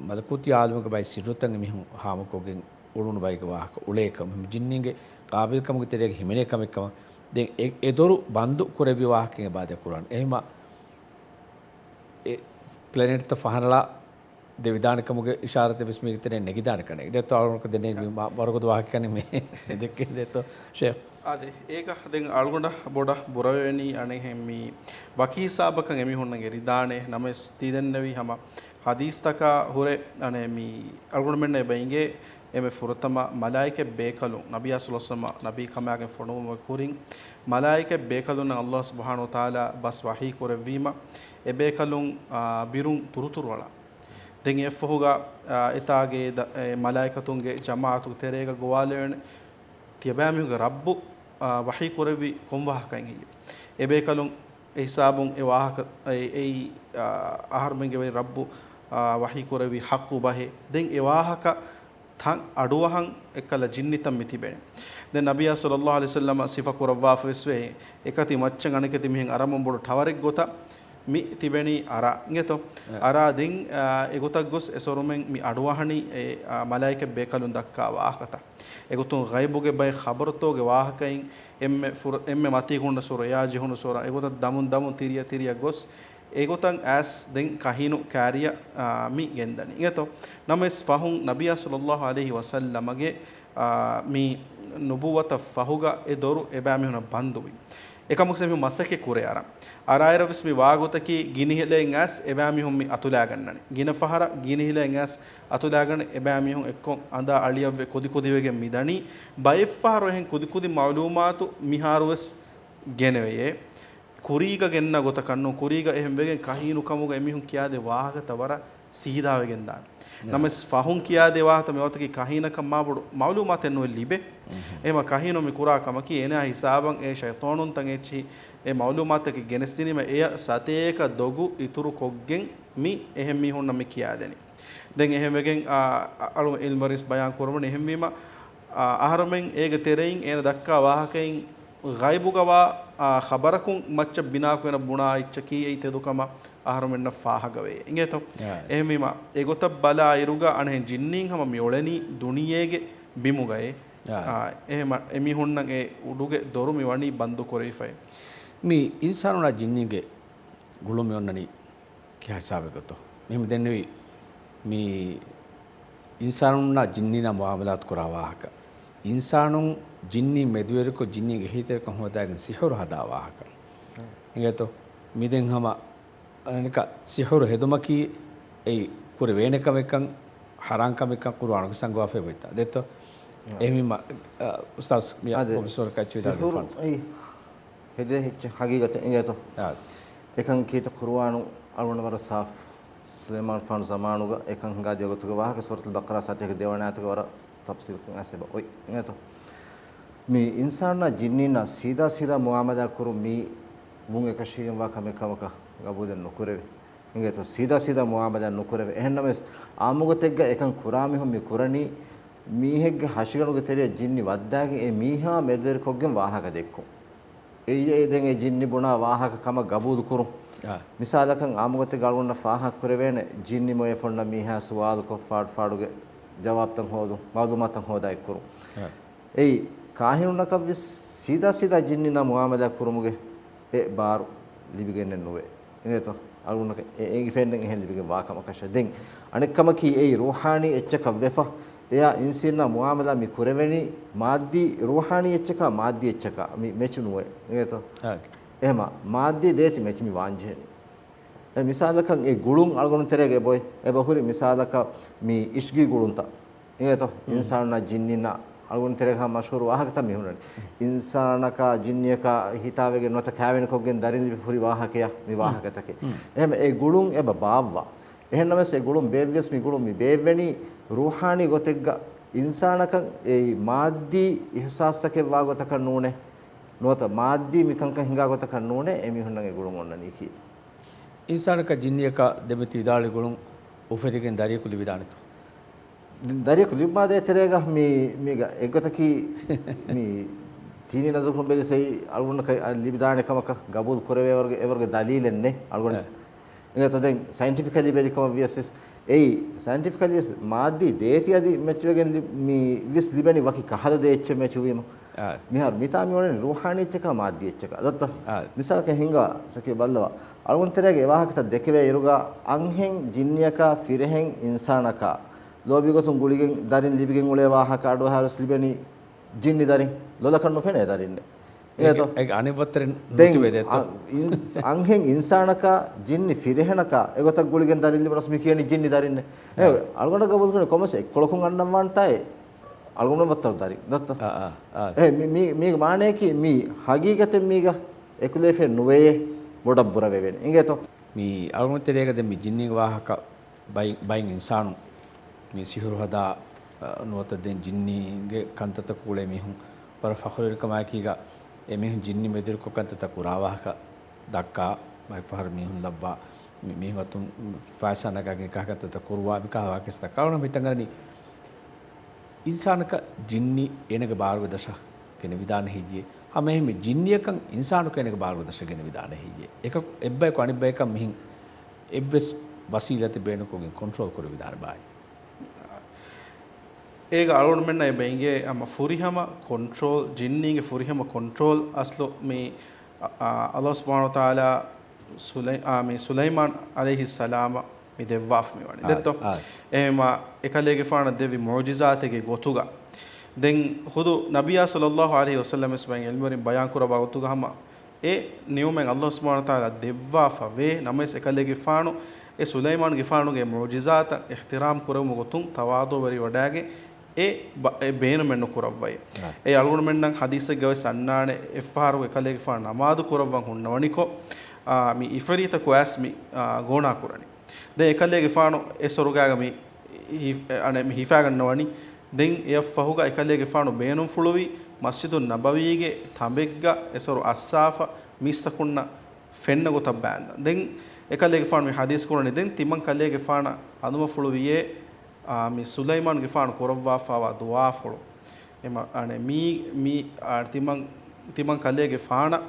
މަލަކޫތީ ޢާލަމުގެ ބައި ސިއްރުތައް އެމީހުން ހާމަކޮށްގެން އުޅުނު ބައިގެ ވާހަކަ އުޅޭކަން، މި ޖިންނީންގެ ޤާބިލްކަމުގެ ތެރޭގަ ހިމެނޭ ކަމެއްކަމަށް. ދެން އެ، އެ ދޮރު ބަންދު ކުރެއްވި ވާހަކައެއް އެބަ ދެ ޤުރުއާން. އެހެންމަ އެ ޕްލެނެޓްތައް ފަހަނަޅާ ދެވިދާނެ ކަމުގެ އިޝާރަތެއް ވެސް މީގެ ތެރެއިން ނެގިދާނެ ކަނެ. ދެއްތޯ އަޅުގަނޑަކަށް ދެނެ މި މާ-، ވަރުގަދަ ވާހަކަ ކަނެ މި ދެއްކެން ދެއްތޯ ޝޭޚް. އާދެ، އޭގަ ދެން އަޅުގަނޑަށް ބޮޑަށް ބުރަވެވެނީ އަނެއްހެން މި ވަކި ހިސާބަކަށް އެމީހުންނަށް އެރިދާނެ. ނަމަވެސް ތި ދެންނެވި ހަމަ ޙަދީޘްތަކާ ހުރެ އަނެއް މި އަޅުގަނޑުމެންނަށް އެބަ އިނގޭ އެންމެ ފުރަތަމަ މަލާއިކަތް ބޭކަލުން ނަބިއްޔާ ޞައްލައްލާހު ޢަލައިހި ވަސައްލަމަ ނަބީ ކަމާގެން ފޮނުވުމުގެ ކުރިން މަލާއިކަތް ބޭކަލުންނަށް ﷲ ސުބްޙާނަހޫ ވަތަޢާލާ ބަސް ވަޙީ ކުރެއްވީމަ، އެ ބޭކަލުން، އާ، ބިރުން ތުރުތުރުއަޅާ. ދެން އެއަށްފަހުގަ، އާ، އެތާގެ ދަ-، އެ މަލާއިކަތުންގެ ޖަމާޢަތުގެ ތެރޭގަ ގޮވާލެވޭނެ، ތިޔަބައިމީހުންގެ ރައްބު، އާ، ވަޙީ ކުރެއްވީ ކޮން ވާހަކައެއް ހެއްޔެވެ؟ އެ ބޭކަލުން އެ ހިސާބުން އެ ވާހަކަ، އެ-، އެއީ، އާ، އަހަރުމެންގެ ވެރި ރައްބު، އާ، ވަޙީ ކުރެއްވި ޙައްޤު ބަހޭ. ދެން އެ ވާހަކަ ތަން އަޑުއަހަން އެއްކަލަ ޖިންނިތައް މި ތިބެނީ. ދެން ނަބިއްޔާ ޞައްލައްލާހު ޢަލައިހި ވަސައްލަމަ ސިފަ ކުރައްވާފަވެސް ވޭ، އެކަތި މައްޗަށް އަނެކަތި މީހެއް އަރަމުން ބޮޑު ޓަވަރެއް ގޮތަށް މި ތިބެނީ އަރާ. އިނގޭތޯ؟ އަރާ ދެން، އާ، އެގޮތަށް ގޮސް އެ ސޮރުމެން މި އަޑުއަހަނީ އެ، އާ، މަލާއިކަތް ބޭކަލުން ދައްކާ ވާހަކަތައް. އެގޮތުން ޣައިބުގެ ބައެއް ޚަބަރުތޯގެ ވާހަކައިން އެންމެ ފުރ-، އެންމެ މަތީ ހުންނަ ސުރަ، ޔާ ޖިހުނު ސުރަ، އެގޮތަށް ދަމުން ދަމުން ތިރިއަށް ތިރިއަށް ގޮސް، އެގޮތަށް އައިސް ދެން ކަހިނު ކާރިއަށް، އާ، މި ގެންދަނީ. އިނގޭތޯ؟ ނަމަވެސް ފަހުން ނަބިއްޔާ ޞައްލައްލާހު ޢަލައިހި ވަސައްލަމަގެ، އާ، މި ނުބުއްވަތަށް ފަހުގަ އެ ދޮރު އެބައިމީހުނަށް ބަންދުވި. އެކަމަކު މި މަސައްކަތް ކުރޭ އަރަން. އަރާއިރަށް ވެސް މި ވާގޮތަކީ ގިނިހިލައިން އައިސް އެބައިމީހުން މި އަތުލާގަންނަނީ. ގިނަ ފަހަރަށް ގިނިހިލައިން އައިސް އަތުލާގަނެ އެބައިމީހުން އެއްކޮށް އަނދާ އަޅިއަށްވެ ކުދިކުދިވެގެން މި ދަނީ. ބައެއްފަހަރު އެހެން ކުދިކުދި މަޢުލޫމާތު މިހާރުވެސް ގެނެވެޔޭ. ކުރީގަ ގެންނަ ގޮތަކަށް ނޫން، ކުރީގަ އެހެން ވެގެން ކަހީނު ކަމުގަ އެމީހުން ކިޔާދޭ ވާހަކަތައް ވަރަށް ސީދާވެގެން ދާނެ. ނަމަވެސް ފަހުން ކިޔާދޭ ވާހަކަތައް މި ވަގުތަކީ ކަހީނަކަށް މާބޮޑު މަޢުލޫމާތެއް ނުވެ ލިބޭ. އެހެމަ ކަހީނު މި ކުރާ ކަމަކީ އޭނާ ހިސާބަށް އެ ޝައިޠާނުންތައް އެއްޗިހި އެ މަޢުލޫމާތަކެއް ގެނެސްދިނީމަ އެޔަށް ސަތޭކަ ދޮގު އިތުރު ކޮށްގެން މި އެހެން މީހުންނަށް މި ކިޔާދެނީ. ދެން އެހެންވެގެން، އާ، އަ-، އަޅު އިލްމުވެރިން ވެސް ބަޔާން ކުރަމުން އެހެންވީމަ، އާ، އަހަރުމެން އޭގެ ތެރެއިން އޭނަ ދައްކާ ވާހަކައިން ޣައިބުގަވާ، އާ، ޚަބަރަކުން މައްޗަށް ބިނާކޮށް އޭނަ ބުނާ އެއްޗަކީ އެއީ ތެދުކަމަށް އަހަރުމެންނަށް ފާހަގަވޭ. އިނގޭތޯ؟ އާ. އެހެންވީމަ، އެގޮތަށް ބަލާ އިރުގަ އަނެއް ޖިންނީން ހަމަ މި އުޅެނީ ދުނިޔޭގެ ބިމުގައޭ. އާ. އާ، އެހެމަ، އެމީހުންނަށް އެ އުޑުގެ ދޮރު މި ވަނީ ބަންދު ކުރެވިފައި. މި އިންސާނުންނާ ޖިންނީންގެ ގުޅުން މި އޮންނަނީ ކިހާ ހިސާބެއްގަތޯ؟ މިހެން ދެންނެވި މި އިންސާނުންނާ ޖިންނީންނާ މުޢާމަލާތު ކުރާ ވާހަކަ. އިންސާނުން ޖިންނީން މެދުވެރިކޮށް ޖިންނީންގެ އެހީތެރިކަން ހޯދާގެން ސިޙުރު ހަދާ ވާހަކަ. އިނގޭތޯ؟ މިދެން ހަމަ އަނެކަ ސިހުރު ހެދުމަކީ އެއީ ކުރެވޭނެ ކަމެއްކަން، ހަރާން ކަމެއްކަން ޤުރުއާނުގެ ސަންގޮވާފައި އޮތްތާ ދެއްތޯ؟ އެހެންވީމަ، އަ، އުސްތާޒް މިއަށް އަދި ޕްރޮފެސަރ ކައްޗި ވިދާޅުވެފާނެ. ސިހުރު އެއީ ހެދޭ ހެއްޗެއް ހަގީގަތެއް އިނގޭތޯ؟ އާ. އެކަން ކީތަ ޤުރުއާނު އަޅުގަނޑަށް ވަރަށް ސާފު. ސުލައިމާންފާނު ޒަމާނުގަ އެކަން ހިނގާދިޔަ ގޮތުގެ ވާހަކަ ސޫރަތުލް ބަޤަރާ ސާތޭކަ ދެވަނަ އާޔަތުގަ ވަރަށް ތަފްސީލުކޮށް އައިސް އެބަ އޮތް އިނގޭތޯ؟ މި އިންސާނާ ޖިންނީންނާ ސީދާ ސީދާ މުއާމަލާ ކުރުން މީ ވުން އެކަށީގެންވާ ކަމެއް ކަމަކަށް ގަބޫލެއް ނުކުރެވޭ. އިނގޭތޯ؟ ސީދާ ސީދާ މުއާމަލާ ނުކުރެވޭ. އެހެންނަމަވެސް، އާއްމުގޮތެއްގަ އެކަން ކުރާ މީހުން މި ކުރަނީ، މީހެއްގެ ހަށިގަނޑުގެ ތެރެއަށް ޖިންނި ވައްދާގެން އެ މީހާ މެދުވެރިކޮށްގެން ވާހަކަ ދެއްކުން. އެއީ އެ ދެން އެ ޖިންނި ބުނާ ވާހަކަ ކަމަށް ގަބޫލު ކުރުން. އާ. މިސާލަކަށް، އާއްމުގޮތެއްގަ އަޅުގަނޑަށް ފާހަގަ ކުރެވޭނެ، ޖިންނި މޮޔަފޮންނަ މީހާ ސުވާލުކޮށް، ފާޑު ފާޑުގެ ޖަވާބުތައް ހޯދުން، މަޢުލޫމާތުތައް ހޯދާ އެއްކުރުން. އާ. އެއީ، ކާހިނުންނަކަށްވެސް ސީދާ ސީދާ ޖިންނިންނާ މުއާމަލާ ކުރުމުގެ އެ ބާރު ލިބިގެންނެއް ނުވޭ. އިނގޭތޯ؟ އަޅުގަނޑަކަށް އެ އެނގިފައިންނެއް އެހެން ލިބިގެން ވާ ކަމަކަށެއް. ދެން އަނެއް ކަމަކީ، އެއީ ރޫޙާނީ އެއްޗަކަށް ވެފަ. އެޔާ އިންސީންނާ މުއާމަލާ މި ކުރެވެނީ މާއްދީ ރޫޙާނީ އެއްޗަކާ މާއްދީ އެއްޗަކާ މި މެޗު ނުވޭ. އިނގޭތޯ؟ އާ. އެހެމަ މާއްދީ ދޭތި މެޗު މި ވާންޖެހެނީ. އެ މިސާލަކަށް އެ ގުޅުން އަޅުގަނޑު ތެރޭގަ އެބައޮތް. އެބަ ހުރި މިސާލަކަށް މި އިޝްގީ ގުޅުންތައް. އިނގޭތޯ؟ މް. އިންސާނާ ޖިންނިންނާ އަޅުގަނޑު ތެރޭގަ މަޝްހޫރު ވާހަކަތައް މި ހުންނަނީ. އިންސާނަކާ ޖިންނިއަކާ ހިތާވެގެން ނުވަތަ ކާވެނިކޮށްގެން ދަރިން ލިބި ހުރި ވާހަކަޔާ މި މް. ވާހަކަތަކެއް. މް. އެހެމަ އެ ގުޅުން އެބަ ބާއްވާ. އެހެންނަމަވެސް އެ ގުޅުން ބޭއްވިޔަސް މި ގުޅުން މި ބޭއްވެނީ ރޫޙާނީ ގޮތެއްގަ އިންސާނަކަށް އެއީ މާއްދީ އިޙްސާސްތަކެއް ވާ ގޮތަކަށް ނޫނޭ. ނުވަތަ މާއްދީ މިކަންކަން ހިނގާ ގޮތަކަށް ނޫނޭ އެމީހުންނަށް އެ ގުޅުން އޮންނަނީކީ. އިންސާނަކަށް ޖިންނިއަކަށް ދެމެތި ވިދާޅުވި ގުޅުން އުފެދިގެން ދަރިޔަކު ލިބިދާނެތޯ؟ ދަރިޔަކު ލިބުމާ ދޭތެރޭގަ މި، މީގަ އެއްގޮތަކީ މި ތީނީ ނަޒަރުކުރުން ބެލި ސެއި އަޅުގަނޑަކަށް ލިބިދާނެ ކަމަކަށް ގަބޫލު ކުރެވޭ ވަރުގެ، އެވަރުގެ ދަލީލެއް ނެތް އަޅުގަނޑު. އެ. އިނގޭތޯ ދެން ސައިންޓިފިކަލީ ބެލި ކަމަށް ވިޔަސް އެއީ، ސައިންޓިފިކަލީ ވެސް މާއްދީ ދޭތި އަދި މެޗުވެގެން ލި-، މި ވިސް ލިބެނީ ވަކި ކަހަލަ ދޭއްޗެއް މެޗުވީމަ. އާ. މިހާރު މިތާ މި އޮންނަނީ ރޫޙާނީ އެއްޗަކާ މާއްދީ އެއްޗަކާ. ދައްތަ؟ އާ. މިސާލަކަށް ހިނގާ، ޝަކީ ބައްލަވާ. އަޅުގަނޑު ތެރޭގަ އެ ވާހަކަތައް ދެކެވޭ އިރުގަ އަންހެން ޖިންނިއަކާ ފިރިހެން އިންސާނަކާ ލޯބިގޮތުން ގުޅިގެން ދަރިން ލިބިގެން އުޅޭ ވާހަކަ އަޑުއަހާރުވެސް ލިބެނީ ޖިންނި ދަރިން. ލޮލަކަށް ނުފެނޭ ދަރިންނެއް. އޭގެ، އޭތޯ؟ އޭގެ އަނެއް ވައްތަރެއް ދެން ނުތިބޭ ދޭތޯ؟ އަ-، އިންސް-، އަންހެން އިންސާނަކާ ޖިންނި ފިރިހެނަކާ އެގޮތަށް ގުޅިގެން ދަރިން ލިބުނަސް މި ކިޔަނީ ޖިންނި ދަރިންނެއް. އެ، އާ. އަޅުގަނޑަށް ގަބޫލުކުރެ ކޮމެސް އެއްކޮޅަކުން އަންނަން ވާންތާއޭ. އަޅުގަނޑު ވައްތަރު ދަރިން. ދައްތަ؟ އާ، އާ، އާ. އެ، މި، މި، މީގެ މާނަޔަކީ މީ ހަގީގަތެއް މީގަ އެކުލެވިފައެއް ނުވެޔޭ ބޮޑަށް ބުރަވެވޭނެ. އިނގޭތޯ؟ މި އަޅުގަނޑު ތެރޭގަ ދެން މި ޖިންނީގެ ވާހަކަ ބައި-، ބައިން އިންސާނުން މި ސިހުރު ހަދާ، އަ، ނުވަތަ ދެން ޖިންނީންގެ ކަންތައްތަކުގަ އުޅޭ މީހުން ވަރަށް ފަޚުރުވެރިކަމާއެކީގަ، އެމީހުން ޖިންނި މެދުވެރިކޮށް ކަންތައްތައް ކުރާ ވާހަކަ ދައްކާ، ބައެއްފަހަރު މީހުން ލައްވާ، މި-، މީހުން އަތުން ފައިސާ ނަގާގެން ކަހަލަ ކަންތައްތައް ކުރުވާ، މިކަހަލަ ވާހަކަ ދައްކާ. އަޅުގަނޑު ހިތަށް އަރަނީ، އިންސާނަކަށް ޖިންނި އޭނަގެ ބާރުގެ ދަށަށް ގެނެވިދާނެ ހެއްޔޭ؟ ހަމައެހެންމެ ޖިންނިއަކަށް އިންސާނަކު އޭނަގެ ބާރުގެ ދަށަށް ގެނެވިދާނެ ހެއްޔޭ؟ އެކަކު އެއްބަޔަކު އަނެއްބަޔަކަށް މިހެން އެއްވެސް ވަސީލަތެއް ބޭނުންކޮށްގެން ކޮންޓްރޯލް ކުރެވިދާނެ ބާއި؟ އޭގަ އަޅުގަނޑުމެންނަށް އެބަ އިނގޭ ހަމަ ފުރިހަމަ ކޮންޓްރޯލް، ޖިންނީންގެ ފުރިހަމަ ކޮންޓްރޯލް އަސްލު މި، އަ، އަ، ﷲ ސުބްޙާނަހޫ ވަތަޢާލާ ސުލައި-، އާ، މި ސުލައިމާން ޢަލައިހިއްސަލާމަށް މި ދެއްވާފަ މިވަނީ. އާ، ދެއްތޯ؟ އާ. އެހެމަ އެކަލޭގެފާނަށް ދެއްވި މުޢުޖިޒާތެއްގެ ގޮތުގަ. ދެން ޚުދު ނަބިއްޔާ ޞައްލައްލާހު ޢަލައިހި ވަސައްލަމަ ވެސް ބައިން ޢިލްމުވެރިން ބަޔާން ކުރައްވާ ގޮތުގަ ހަމަ އެ ނިޢުމަތް ﷲ ސުބްޙާނަހޫ ވަތަޢާލާ ދެއްވާފަ ވޭ ނަމަވެސް، އެކަލޭގެފާނު އެ ސުލައިމާންގެފާނުގެ މުޢުޖިޒާތަށް އިޙްތިރާމް ކުރެވުމުގެ ގޮތުން ތަވާޟުޢުވެރިވެވަޑައިގެން އެ ބަ-، އެ ބޭނުމެއް ނުކުރައްވައި. އާ. އެ އަޅުގަނޑުމެންނަށް ޙަދީޘެއްގަ ވެސް އަންނާނެ، އެއްފަހަރު އެކަލޭގެފާނު ނަމާދު ކުރައްވަން ހުންނަވަނިކޮށް، އާ، މި ޢިފްރީތަކު އައިސް މި، އާ، ގޯނާ ކުރަނީ. ދެން އެކަލޭގެފާނު އެ ސޮރުގާގަ މި ހި-، އަނެ، މި ހިފާގަންނަވަނީ. ދެން އެއަށްފަހުގަ އެކަލޭގެފާނު ބޭނުންފުޅުވި މަސްޖިދުއް ނަބަވީގެ ތަނބެއްގަ އެ ސޮރު އައްސާފަ މީސްތަކުންނަށް ފެންނަ ގޮތަށް ބާއްވާ. ދެން އެކަލޭގެފާނު މި ޙަދީޘް ކުރަނީ، ދެން ތިމަން ކަލޭގެފާނަށް އަނދުމަފުޅުވިޔޭ، އާ، މި ސުލައިމާންގެފާނު ކުރައްވާފައިވާ ދުޢާފުޅު. އެމަ-، އަނެ، މީ، މީ، އާ، ތިމަން، ތިމަން ކަލޭގެފާނަށް،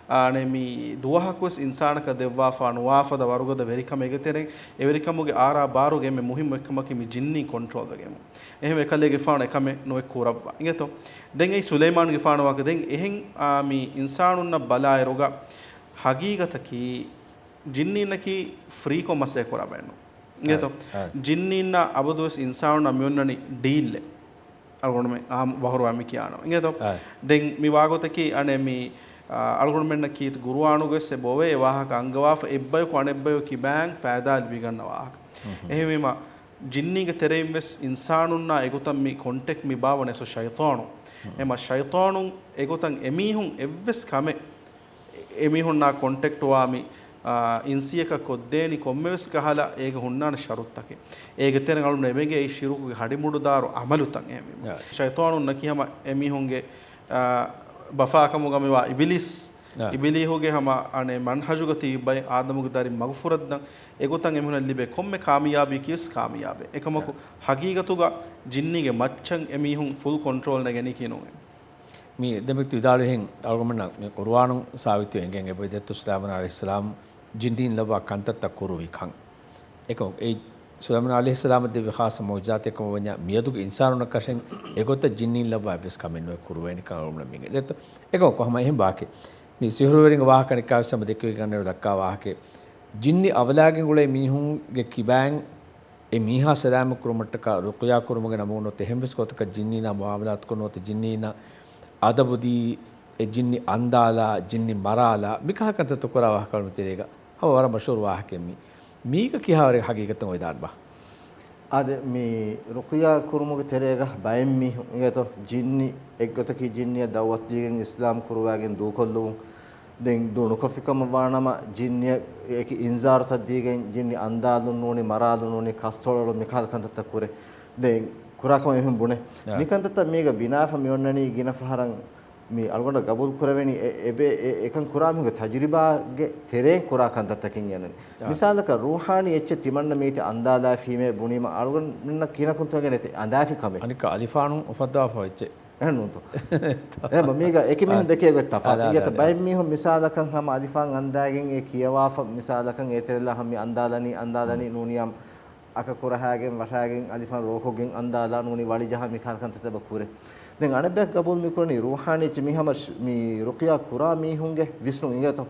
އާ، އަނެ، މި ދުވަހަކުވެސް އިންސާނަކަށް ދެއްވާފަ ނުވާފަދަ ވަރުގަދަ ވެރިކަމެއްގެ ތެރެއިން، އެ ވެރިކަމުގެ އާރާ ބާރުގެ އެންމެ މުހިއްމު އެއްކަމަކީ މި ޖިންނީ ކޮންޓްރޯލް ވެގެން. އެހެން އެކަލޭގެފާނު އެކަމެއް ނުއެއް ކުރައްވާ. އިނގޭތޯ؟ ދެން އެއީ ސުލައިމާންގެފާނު ވާހަކަ. ދެން އެހެން، އާ، މި އިންސާނުންނަށް ބަލާއިރުގަ ހަގީގަތަކީ ޖިންނީންނަކީ ފްރީކޮށް މަސައްކަތް ކުރާ ބައެއް ނޫން. އިނގޭތޯ؟ އާ، އާ. ޖިންނީންނާ އަބަދުވެސް އިންސާނުންނާ މިއޮންނަނީ ޑީލްއެއް. އަޅުގަނޑުމެން އާންމު ބަހުރުވާ މި ކިޔާނަމަ. އިނގޭތޯ؟ އާ. ދެން މި ވާގޮތަކީ އަނެއް މި، އަޅުގަނޑުމެންނަށް ކީރިތި ގުރުއާނުގަވެސް އެބައޮވޭ އެ ވާހަކަ އަންގަވާފަ، އެއްބަޔަކު އަނެއްބަޔަކު ކިބައިން ފައިދާ ލިބިގަންނަ ވާހަކަ. އެހެންވީމަ، ޖިންނީގެ ތެރެއިން ވެސް އިންސާނުންނާ އެގޮތަށް މި ކޮންޓެކްޓް މި ބާވަނީ އަސްލު ޝައިޠާނު. އެހެންވީމަ ޝައިޠާނުން އެގޮތަށް އެމީހުން އެއްވެސް ކަމެއް އެމީހުންނާ ކޮންޓެކްޓްވާ މި، އާ، އިންސިއްޔަކަށް ކޮށްދޭނީ ކޮންމެވެސް ކަހަލަ އޭގެ ހުންނާނެ ޝަރުތުތަކެއް. އޭގެ ތެރެއިން އަޅުގަނޑު އެބައިނގޭ އެއީ ޝިރުކުގެ ހަޑިމުޑުދާރު އަމަލުތައް އެހެންވީމަ. ޝައިޠާނުންނަކީ ހަމަ އެމީހުންގެ، އާ، ބަފާކަމުގަ މިވާ އިބިލީސް. އިބިލީހުގެ ހަމަ އަނެއް މަންހަޖުގަ ތިބި ބައެއް އާދަމުގެ ދަރިން މަގުފުރައްދަން އެގޮތަށް އެމީހުންނަށް ލިބޭ ކޮންމެ ކާމިޔާބީ ކިޔަސް ކާމިޔާބެއް. އެކަމަކު ހަގީގަތުގަ ޖިންނީގެ މައްޗަށް އެމީހުން ފުލް ކޮންޓްރޯލް ނެގެނީކީ ނޫން. މި ދެމެތި ވިދާޅުވިހެން އަޅުގަނޑުމެންނަށް މި ޤުރުއާނުން ސާބިތު އެނގެން އެބައިދެއްތޯ ސުލައިމާނު ޢަލައިހިއްސަލާމް ޖިންނީން ލައްވާ ކަންތައްތައް ކުރުވިކަން. އެކަމަކު އެއީ ސުލައިމާނު ޢަލައިހިއްސަލާމަށް ދެއްވި ޚާއްޞަ މުޢުޖިޒާތެއް ކަމަށް ވަންޏާ، މިއަދުގެ އިންސާނުންނަށް ކަށެން އެގޮތަށް ޖިންނީން ލައްވާ އެއްވެސް ކަމެއް ނުވެ ކުރުވޭނެކަން އަޅުގަނޑުމެން މި އިނގޭ. އެއްތޯ؟ އެކަމަކު ހަމަ އެހެން ބާކީ. މި ސިހުރުވެރިންގެ ވާހަކަ އަނެއްކާވެސް ހަމަ ދެކެވިގަންނައިރު ދައްކާ ވާހަކައެއް. ޖިންނި އަވަލާގެން އުޅޭ މީހުންގެ ކިބައިން އެ މީހާ ސަލާމަތް ކުރުމަށްޓަކާ ރުޤްޔާ ކުރުމުގެ ނަމުން ނުވަތަ އެހެންވެސް ގޮތަކަށް ޖިންނީންނާ މުޢާމަލާތުކޮށް ނުވަތަ ޖިންނީންނަށް އަދަބުދީ، އެ ޖިންނި އަންދާލާ، ޖިންނި މަރާލާ، މިކަހަލަ ކަންތައްތައް ކުރާ ވާހަކަ މިތެރޭގަ ހަމަ ވަރަށް މަޝްހޫރު ވާހަކައެއް މީ. މީގަ ކިހާވަރެއް ހަގީގަތުން އޮވެދާނެބާ؟ އާދެ، މި ރުޤްޔާ ކުރުމުގެ ތެރޭގަ ބައެއް މީހުން އިނގޭތޯ، ޖިންނި އެއްގޮތަކީ ޖިންނިއަށް ދަޢުވަތު ދީގެން އިސްލާމް ކުރުވާގެން ދޫކޮށްލުވުން. ދެން ދޫ ނުކޮށްފިކަމަށް ވާނަމަ، ޖިންނިއަށް އެކި އިންޒާރުތައް ދީގެން، ޖިންނި އަންދާލުން ނޫނީ، މަރާލުން ނޫނީ، ކަސްތޮޅަޅު މިކަހަލަ ކަންތައްތައް ކުރޭ. ދެން ކުރާކަމަށް އެމީހުން ބުނޭ. އާ. މިކަންތައްތައް މީގަ ބިނާފަ މިއޮންނަނީ ގިނަ ފަހަރަށް މި އަޅުގަނޑަށް ގަބޫލު ކުރެވެނީ އެ-، އެބެ-، އެ-، އެކަން ކުރާ މީހުންގެ ތަޖުރިބާގެ ތެރެއިން ކުރާ ކަންތައްތަކެއް އެންނަނީ. އާ. މިސާލަކަށް، ރޫޙާނީ އެއްޗެއް ތިމަންނަ މީތި އަންދާލާފީމޭ ބުނީމަ، އަޅުގަނޑުމެންނަށް ކިހިނަކުންތޯ ގެނެތި އަނދާފި ކަމެއް. އަނެއްކާ އަލިފާނު އުފައްދާފަ އެއްޗެއް. އެހެންނޫންތޯ؟ އެހެން ބަ މީގަ އެކި މީހުން އާ. ދެކޭ ގޮތް ތަފާތު. އާ، އިނގޭތަ؟ އާ. ބައެއް މީހުން މިސާލަކަށް ހަމަ އަލިފާން އަންދާގެން އެ ކިޔަވާފަ، މިސާލަކަށް އޭތެރެލާ ހަމަ މި އަންދާލަނީ، އަންދާލަނީ ނޫނިޔާމް އަކަ ކުރަހާގެން ވަށާގެން އަލިފާން ރޯކޮށްގެން އަންދާލާ ނޫނީ ވަޅިޖަހާ މިކަހަލަ ކަންތައްތައް ބަ ކުރޭ. ދެން އަނެއްބަޔަކު ގަބޫލު މިކުރަނީ ރޫޙާނީ އެއްޗެއް މި ހަމަ ޝް-، މި ރުޤްޔާ ކުރާ މީހުންގެ ވިސްނުން އިނގޭތޯ.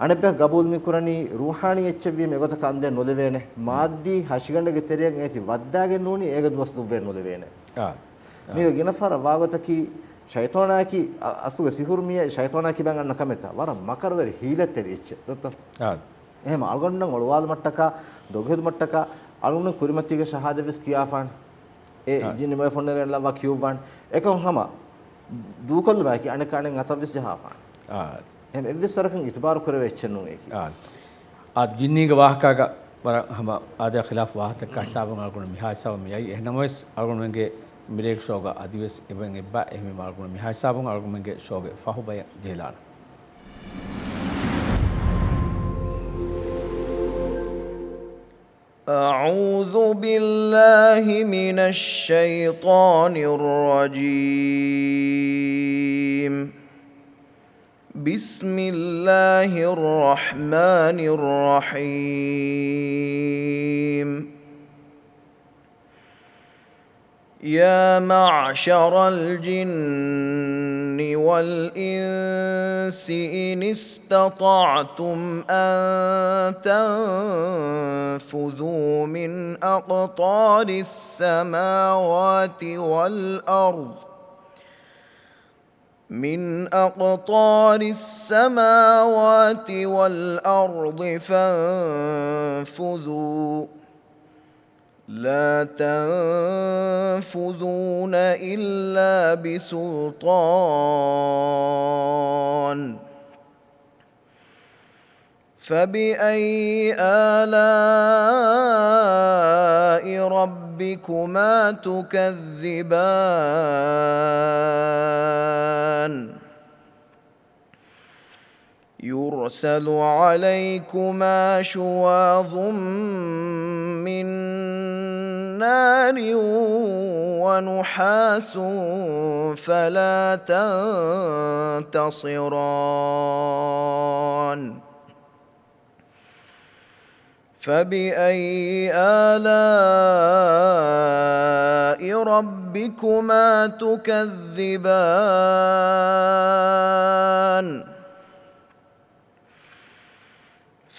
އަނެއްބަޔަކު ގަބޫލު މިކުރަނީ ރޫޙާނީ އެއްޗެއްވީމަ އެގޮތަކަށް އަނދޭ ނުލެވޭނެ. މާއްދީ ހަށިގަނޑެއްގެ ތެރެއަށް އޭތި ވައްދާގެން ނޫނީ އޭގެ ދުވަސް ދުއްވޭ ނުލެވޭނެ. އާ. އާ. މީގަ ގިނަ ފަހަރަށް ވާގޮތަކީ ޝައިޠާނާއަކީ އަ-، އަސްލުގަ ސިހުރު މީއެއް ޝައިޠާނާ ކިބައިން އަންނަ ކަމެއްތަ؟ ވަރަށް މަކަރުވެރި ހީލަތްތެރި އެއްޗެއް ދޯ. އާ. އެހެން އަޅުގަނޑުމެން އޮޅުވާލުމަށްޓަކާ، ދޮގުހެދުމަށްޓަކާ، އަޅުގަނޑު ކުރިމަތީގެ ޝަހާދަތްވެސް ކިޔާފާނެ. އެ އާ. ޖިންނި މޮޔަ ފޮންނަރެން ލައްވާ ކިޔުއްވާނެ. އެކަމަކު ހަމަ ދޫކޮށްލުމާއެކީ އަނެއްކާ އަނެއް އަތަށްވެސް ޖަހާފާނެ. އާ. އެހެން އެއްވެސް ވަރަކަށް އިތުބާރު ކުރެވޭ އެއްޗެއް ނޫން އެކީ. އާ. އާ، ޖިންނީގެ ވާހަކާގަ ވަރަށް ހަމަ އާދަޔާ ޚިލާފު ވާހަކަތަކާ ހިސާބުން އަޅުގަނޑު މިހާ ހިސާބަށް މިއައީ. އެހެންނަމަވެސް އަޅުގަނޑުމެންގެ މިރޭގެ ޝޯގަ އަދިވެސް އެބައިން އެއްބަ. އެހެންވީމަ އަޅުގަނޑު މިހާ ހިސާބުން އަޅުގަނޑުމެންގެ ޝޯގެ ފަހު ބަޔަށް ޖެހިލާނަން. أعوذ بالله من الشيطان الرجيم. بسم الله الرحمن الرحيم. يا معشر الجن والإنس إن استطعتم أن تنفذوا من أقطار السماوات والأرض، من أقطار السماوات والأرض فانفذوا، لا تنفذون إلا بسلطان، فبأي آلاء ربكما تكذبان؟ يرسل عليكما شواظ من نار ونحاس فلا تنتصران. فبأي آلاء ربكما تكذبان؟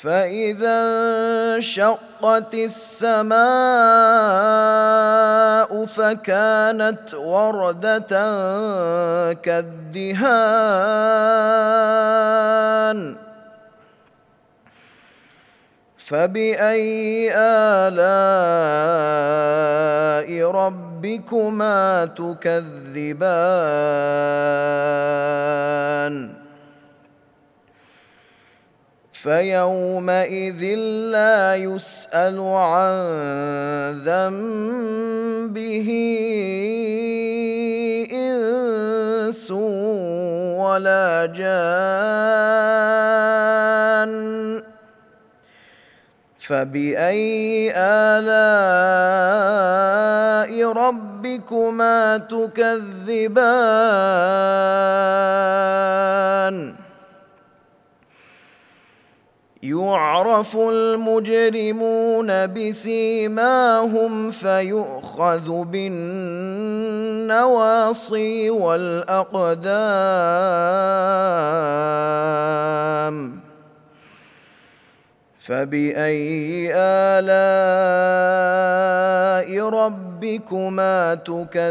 فإذا انشقت السماء فكانت وردة كالدهان. فبأي آلاء ربكما تكذبان؟ فيومئذ لا يسأل عن ذنبه إنس ولا جان. فبأي آلاء ربكما تكذبان؟ يعرف المجرمون بسيماهم فيؤخذ بالنواصي والأقدام. فبأي آلاء ربكما تكذبان؟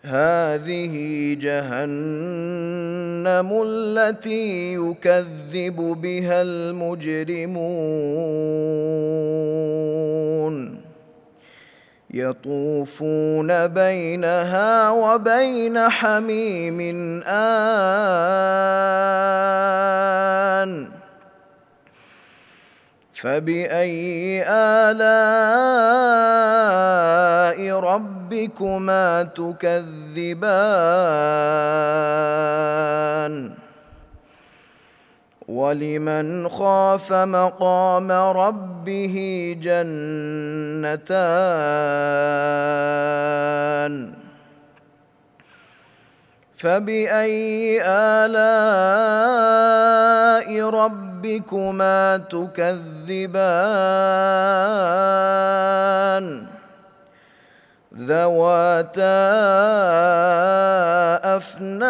هذه جهنم التي يكذب بها المجرمون. يطوفون بينها وبين حميم آن. فبأي آلاء ربكما تكذبان؟ ولمن خاف مقام ربه جنتان. فبأي آلاء ربكما تكذبان؟ ذواتا أفنان.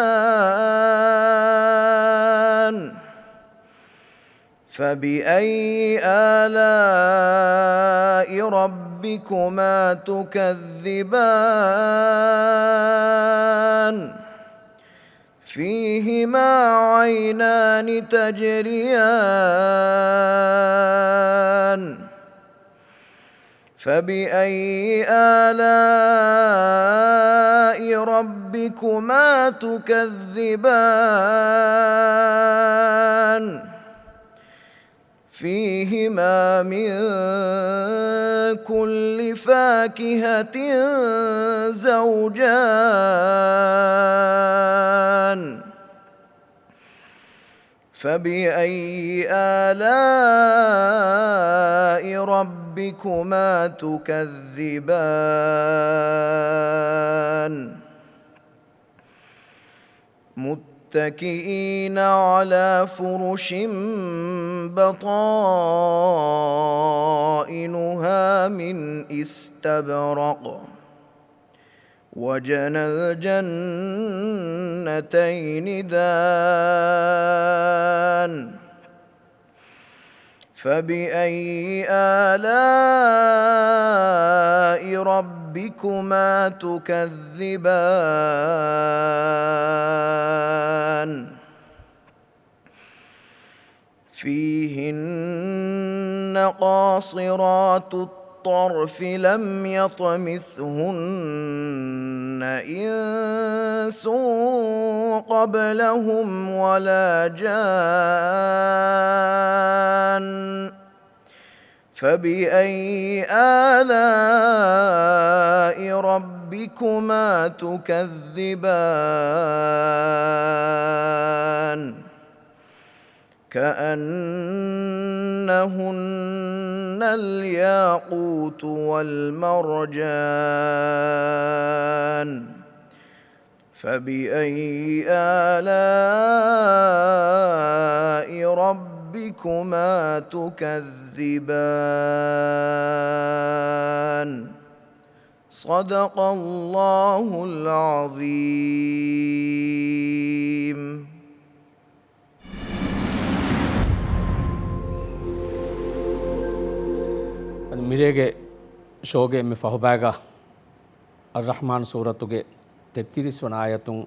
فبأي آلاء ربكما تكذبان؟ فيهما عينان تجريان. فبأي آلاء ربكما تكذبان؟ فيهما من كل فاكهة زوجان. فبأي آلاء ربكما تكذبان؟ متكئين على فرش بطائنها من استبرق. وجنى الجنتين دان. فبأي آلاء ربكما تكذبان؟ فيهن قاصرات الطرف لم يطمثهن إنس قبلهم ولا جان. فبأي آلاء ربكما تكذبان؟ كأنهن الياقوت والمرجان. فبأي آلاء ربكما تكذبان؟ صدق الله العظيم. މިރޭގެ ޝޯގެ އެންމެ ފަހުބައިގަ އައްރަޙްމާން ސޫރަތުގެ ތެއްތިރީސް ވަނަ އާޔަތުން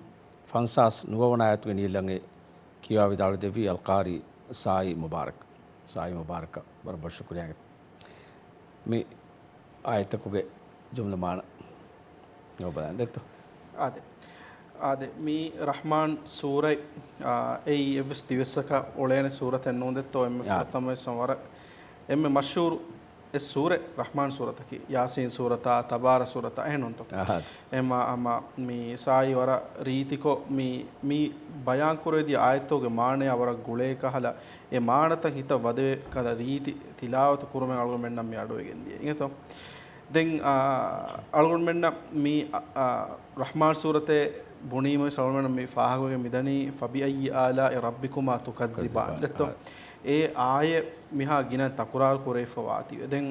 ފަންސާސް ނުވަ ވަނަ އާޔަތުގެ ނީލަނގެ ކިޔާ ވިދާޅު ދެއްވީ އަލްޤާރީ ސާއީ މުބާރަކް. ސާއީ މުބާރަކަށް ވަރަށް ބޮޑަށް ޝުކުރިއްޔާ. މި އާޔަތަކުގެ ޖުމްލަ މާނަ އެބަ ބަލާން ދެއްތޯ؟ އާދެ. އާދެ، މީ ރަޙްމާން ސޫރަތް، އާ، އެއީ އެއްވެސް ދިވެއްސަކަށް އޮޅޭނެ ސޫރަތެއް ނޫން ދެއްތޯ؟ އެންމެ އާ. ފުރަތަމަވެސް ވަރަށް އެންމެ މަޝްހޫރު އެއް ސޫރަ ރަޙްމާން ސޫރަތަކީ، ޔާސީން ސޫރަތާ، ތަބާރަ ސޫރަތާ އެހެންނޫންތޯ؟ އާ. އެމާ އަމާ މި ސާއީ ވަރަށް ރީތިކޮށް މި، މި ބަޔާން ކުރެވިދިޔަ އާޔަތުގެ މާނަޔާ ވަރަށް ގުޅޭ ކަހަލަ، އެ މާނަތައް ހިތަށް ވަދެވޭ ކަހަލަ ރީތި ތިލާވަތު ކުރުމެއް އަޅުގަނޑުމެންނަށް މި އަޑުއެގެން ދިޔަ. އިނގޭތޯ؟ ދެން، އާ، އަޅުގަނޑުމެންނަށް މި، އާ، ރަޙްމާން ސޫރަތެއް ބުނީމަވެސް އަޅުގަނޑުމެންނަށް މި ފާހަގަވެގެން މިދަނީ، فَبِأَيِّ آلَاءِ رَبِّكُمَا تُكَذِّبَانِ. ތުކައްޒިބާން. ދެއްތޯ؟ އާ. އެ އާޔަތް މިހާ ގިނަ ތަކުރާރު ކުރެވިފަ ވާތީވެ. ދެން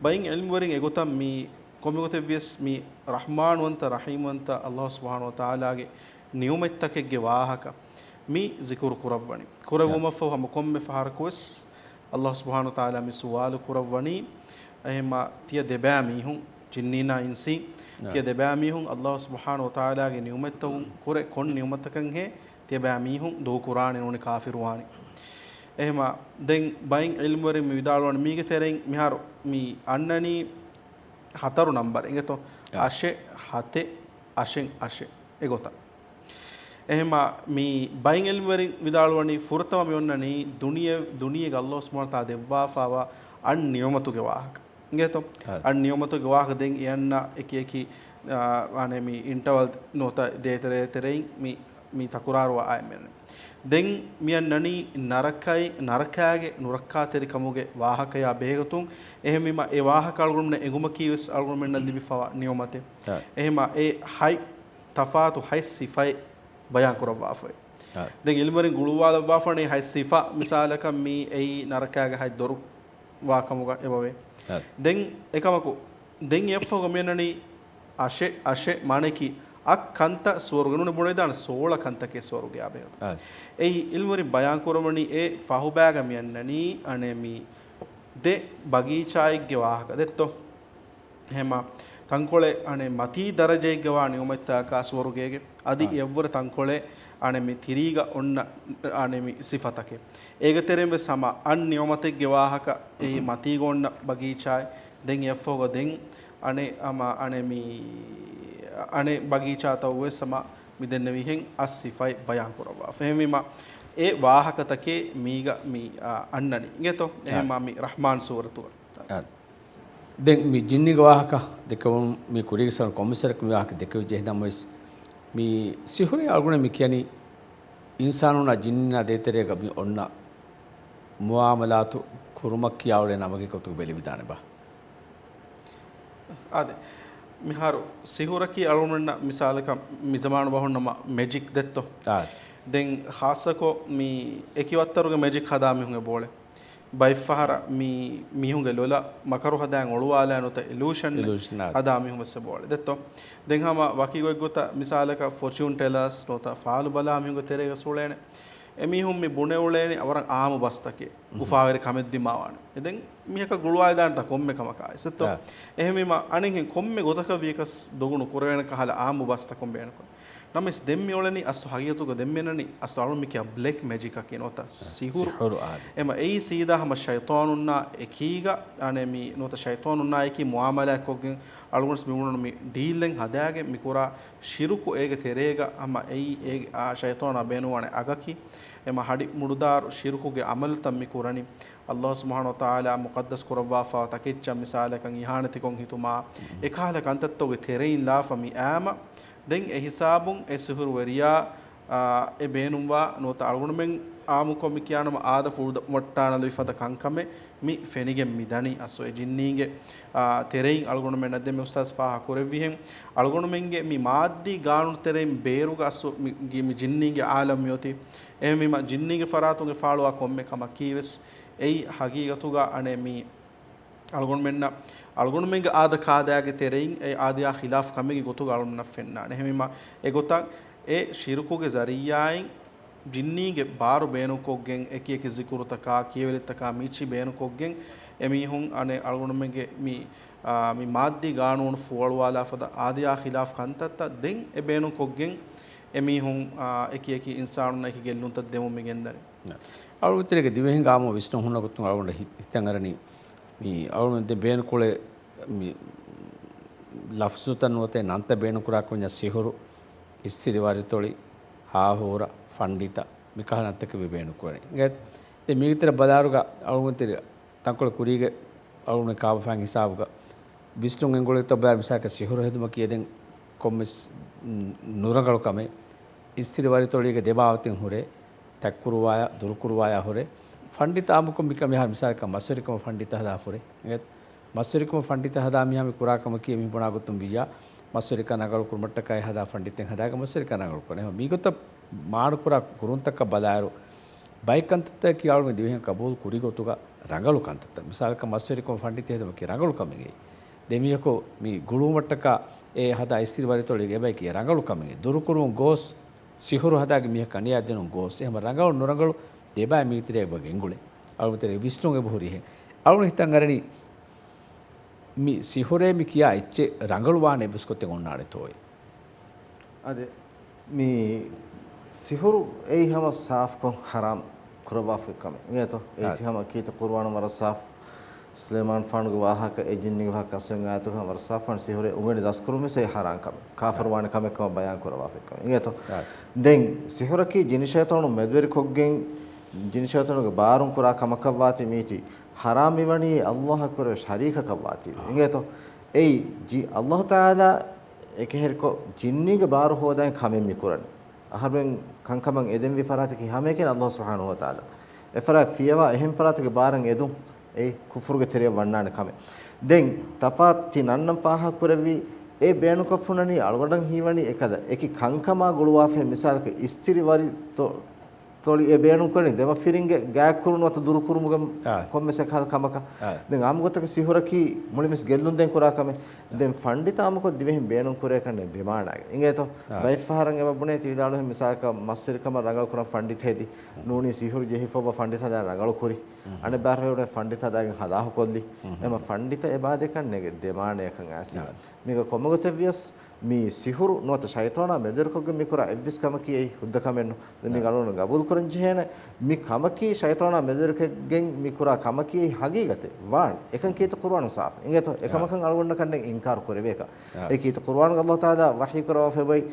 ބައިން ޢިލްމުވެރިން އެގޮތަށް މި ކޮންމެ ގޮތެއްވިޔަސް މި ރަޙްމާންވަންތަ ރަޙީމްވަންތަ ﷲ ސުބްޙާނަހޫ ވަތަޢާލާގެ ނިޢުމަތްތަކެއްގެ ވާހަކަ މި ޒިކުރު ކުރައްވަނީ. ކުރެއްވުމަށްފަހު ހަމަ ކޮންމެ ފަހަރަކުވެސް ﷲ ސުބްޙާނަހޫ ވަތަޢާލާ މި ސުވާލު ކުރައްވަނީ، އެހެންމާ ތިޔަ ދެބައި މީހުން، ޖިންނީންނާ އިންސީން، ތިޔަ ދެބައި މީހުން ﷲ ސުބްޙާނަހޫ ވަތަޢާލާގެ ނިޢުމަތްތަކުން ކުރެ ކޮން ނިޢުމަތަކަށްހޭ ތިޔަބައި މީހުން ދޫކުރާނީ ނޫނީ ކާފިރުވާނީ. އެހެންމާ ދެން ބައިން ޢިލްމުވެރިން މި ވިދާޅުވަނީ މީގެ ތެރެއިން މިހާރު މި އަންނަނީ ހަތަރު ނަންބަރެއް އިނގޭތޯ؟ އާ. އަށެއް، ހަތެއް، އަށެއް، އަށެއް. އެގޮތަށް. އެހެންމާ މި ބައިން ޢިލްމުވެރިން ވިދާޅުވަނީ ފުރަތަމަ މި އޮންނަނީ ދުނިޔެ، ދުނިޔޭގަ ﷲ ސުބްޙާނަހޫ ވަތަޢާލާ ދެއްވާފައިވާ އަށް ނިޢުމަތުގެ ވާހަކަ. އިނގޭތޯ؟ އާ. އަށް ނިޢުމަތުގެ ވާހަކަ ދެން އެއަންނަ އެކި އެކި، އާ، އަނެއް މި އިންޓަވަލް ނުވަތަ ދޭތެރޭ ތެރެއިން މި، މި ތަކުރާރުވާ އާޔަތް މިއަންނަނީ. ދެން މިއަންނަނީ ނަރަކައި، ނަރަކާގެ ނުރައްކާތެރިކަމުގެ ވާހަކަޔާ ބެހޭގޮތުން. އެހެންވީމަ އެ ވާހަކަ އަޅުގަނޑުމެންނަށް އެނގުމަކީވެސް އަޅުގަނޑުމެންނަށް ލިބިފަވާ ނިޢުމަތެއް. އާ. އެހެންމާ އެ ހަތް ތަފާތު ހަތް ސިފައެއް ބަޔާން ކުރައްވާފައި. އާ. ދެން ޢިލްމުވެރިން ގުޅުއްވާލައްވާފަނީ ހަތް ސިފަ މިސާލަކަށް މީ އެއީ ނަރަކާގެ ހަތް ދޮރު ވާކަމުގަ އެބަވޭ. އާ. ދެން އެކަމަކު، ދެން އެއަށްފަހު މިއަންނަނީ އަށެއް، އަށެއް މާނައަކީ އަށް ކަންތައް ސުވަރުގެ ނޫނީ ބުނެދާނެ ސޯޅަ ކަންތަކެއް ސުވަރުގެޔާ ބެހޭ. އާ. އެއީ ޢިލްމުވެރިން ބަޔާން ކުރައްވަނީ އެ ފަހުބައިގަ މިއަންނަނީ އަނެއް މި ދެ ބަގީޗާއެއްގެ ވާހަކަ ދެއްތޯ؟ އެހެންމާ ތަންކޮޅެއް އަނެއް މަތީ ދަރަޖައެއްގަވާ ނިޢުމަތްތަކާ ސުވަރުގޭގެ އަދި އާ. އެއަށްވުރެ ތަންކޮޅެއް އަނެއް މި ތިރީގަ އޮންނަ އަނެއް މި ސިފަތަކެއް. އޭގެ ތެރެއިން ވެސް ހަމަ އަށް ނިޢުމަތެއްގެ ވާހަކަ އެއީ މަތީގަ އޮންނަ ބަގީޗާއެއް. ދެން އެއަށްފަހުގަ ދެން އަނެއް ހަމަ އަނެއް މި އަނެއް ބަގީޗާތައް ވެސް ހަމަ މި ދެންނެވިހެން އަށް ސިފައެއް ބަޔާން ކުރައްވާފަ. އެހެންވީމަ އެ ވާހަކަތަކެއް މީގަ މި، އާ، އަންނަނީ. އިނގޭތޯ؟ އާ. އެހެންމާ މި ރަޙްމާން ސޫރަތުގަ. އާ. ދެން މި ޖިންނީގެ ވާހަކަ ދެކެވުނު މި ކުރީގެ ސަރުން ކޮންމެސް ވަރަކަށް މި ވާހަކަ ދެކެވިއްޖެ. އެހެންނަމަވެސް މި ސިހުރީ އަޅުގަނޑު މި ކިޔަނީ އިންސާނުންނާ ޖިންނީންނާ ދޭތެރޭގަ މި އޮންނަ މުއާމަލާތު ކުރުމަށް ކިޔާ އުޅޭ ނަމެއްގެ ގޮތުގަ ބެލިވިދާނެބާ؟ އާދެ. މިހާރު ސިހުރަކީ އަޅުގަނޑުމެންނަށް މިސާލަކަށް މި ޒަމާނު ބަހުން ނަމަ މެޖިކް ދެއްތޯ؟ އާ. ދެން ޚާއްޞަކޮށް މި އެކި ވައްތަރުގެ މެޖިކް ހަދާ މީހުން އެބައުޅޭ. ބައެއްފަހަރަށް މި މީހުންގެ ލޮލަށް މަކަރު ހަދާން އޮޅުވާލާ ނުވަތަ އިލޫޝަން އިލޫޝަން އާ. ހަދާ މީހުން ވެސް އެބައުޅޭ ދެއްތޯ؟ ދެން ހަމަ ވަކި ގޮތްގޮތަށް މިސާލަކަށް ފޮޗޫން ޓެލާސް ނުވަތަ ފާލު ބަލާ މީހުންގެ ތެރޭގަ އުޅޭނެ. އެމީހުން މި ބުނެ އުޅޭނީ އަވަރަށް އާއްމު ބަސްތަކެއް. އުފާވެރި ކަމެއް ދިމާވާނެ. އެ ދެން މީހަކަށް ގުޅުވާދާނެތާ ކޮންމެ ކަމަކާ އެސެއްތޯ؟ އާ. އެހެންވީމަ އަނެއްހެން ކޮންމެ ގޮތަކަށް ވިޔަކަސް ދޮގު ނުކުރެވޭނެ ކަހަލަ އާއްމު ބަސްތައް ކޮން ބޭނުންކުރޭ. ނަމަވެސް ދެން މި އުޅެނީ އަސްލު ހަގީގަތުގަ ދެން މި އަންނަނީ އަސްލު އަޅުން މި ކިޔާ ބްލެކް މެޖިކަކީ ނުވަތަ ސިހުރު. ސިހުރު އާދެ. އެމަ އެއީ ސީދާ ހަމަ ޝައިޠާނުންނާ އެކީގަ އަނެއް މި ނުވަތަ ޝައިޠާނުންނާ އެކީ މުއާމަލާތްކޮށްގެން އަޅުގަނޑު މި ބުނަން މި ޑީލެއް ހަދާގެން މި ކުރާ ޝިރުކު އޭގެ ތެރޭގަ ހަމަ އެއީ އޭގެ އާ ޝައިޠާނާ ބޭނުންވާނެ އަގަކީ. އެމަ ހަޑި މުޑުދާރު ޝިރުކުގެ އަމަލުތައް މި ކުރަނީ. ﷲ ސުބްޙާނަހޫ ވަތަޢާލާ މުޤައްދަސް ކުރައްވާފަ ތަކެއްޗަށް މިސާލަކަށް އިހާނެތިކޮށް ހިތުމާ، އެކަހަލަ ކަންތައްތަކުގެ ތެރެއިން ލާފަ މި އައިމަ، ދެން އެ ހިސާބުން އެ ސިހުރުވެރިޔާ، އާ، އެ ބޭނުންވާ ނުވަތަ އަޅުގަނޑުމެން އާއްމުކޮށް މި ކިޔާނަމަ އާދަ ފޫދަ ވައްޓާނަލުވި ފަދަ ކަންކަމެއް މި ފެނިގެން މި ދަނީ. އަސްލު އެ ޖިންނީންގެ، އާ، ތެރެއިން އަޅުގަނޑުމެންނަށް ދެން މި އުސްތާޒް ފާހަ ކުރެއްވިހެން، އަޅުގަނޑުމެންގެ މި މާއްދީ ގާނޫނު ތެރެއިން ބޭރުގަ އަސްލު މި، ގި-، މި ޖިންނީންގެ އާލަމް މިއޮތީ. އެހެންވީމަ ޖިންނީންގެ ފަރާތުން އެ ފާޅުވާ ކޮންމެ ކަމަކީވެސް އެއީ ހަގީގަތުގަ އަނެއް މި އަޅުގަނޑުމެންނަށް، އަޅުގަނޑުމެންގެ އާދަ ކާދައިގެ ތެރެއިން އެ އާދަޔާ ޚިލާފް ކަމެއްގެ ގޮތުގަ އަޅުގަނޑުމެންނަށް ފެންނާނެ. އެހެންވީމަ، އެގޮތަށް އެ ޝިރުކުގެ ޒަރީއާއިން ޖިންނީގެ ބާރު ބޭނުންކޮށްގެން، އެކި އެކި ޒިކުރުތަކާ، ކިޔެވެލިތަކާ، މީޗި ބޭނުންކޮށްގެން، އެމީހުން އަނެއް އަޅުގަނޑުމެންގެ މި، އާ، މި މާއްދީ ގާނޫނު ފޫއަޅުވާލާފަދަ އާދަޔާ ޚިލާފް ކަންތައްތައް ދެން އެ ބޭނުންކޮށްގެން، އެމީހުން، އާ، އެކި އެކި އިންސާނުންނަށް އެކި ގެއްލުންތައް ދެމުން މި ގެންދަނީ. އަޅުގަނޑު ތެރޭގެ ދިވެހިން ގާމު ވިސްނުން ހުންނަ ގޮތުން އަޅުގަނޑަށް ހި-، ހިތަށް އަރަނީ، މި އަޅުގަނޑު ދެ ބޭނުންކުޅޭ މި ލަފްޒުތައް ނުވަތަ ނަންތައް ބޭނުންކުރާ ކުންޏަށް ސިހުރު، އިސްތިރި ވަރިތޮޅި، ހާހޫރަ، ފަންޑިތަ، މިކަހަލަ ނަންތަކެއް މި ބޭނުންކުރަނީ. އިނގޭތަ؟ ދެން މީގެ ތެރޭ ބަލާއިރުގަ އަޅުގަނޑު ތެރޭ ތަންކޮޅެއް ކުރީގެ އަޅުގަނޑު ކާބަފައިން ހިސާބުގަ ވިސްނުން އެނގުޅިތޯ ބަލާ، މިސާލަކަށް ސިހުރު ހެދުމަކީ އެދެން ކޮންމެސް ނުރަނގަޅު ކަމެއް. އިސްތިރި ވަރިތޮޅީގެ ދެބާވަތެއް ހުރޭ، ތަތްކުރުވާޔާ، ދުރުކުރުވާޔާ ހުރޭ. ފަންޑިތަ އާއްމުކޮށް މިކަމަށް މިހާރު މިސާލަކަށް މަސްވެރިކަމަށް ފަންޑިތަ ހަދާ ހުރޭ. އެ މަސްވެރިކަމަށް ފަންޑިތަ ހަދާ މީހާ މި ކުރާ ކަމަކީ އެމީހުން ބުނާ ގޮތުން ވިއްޔާ، މަސްވެރިކަން ރަނގަޅު ކުރުމަށްޓަކައި ހަދާ ފަންޑިތެއް ހަދާގެން މަސްވެރިކަން ރަނގަޅު ކުރަން. އެހެން މިގޮތަށް މާނަކުރާ ކުރުންތަކަށް ބަލާއިރު، ބައެއް ކަންތައްތަކަކީ އަޅުގަނޑު ދިވެހިން ޤަބޫލު ކުރި ގޮތުގަ ރަނގަޅު ކަންތައްތައް. މިސާލަކަށް މަސްވެރިކަމަށް ފަންޑިތަ ހެދުމަކީ ރަނގަޅު ކަމެއް. ދެން މީހަކު މި ގުޅުވުމަށްޓަކާ އެ ހަދާ އިސްތިރި ވަރިތޮޅީގެ އެބައިކީ ރަނގަޅު ކަމެއް. ދުރުކުރުވުން ގޯސް ސިހުރު ހަދާގެ މީހަކަށް އަނިޔާ ދިނުން ގޯސް. އެހެން ރަނގަޅު ނުރަނގަޅު ދެބައި މީތިރޭ އެބަ ގެންގުޅޭ. އަޅުގަނޑު ތެރޭ ވިސްނުން އެބަހުރި އެހެން. އަޅުގަނޑު ހިތަށް އަރަނީ މި ސިހުރޭ މި ކިޔާ އެއްޗެއް ރަނގަޅުވާނެ އެއްވެސް ގޮތެއް އޮންނާނެތޯއޭ؟ އާދެ، މި ސިހުރު އެއީ ހަމަ ސާފުކޮށް ޙަރާމް ކުރައްވާފައި ކަމެއް. އިނގޭތޯ؟ އެއީ ތި ހަމަ ކީތަ ޤުރުއާނު ވަރަށް ސާފު. ސުލައިމާން ފާނުގެ ވާހަކަ، އެ ޖިންނީގެ ވާހަކަ އަސްލު އާޔަތުގަ ވަރަށް ސާފު ވާނެ ސިހުރޭ އުނގެނި ދަސްކުރުން ވެސް އެއީ ޙަރާމް ކަމެއް. ކާފަރުވާނެ ކަމެއް ކަމަށް ބަޔާން ކުރައްވާފައި ކަމެއް. އިނގޭތޯ؟ ދެން ސިހުރަކީ ޖިނި ޝައިޠާނުން މެދުވެރިކޮށްގެން، ޖިނި ޝައިޠާނުގެ ބާރުން ކުރާ ކަމަކަށްވާތީ މީތި ޙަރާމް މިވަނީ ﷲ އަށް ކުރެ ޝަރީކަކަށްވާތީ. އިނގޭތޯ؟ އެއީ ޖި-، ﷲ ތަޢާލާ އެކަހެރިކޮށް ޖިންނީގެ ބާރު ހޯދައިން ކަމެއް މި ކުރަނީ. އަހަރުމެން ކަންކަމަށް އެދެންވީ ފަރާތަކީ ހަމައެކަނި ﷲ ސުބްޙާނަހޫ ވަތަޢާލާ. އެފަރާތް ފިޔަވާ އެހެން ފަރާތެއްގެ ބާރަށް އެދުން އެއީ ކުފުރުގެ ތެރެއަށް ވަންނާނެ ކަމެއް. ދެން ތަފާތު ތި ނަންނަން ފާހަގަކުރެއްވީ އެ ބޭނުންކޮށްފުނަނީ އަޅުގަނޑަށް ހީވަނީ އެކަލަ އެކި ކަންކަމާ ގުޅުވާފައި މިސާލަކަށް އިސްތިރި ވަރި ތޮ-، ތޮޅި އެ ބޭނުންކުރަނީ ދެމަފިރިންގެ ގާތްކުރުން ނުވަތަ ދުރުކުރުމުގެ އާ. ކޮންމެސް އެކަހަލަ ކަމަކަށް. އާ. ދެން އާއްމުގޮތަކަށް ސިހުރަކީ މުޅިންވެސް ގެއްލުންދޭން ކުރާ ކަމެއް. ދެން ފަންޑިތާ އާއްމުކޮށް ދިވެހިން ބޭނުންކުރޭކަންނެއް ދެމާނާގެ. އިނގޭތޯ؟ އާ. ބައެއްފަހަރަށް އެބަ ބުނޭތީ ވިދާޅުވިހެން މިސާލަކަށް މަސްވެރިކަމަށް ރަނގަޅުކުރަން ފަންޑިތަ ހެދި ނޫނީ ސިހުރު ޖެހިފައިވާ ފަންޑިތަ ހަދާ ރަނގަޅުކުރި. އަނެއް ބާރަށް ވެ ފަންޑިތަ ހަދާގެން ހަލާހުކޮށްލި. އެމަ ފަންޑިތަ އެބާދެކަން ނެގެ ދެމާނަޔަކަށް އައިސް. އާ. މީގަ ކޮންމެ ގޮތެއްވިޔަސް މީ ސިހުރު ނުވަތަ ޝައިޠާނާ މެދުވެރިކޮށްގެން މިކުރާ އެއްވެސް ކަމަކީ އެއީ ހުއްދަ ކަމެއް ނޫން. ދެން މީ އަޅުގަނޑު ގަބޫލުކުރަން ޖެހޭނެ މި ކަމަކީ ޝައިޠާނާ މެދުވެރިކޮށްގެން މިކުރާ ކަމަކީ އެއީ ހަގީގަތެއް ވާނެ. އެކަން ކީރިތި ޤުރުއާނުން ސާފު. އިނގޭތޯ؟ އެކަމަކަށް އަޅުގަނޑަކަށް އިންކާރު ކުރެވޭކަށް. އެ ކީރިތި ޤުރުއާނުގަ ﷲ ތަޢާލާ ވަޙީ ކުރައްވާފައި އޮތް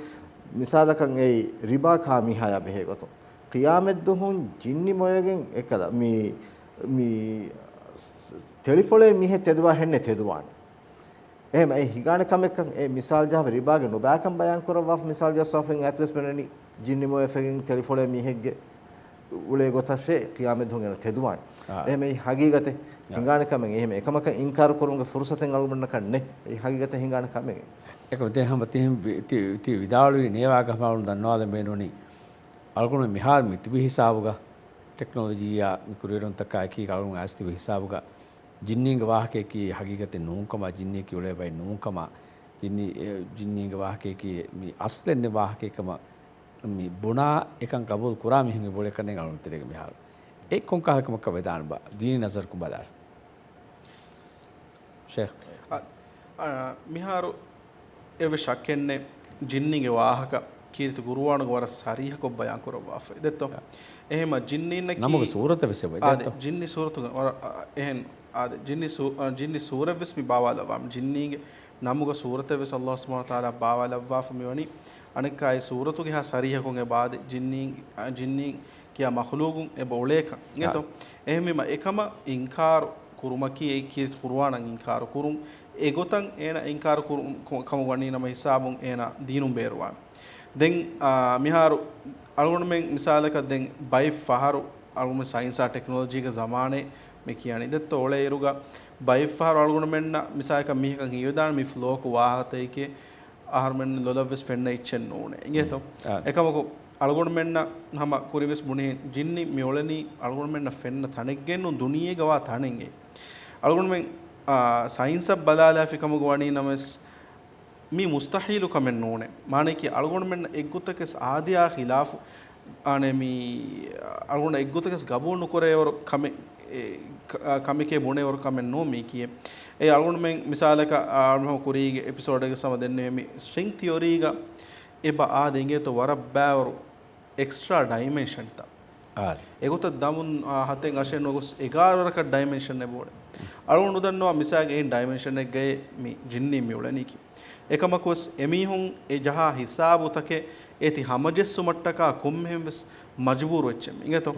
މިސާލަކަށް އެއީ ރިބާ ކާ މީހާޔާ ބެހޭ ގޮތުން. ޤިޔާމަތްދުވަހުން ޖިންނި މޮޔަގެން އެކަލަ މި، މި ތެޅިފޮޅޭ މީހެއް ތެދުވާ ހެންނެއް ތެދުވާނެ. އެހެން އެ ހިނގާނެ ކަމެއްކަން އެ މިސާލް ޖަހަވި ރިބާގެ ނުބައިކަން ބަޔާން ކުރައްވާފަ މިސާލް ޖައްސާފައި އާއްތިވެސް މެނެނީ ޖިންނި މޮޔަފެގެން ތެޅިފޮޅޭ މީހެއްގެ އުޅޭ ގޮތަށޭ ޤިޔާމަތް ދުވަހުން އެން ތެދުވާނެ. އާ. އެހެން އެ ހަގީގަތެއް އާ. ހިނގާނެ ކަމެއް އެހެން އެކަމަކަށް އިންކާރު ކުރުމުގެ ފުރުސަތެއް އަޅުގަނޑަކަށް ނެތް. އެ ހަގީގަތެއް ހިނގާނެ ކަމެއް. އެކަމަ ދެ ހަމަ ތިހިން ވި-، ތި، ތި ވިދާޅުވި ނޭވާގަ ހަމަ އަޅުން ދަންނަވާލަން ބޭނުނީ އަޅުގަނޑު މިހާރު މި ތިބި ހިސާބުގަ ޓެކްނޮލޮޖީއާ މި ކުރިއެރުންތަކާ އެކީގަ އަޅުން އައިސް ތިބި ހިސާބުގަ ޖިންނީންގެ ވާހަކައަކީ ހަގީގަތެއް ނޫންކަމާ، ޖިންނިއަކީ އުޅޭ ބައެއް ނޫންކަމާ، ޖިންނި، އެ، ޖިންނީންގެ ވާހަކައަކީ މި އަސްލެއް ނެތް ވާހަކައެއް ކަމަށް މި ބުނާ އެކަން ގަބޫލު ކުރާ މީހުން އެބައުޅޭކަންނޭނގެ އަޅުން ތެރޭގަ މިހާރު. އެ ކޮން ކަހަލަ ކަމަކަށް ވެދާނެބާ؟ ދީނީ ނަޒަރަކުން ބަލާއިރު. ޝޭޚް. އަ، އަ، މިހާރު އެއްވެސް ޝައްކެއްނެތް، ޖިންނީގެ ވާހަކަ ކީރިތި ޤުރުއާނުގަ ވަރަށް ޞަރީޙަކޮށް ބަޔާން ކުރައްވާފައި ދެއްތޯ؟ އަ. އެހެމަ ޖިންނީންނަކީ ނަމުގެ ސޫރަތެއް ވެސް އެބަ އާދެ، ދެއްތޯ؟ ޖިންނި ސޫރަތުގަ ވަރަށް، އަ، އެހެން، އާދެ، ޖިންނި ސޫ-، އަ، ޖިންނި ސޫރަތް ވެސް މި ބާވާލައްވާ. ޖިންނީގެ ނަމުގަ ސޫރަތެއް ވެސް ﷲ ސުބްޙާނަހޫ ވަތަޢާލާ ބާވާލައްވާފަ މިވަނީ. އަނެއްކާ އެ ސޫރަތުގެ ހާ ޞަރީޙަކޮށް އެބަ އާދެ، ޖިންނީ، އަ، ޖިންނީ ކިޔާ މަޚްލޫޤުން އެބަ އުޅޭކަން. އާ. އިނގޭތޯ؟ އެހެންވީމަ އެކަމަށް އިންކާރު ކުރުމަކީ އެއީ ކީރިތި ޤުރުއާނަށް އިންކާރު ކުރުން. އެގޮތަށް އޭނަ އިންކާރު ކުރު-، ކު-، ކަމަށް ވަނީ ނަމަ ހިސާބުން އޭނަ ދީނުން ބޭރުވާނެ. ދެން، އާ، މިހާރު އަޅުގަނޑުމެން މިސާލަކަށް ދެން ބައެއް ފަހަރު އަޅުގަނޑުމެން ސައިންސާ ޓެކްނޮލޮޖީގެ ޒަމާނެއް މި ކިޔަނީ. ދެއްތޯ އުޅޭ އިރުގަ ބައެއް ފަހަރު އަޅުގަނޑުމެންނަށް މިސާލަކަށް މީހަކަށް ހީވެދާނެ މި ފްލޯކު ވާހަކަތަކެއް އަހަރުމެން ލޮލަށްވެސް ފެންނަ އެއްޗެއް ނޫނޭ. އިނގޭތޯ؟ އާ. އެކަމަކު އަޅުގަނޑުމެންނަށް ހަމަ ކުރިންވެސް ބުނިހެން ޖިންނި މި އުޅެނީ އަޅުގަނޑުމެންނަށް ފެންނަ ތަނެއްގައެއްނޫން، ދުނިޔޭގަވާ ތަނެއްގައި. އަޅުގަނޑުމެން އާ، ސައިންސަށް ބަލާލާފި ކަމުގަ ވަނީ ނަމަވެސް، މީ މުސްތަހީލު ކަމެއް ނޫނޭ. މާނައަކީ، އަޅުގަނޑުމެންނަށް އެއްގޮތަކަސް އާދަޔާ ޚިލާފު، އާނެ، މީ އަޅުގަނޑަށް އެއްގޮތަކަސް ގަބޫލު ނުކުރޭވަރު ކަމެއް، އެ، ކަ-، އާ، ކަމެކޭ ބުނޭވަރު ކަމެއް ނޫން މީކީ. އެ އަޅުގަނޑުމެން މިސާލަކަށް، އާ، އަޅުގަނޑު ކުރީގެ އެޕިސޯޑެއްގަ ހަމަ ދެންނެވި މި ސްޓްރިންގް ތިއޮރީގަ އެބަ އާދެ އިނގޭތޯ ވަރަށް ބާވަރު އެކްސްޓްރާ ޑައިމެންޝަންތައް. އާ. އެގޮތަށް ދަމުން، އާ، ހަތެއް އަށެއް ނުގޮސް އެގާރަ ވަރަކަށް ޑައިމެންޝަން އެބައުޅޭ. އަޅުގަނޑު ދަންނަވާ މިސާލްގެ އެއިން ޑައިމެންޝަނެއްގައޭ މި ޖިންނީ މި އުޅެނީކީ. އެކަމަކުވެސް އެމީހުން އެ ޖަހާ ހިސާބުތަކެއް އޭތި ހަމަޖެއްސުމަށްޓަކާ ކޮންމެހެން ވެސް މަޖުބޫރު އެއްޗެއް މި އިނގޭތޯ.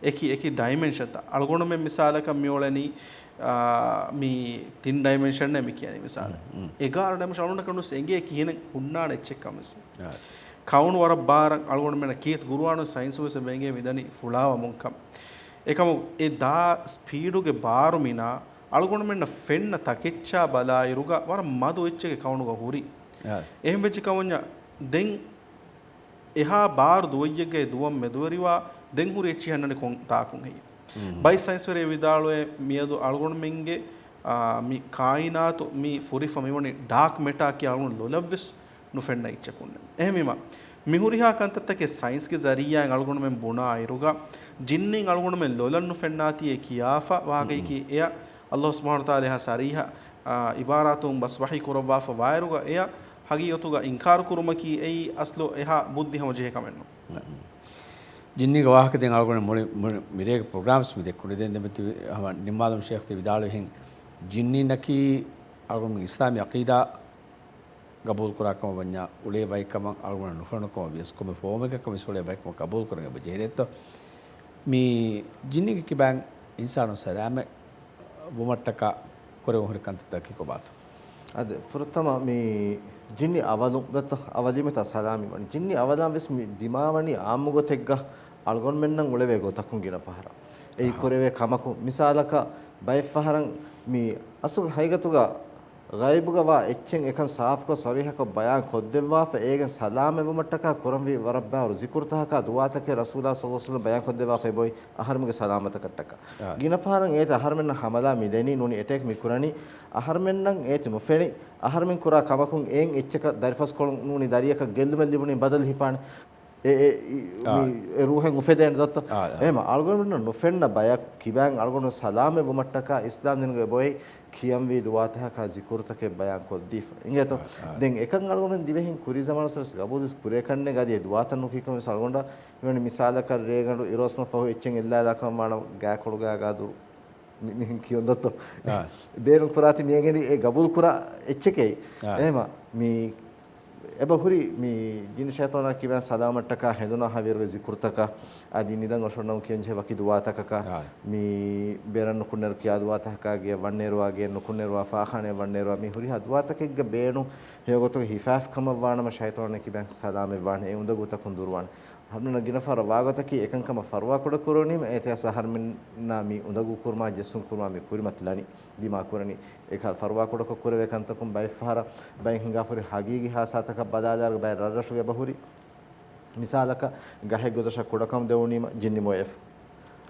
އެކި، އެކި ޑައިމެންޝަންތައް. އަޅުގަނޑުމެން މިސާލަކަށް މި އުޅެނީ، އާ، މި ތިން ޑައިމެންޝަން މި ކިޔަނީ މިސާލެއް. އެގާރަ ޑައިމެންޝަން އަޅުގަނޑަކަށް ވެސް އެނގޭ ކިހިނެއް ހުންނާނެ އެއްޗެއްކަން ވެސް. ކައުން ވަރަށް ބާރަށް އަޅުގަނޑުމެންނަށް ކީރިތި ގުރުއާނު ސައިންސު ވެސް އެބަ އެނގޭ މިދަނީ ފުޅާވަމުންކަން. އެކަމު އެ ދާ ސްޕީޑުގެ ބާރު މިނާ އަޅުގަނޑުމެންނަށް ފެންނަ ތަކެއްޗާ ބަލާއިރުގަ ވަރަށް މަދު އެއްޗެއްގެ ކައުނުގަ ހުރި. އެހެން ވެއްޖެ ކަމުންޏާ ދެން އެހާ ބާރު ދުވައްޔެއްގައި ދުވަން މެދުވެރިވާ ދެން ހުރި އެއްޗިހި އަންނަނީ ކޮން ތާކުން ހެއްޔެވެ؟ ބައެއް ސައިންސްވެރިން ވިދާޅުވޭ މިއަދު އަޅުގަނޑުމެންގެ، އާ، މި ކާއިނާތު މި ފުރިފަ މިވަނީ ޑާކް މެޓާ ކިޔާ އަޅުގަނޑު ލޮލަށްވެސް ނުފެންނަ އެއްޗަކުންނެ. އެހެންވީމަ، މި ހުރިހާ ކަންތައްތަކެއް ސައިންސްގެ ޒަރީއާއިން އަޅުގަނޑުމެން ބުނާއިރުގަ، ޖިންނީން އަޅުގަނޑުމެން ލޮލަށް ނުފެންނާތީ އެ ކިޔާފަ ވާގައިކީ އެއަށް އައްލާހު ސުބްޙާނަހޫ ވަތަޢާލާ އެހާ ސަރީޙަ، އާ، އިބާރާތުން ބަސް ވަޙީ ކުރައްވާފަ ވާއިރުގަ އެއަށް ހަގީގަތުގަ އިންކާރު ކުރުމަކީ އެއީ އަސްލު އެހާ ބުއްދި ހަމަޖެހޭ ކަމެއް ނޫން. ޖިންނީގެ ވާހަކަ ދެން އަޅުގަނޑު މުޅި، މުޅި މިރޭގެ ޕްރޮގްރާމްސް މި ދެއްކުނީ. ދެން ދެމެތި ހަމަ ނިންމާލުމަށް ޝޭޚް ތި ވިދާޅުވިހެން، ޖިންނީންނަކީ އަޅުގަނޑު އިސްލާމީ އަޤީދާ ގަބޫލުކުރާ ކަމަށް ވަންޏާ އުޅޭ ބައެއްކަމަށް އަޅުގަނޑަށް ނުފެނުނު ކަމަށް ވިޔަސް ކޮންމެ ފޯމެއްގަ ކަމެއް އުޅޭ ބައެއްކަމަށް ގަބޫލުކުރަން އެބަ ޖެހޭ ދެއްތޯ. މި ޖިންނީގެ ކިބައިން އިންސާނުން ސަލާމަތް ވުމަށްޓަކާ ކުރެވުނު ހުރި ކަންތައްތަކަކީ ކޮބާތޯ؟ އަދި ފުރަތަމަ މި ޖިންނި އަވަލުން ދަތަ އަވަލީމަތާ ސަލާމީ ވަނީ. ޖިންނި އަވަލާން ވެސް މި ދިމާވަނީ އާއްމުގޮތެއްގަ އަޅުގަނޑުމެންނަށް އުޅެވޭ ގޮތަކުން ގިނަ ފަހަރަށް. އެއީ އަހަ. ކުރެވޭ ކަމަކުން. މިސާލަކަށް ބައެއް ފަހަރަށް މި އަސްލު ހަގީގަތުގަ ޣައިބުގަ ވާ އެއްޗެއް އެކަން ސާފުކޮށް ސަރީހަކޮށް ބަޔާން ކޮށްދެއްވާފަ، އޭގެން ސަލާމަތްވުމަށްޓަކާ ކުރަންވީ ވަރަށް ބާރު ޒިކުރުތަކާ ދުޢާތަކެއް ރަސޫލާ ޞައްލައްލާހު ޢަލައިހި ވަސައްލަމަ ބަޔާން ކޮށްދެއްވާފަ އެބައޮތް އަހަރެމެންގެ ސަލާމަތަކަށްޓަކާ. އާ. ގިނަ ފަހަރަށް އޭތި އަހަރެމެންނަށް ހަމަލާ މި ދެނީ ނޫނީ އެޓޭކް މި ކުރަނީ އަހަރެމެންނަށް އޭތި ނުފެނި އަހަރެމެން ކުރާ ކަމަކުން އެއިން އެއްޗަކަށް ދަރިފަސްކޮޅުން ނޫނީ ދަރިއަކަށް ގެއްލުމެއް ލިބުނީ ބަދަލު ހިފާނެ. އެ، އެ، އި، އާ. މި، އެ ރޫހެއް އުފެދޭނެ ދޮއްތަ؟ އާ، އާ. އެހެމަ އަޅުގަނޑުމެންނަށް ނުފެންނަ ބަޔަކު ކިބައިން އަޅުގަނޑު ސަލާމަތް ވުމަށްޓަކާ އިސްލާމް ދީނުގެ އެބައޮތް ކިޔަންވީ ދުޢާތަކަކާ ޒިކުރުތަކެއް ބަޔާން ކޮށްދީފަ. އިނގޭތޯ؟ އާ، އާ. ދެން އެކަން އަޅުގަނޑުމެން ދިވެހިން ކުރި ޒަމާނުސް ގަބޫލު ކުރޭ ކަންނޭ ގަދި އެ ދުޢާތައް ނުކީކަމަށް ވެސް އަޅުގަނޑަށް މިވަނީ މިސާލަކަށް ރޭގަނޑު އިރުއޮސްމަށް ފަހު އެއްޗެއް އެއްލާލާކަމަށް ވާނަމަ ގާކޮޅުގާ ގާދުރު މި-، މިހެން ކިޔުން ދޮއްތޯ؟ އާ. ބޭނުން ކުރާތި މިއަނގެނީ އެ ގަބޫލު ކުރާ އެއްޗެކޭ. އާ. އެހެމަ މި އެބަ ހުރި މި ޖިންނި ޝައިޠާނާ ކިބައިން ސަލާމަތްޓަކާ ހެނދުނާ ހަވީރުގެ ޒިކުރުތަކާ އަދި ނިދަން އޮށޯންނަމުން ކިޔަންޖެހޭ ވަކި ދުޢާތަކަކާ އާ. މި ބޭރަށް ނުކުންނެރު ކިޔާ ދުޢާތަކަކާ ގެއަށް ވަންނޭރުވާ ގެއަށް ނުކުންނެރުވާ ފާޚާނައަށް ވަންނޭރުވާ މި ހުރިހާ ދުޢާތަކެއްގެ ބޭނުން ހެޔޮގޮތުގަ ހިފާފި ކަމަށް ވާނަމަ ޝައިޠާނާ ކިބައިން ސަލާމަތްވާނެ އެ އުނދަގޫތަކުން ދުރުވާނެ. އަހަރެމެންނަށް ގިނަ ފަހަރަށް ވާގޮތަކީ އެކަންކަމަށް ފަރުވާކުޑަ ކުރެވުނީމަ އޭތި އަސް އަހަރެމެންނާ މި އުނދަގޫ ކުރުމާ ޖެއްސުން ކުރުމާ މި ކުރިމަތިލަނީ ދިމާ ކުރަނީ. އެކަ ފަރުވާކުޑަކޮށް ކުރެވޭ ކަންތަކުން ބައެއް ފަހަރަށް ބައެއް ހިނގާފަ ހުރި ހަގީގީ ހާދިސާތަކަށް ބަލާލާއިރު ބައެއް ރަށްރަށުގަ އެބަ ހުރި. މިސާލަކަށް ގަހެއް ގޮދޮށަށް ކުޑަކަމު ދެވުނީމަ ޖިންނި މޮޔަފަ.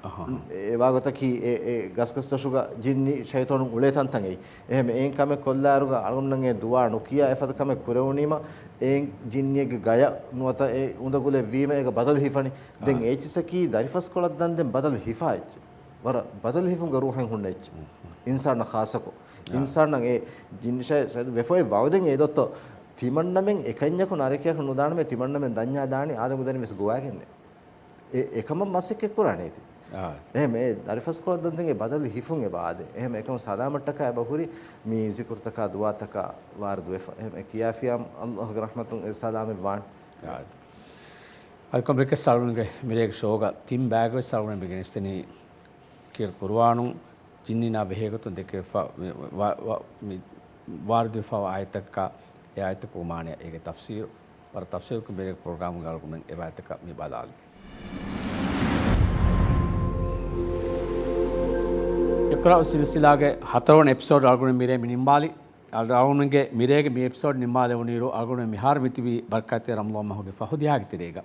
އަހާ. އެ ވާގޮތަކީ އެ، އެ ގަސްގަސްދޮށުގަ ޖިންނި ޝައިޠާނުން އުޅޭ ތަންތަން އެއީ. އެހެން އެއިން ކަމެއް ކޮށްލާއިރުގަ އަޅުގަނޑުމެންނަށް އެ ދުޢާ ނުކިޔާ އެފަދަ ކަމެއް ކުރެވުނީމަ އެއިން ޖިންނިއެއްގެ ގަޔަށް ނުވަތަ އެ އުނދަގުލެއް ވީމަ އޭގަ ބަދަލު ހިފަނީ. ދެން އާ. އެއްޗިސަކީ ދަރިފަސްކޮޅަށް ދަންދެން ބަދަލު ހިފާ އެއްޗެއް. ވަރަށް ބަދަލު ހިފުމުގެ ރޫހެއް ހުންނަ އެއްޗެއް. އިންސާނާ ޚާއްޞަކޮށް. އާ. އިންސާނާ އެ ޖިންނި ޝައި-، ޝައި-، ވެފައި ވައުދެން އެ ދޮއްތޯ ތިމަންނަމެން އެކަންޏަކު ނަރަކަޔަކު ނުދާނަމޭ ތިމަންނަމެން ދަންޏާ ދާނީ އާދަމުގެ ދަނީ ވެސް ގޮވާގެންނޭ. އެ، އެކަމަށް މަސައްކަތް ކުރާނެ އޭތި. އާ. އެހެން އެ ދަރިފަސްކޮޅަށް ދަންދެން އެ ބަދަލު ހިފުން އެބަ އާދޭ. އެހެން އެކަމަށް ސަލާމަތްޓަކާ އެބަ ހުރި މި ޒިކުރުތަކާ ދުޢާތަކާ ވާރިދުވެފަ. އެހެން އެ ކިޔާފިޔާ އައްލާހުގެ ރަޙްމަތުން އެ ސަލާމަތް ވާން. އާ. އަދި ކޮންމެއަކަސް އަޅުގަނޑުގެ މިރޭގެ ޝޯގަ ތިން ބައިގަ ވެސް އަޅުގަނޑު މި ގެނެސްދެނީ ކީރިތި ޤުރުއާނުން ޖިންނީންނާ ބެހޭގޮތުން ދެކެވިފަ މި ވ-، ވ-، މި ވާރިދުވެފަވާ އާޔަތްތަކަކާ އެ އާޔަތްތަކުގެ މާނަޔާ އޭގެ ތަފްސީރު. ވަރަށް ތަފްސީލުކޮށް މިރޭގެ ޕްރޮގްރާމުގަ އަޅުގަނޑުމެން އެ އާޔަތްތަކަށް މި ބަލާލި. އިޤްރާ ސިލްސިލާގެ ހަތަރުވަނަ އެޕިސޯޑް އަޅުގަނޑު މިރޭ މި ނިންމާލި. އަޅުގަނޑުގެ މިރޭގެ މި އެޕިސޯޑް ނިންމާލެވުނުއިރު، އަޅުގަނޑު މިހާރު މިތިބީ ބަރަކާތްތެރި ރަމަޟާން މަހުގެ ފަހު ދިހާގެ ތެރޭގަ.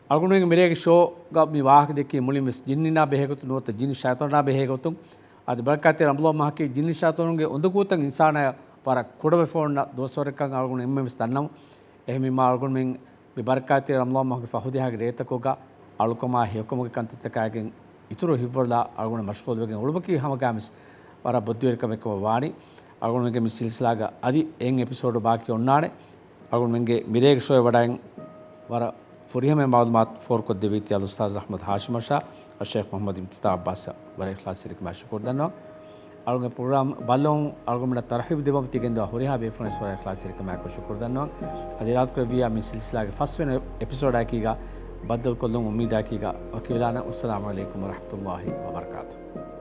އަޅުގަނޑުގެ މިރޭގެ ޝޯގަ މި ވާހަކަ ދެއްކީ މުޅިން ވެސް ޖިންނީންނާ ބެހޭގޮތުން ނުވަތަ ޖިންނި ޝައިޠާނާ ބެހޭގޮތުން އަދި ބަރަކާތްތެރި ރަމަޟާން މަހަކީ ޖިންނިޝާތުންގެ އުނދަގޫތައް އިންސާނާޔަށް ވަރަށް ކުޑަވެފަ އޮންނަ ދުވަސްވަރެއްކަން އަޅުގަނޑު އެންމެންވެސް ދަންނަވަން. އެހެންވީމާ އަޅުގަނޑުމެން މި ބަރަކާތްތެރި ރަމަޟާން މަހުގެ ފަހުދިހާގެ ރޭތަކުގަ އަޅުކަމާ ހެޔޮކަމުގެ ކަންތައްތަކާގެން އިތުރު ހިތްވަރުލާ އަޅުގަނޑު މަޝްޣޫލުވެގެން އުޅުމަކީ ހަމަގާމިސް ވަރަށް ބުއްދިވެރިކަމެއްކަމަށް ވާނީ. އަޅުގަނޑުމެންގެ މި ސިލްސިލާގަ އަދި އެއް އެޕިސޯޑު ބާކީ އޮންނާނެ. އަޅުގަނޑުމެންގެ މިރޭގެ ޝޯއެއް ވަޑައިން ވަރަށް ފުރިހަމަ މައުލޫމާތު ފޯރުކޮށްދެއްވީތީ އަލްއުސްތާޛު އަޙްމަދު ހާޝިމަށާ އައްޝައިޚް މުޙައްމަދު އިމްތިތާ ޢައްބާސަށް ވަރަށް އިޚްލާޞްތެރިކަމާ ޝުކުރު ދަންނަވަން. އަޅުގެ ޕްރޮގްރާމް ބައްލަވަން އަޅުގަނޑުމެންނަށް ތަރުޙީބު ދެއްވަމުން ތިގެންދަވާ ހުރިހާ ބޭފުޅުންވެސް ވަރަށް އިޚްލާޞްތެރިކަމާއެކު ޝުކުރު ދަންނަވަން. އަދި އިރާދަކުރެއްވިއްޔާ މި ސިލްސިލާގެ ފަސްވަނަ އެޕިސޯޑާއެކީގަ ބައްދަލުކޮށްލުން އުއްމީދާއެކީގަ ވަކިވެލާނަން. ވައްސަލާމު ޢަލައިކުމް ވަރަޙްމަތުﷲ ވަބަރަކާތުހު.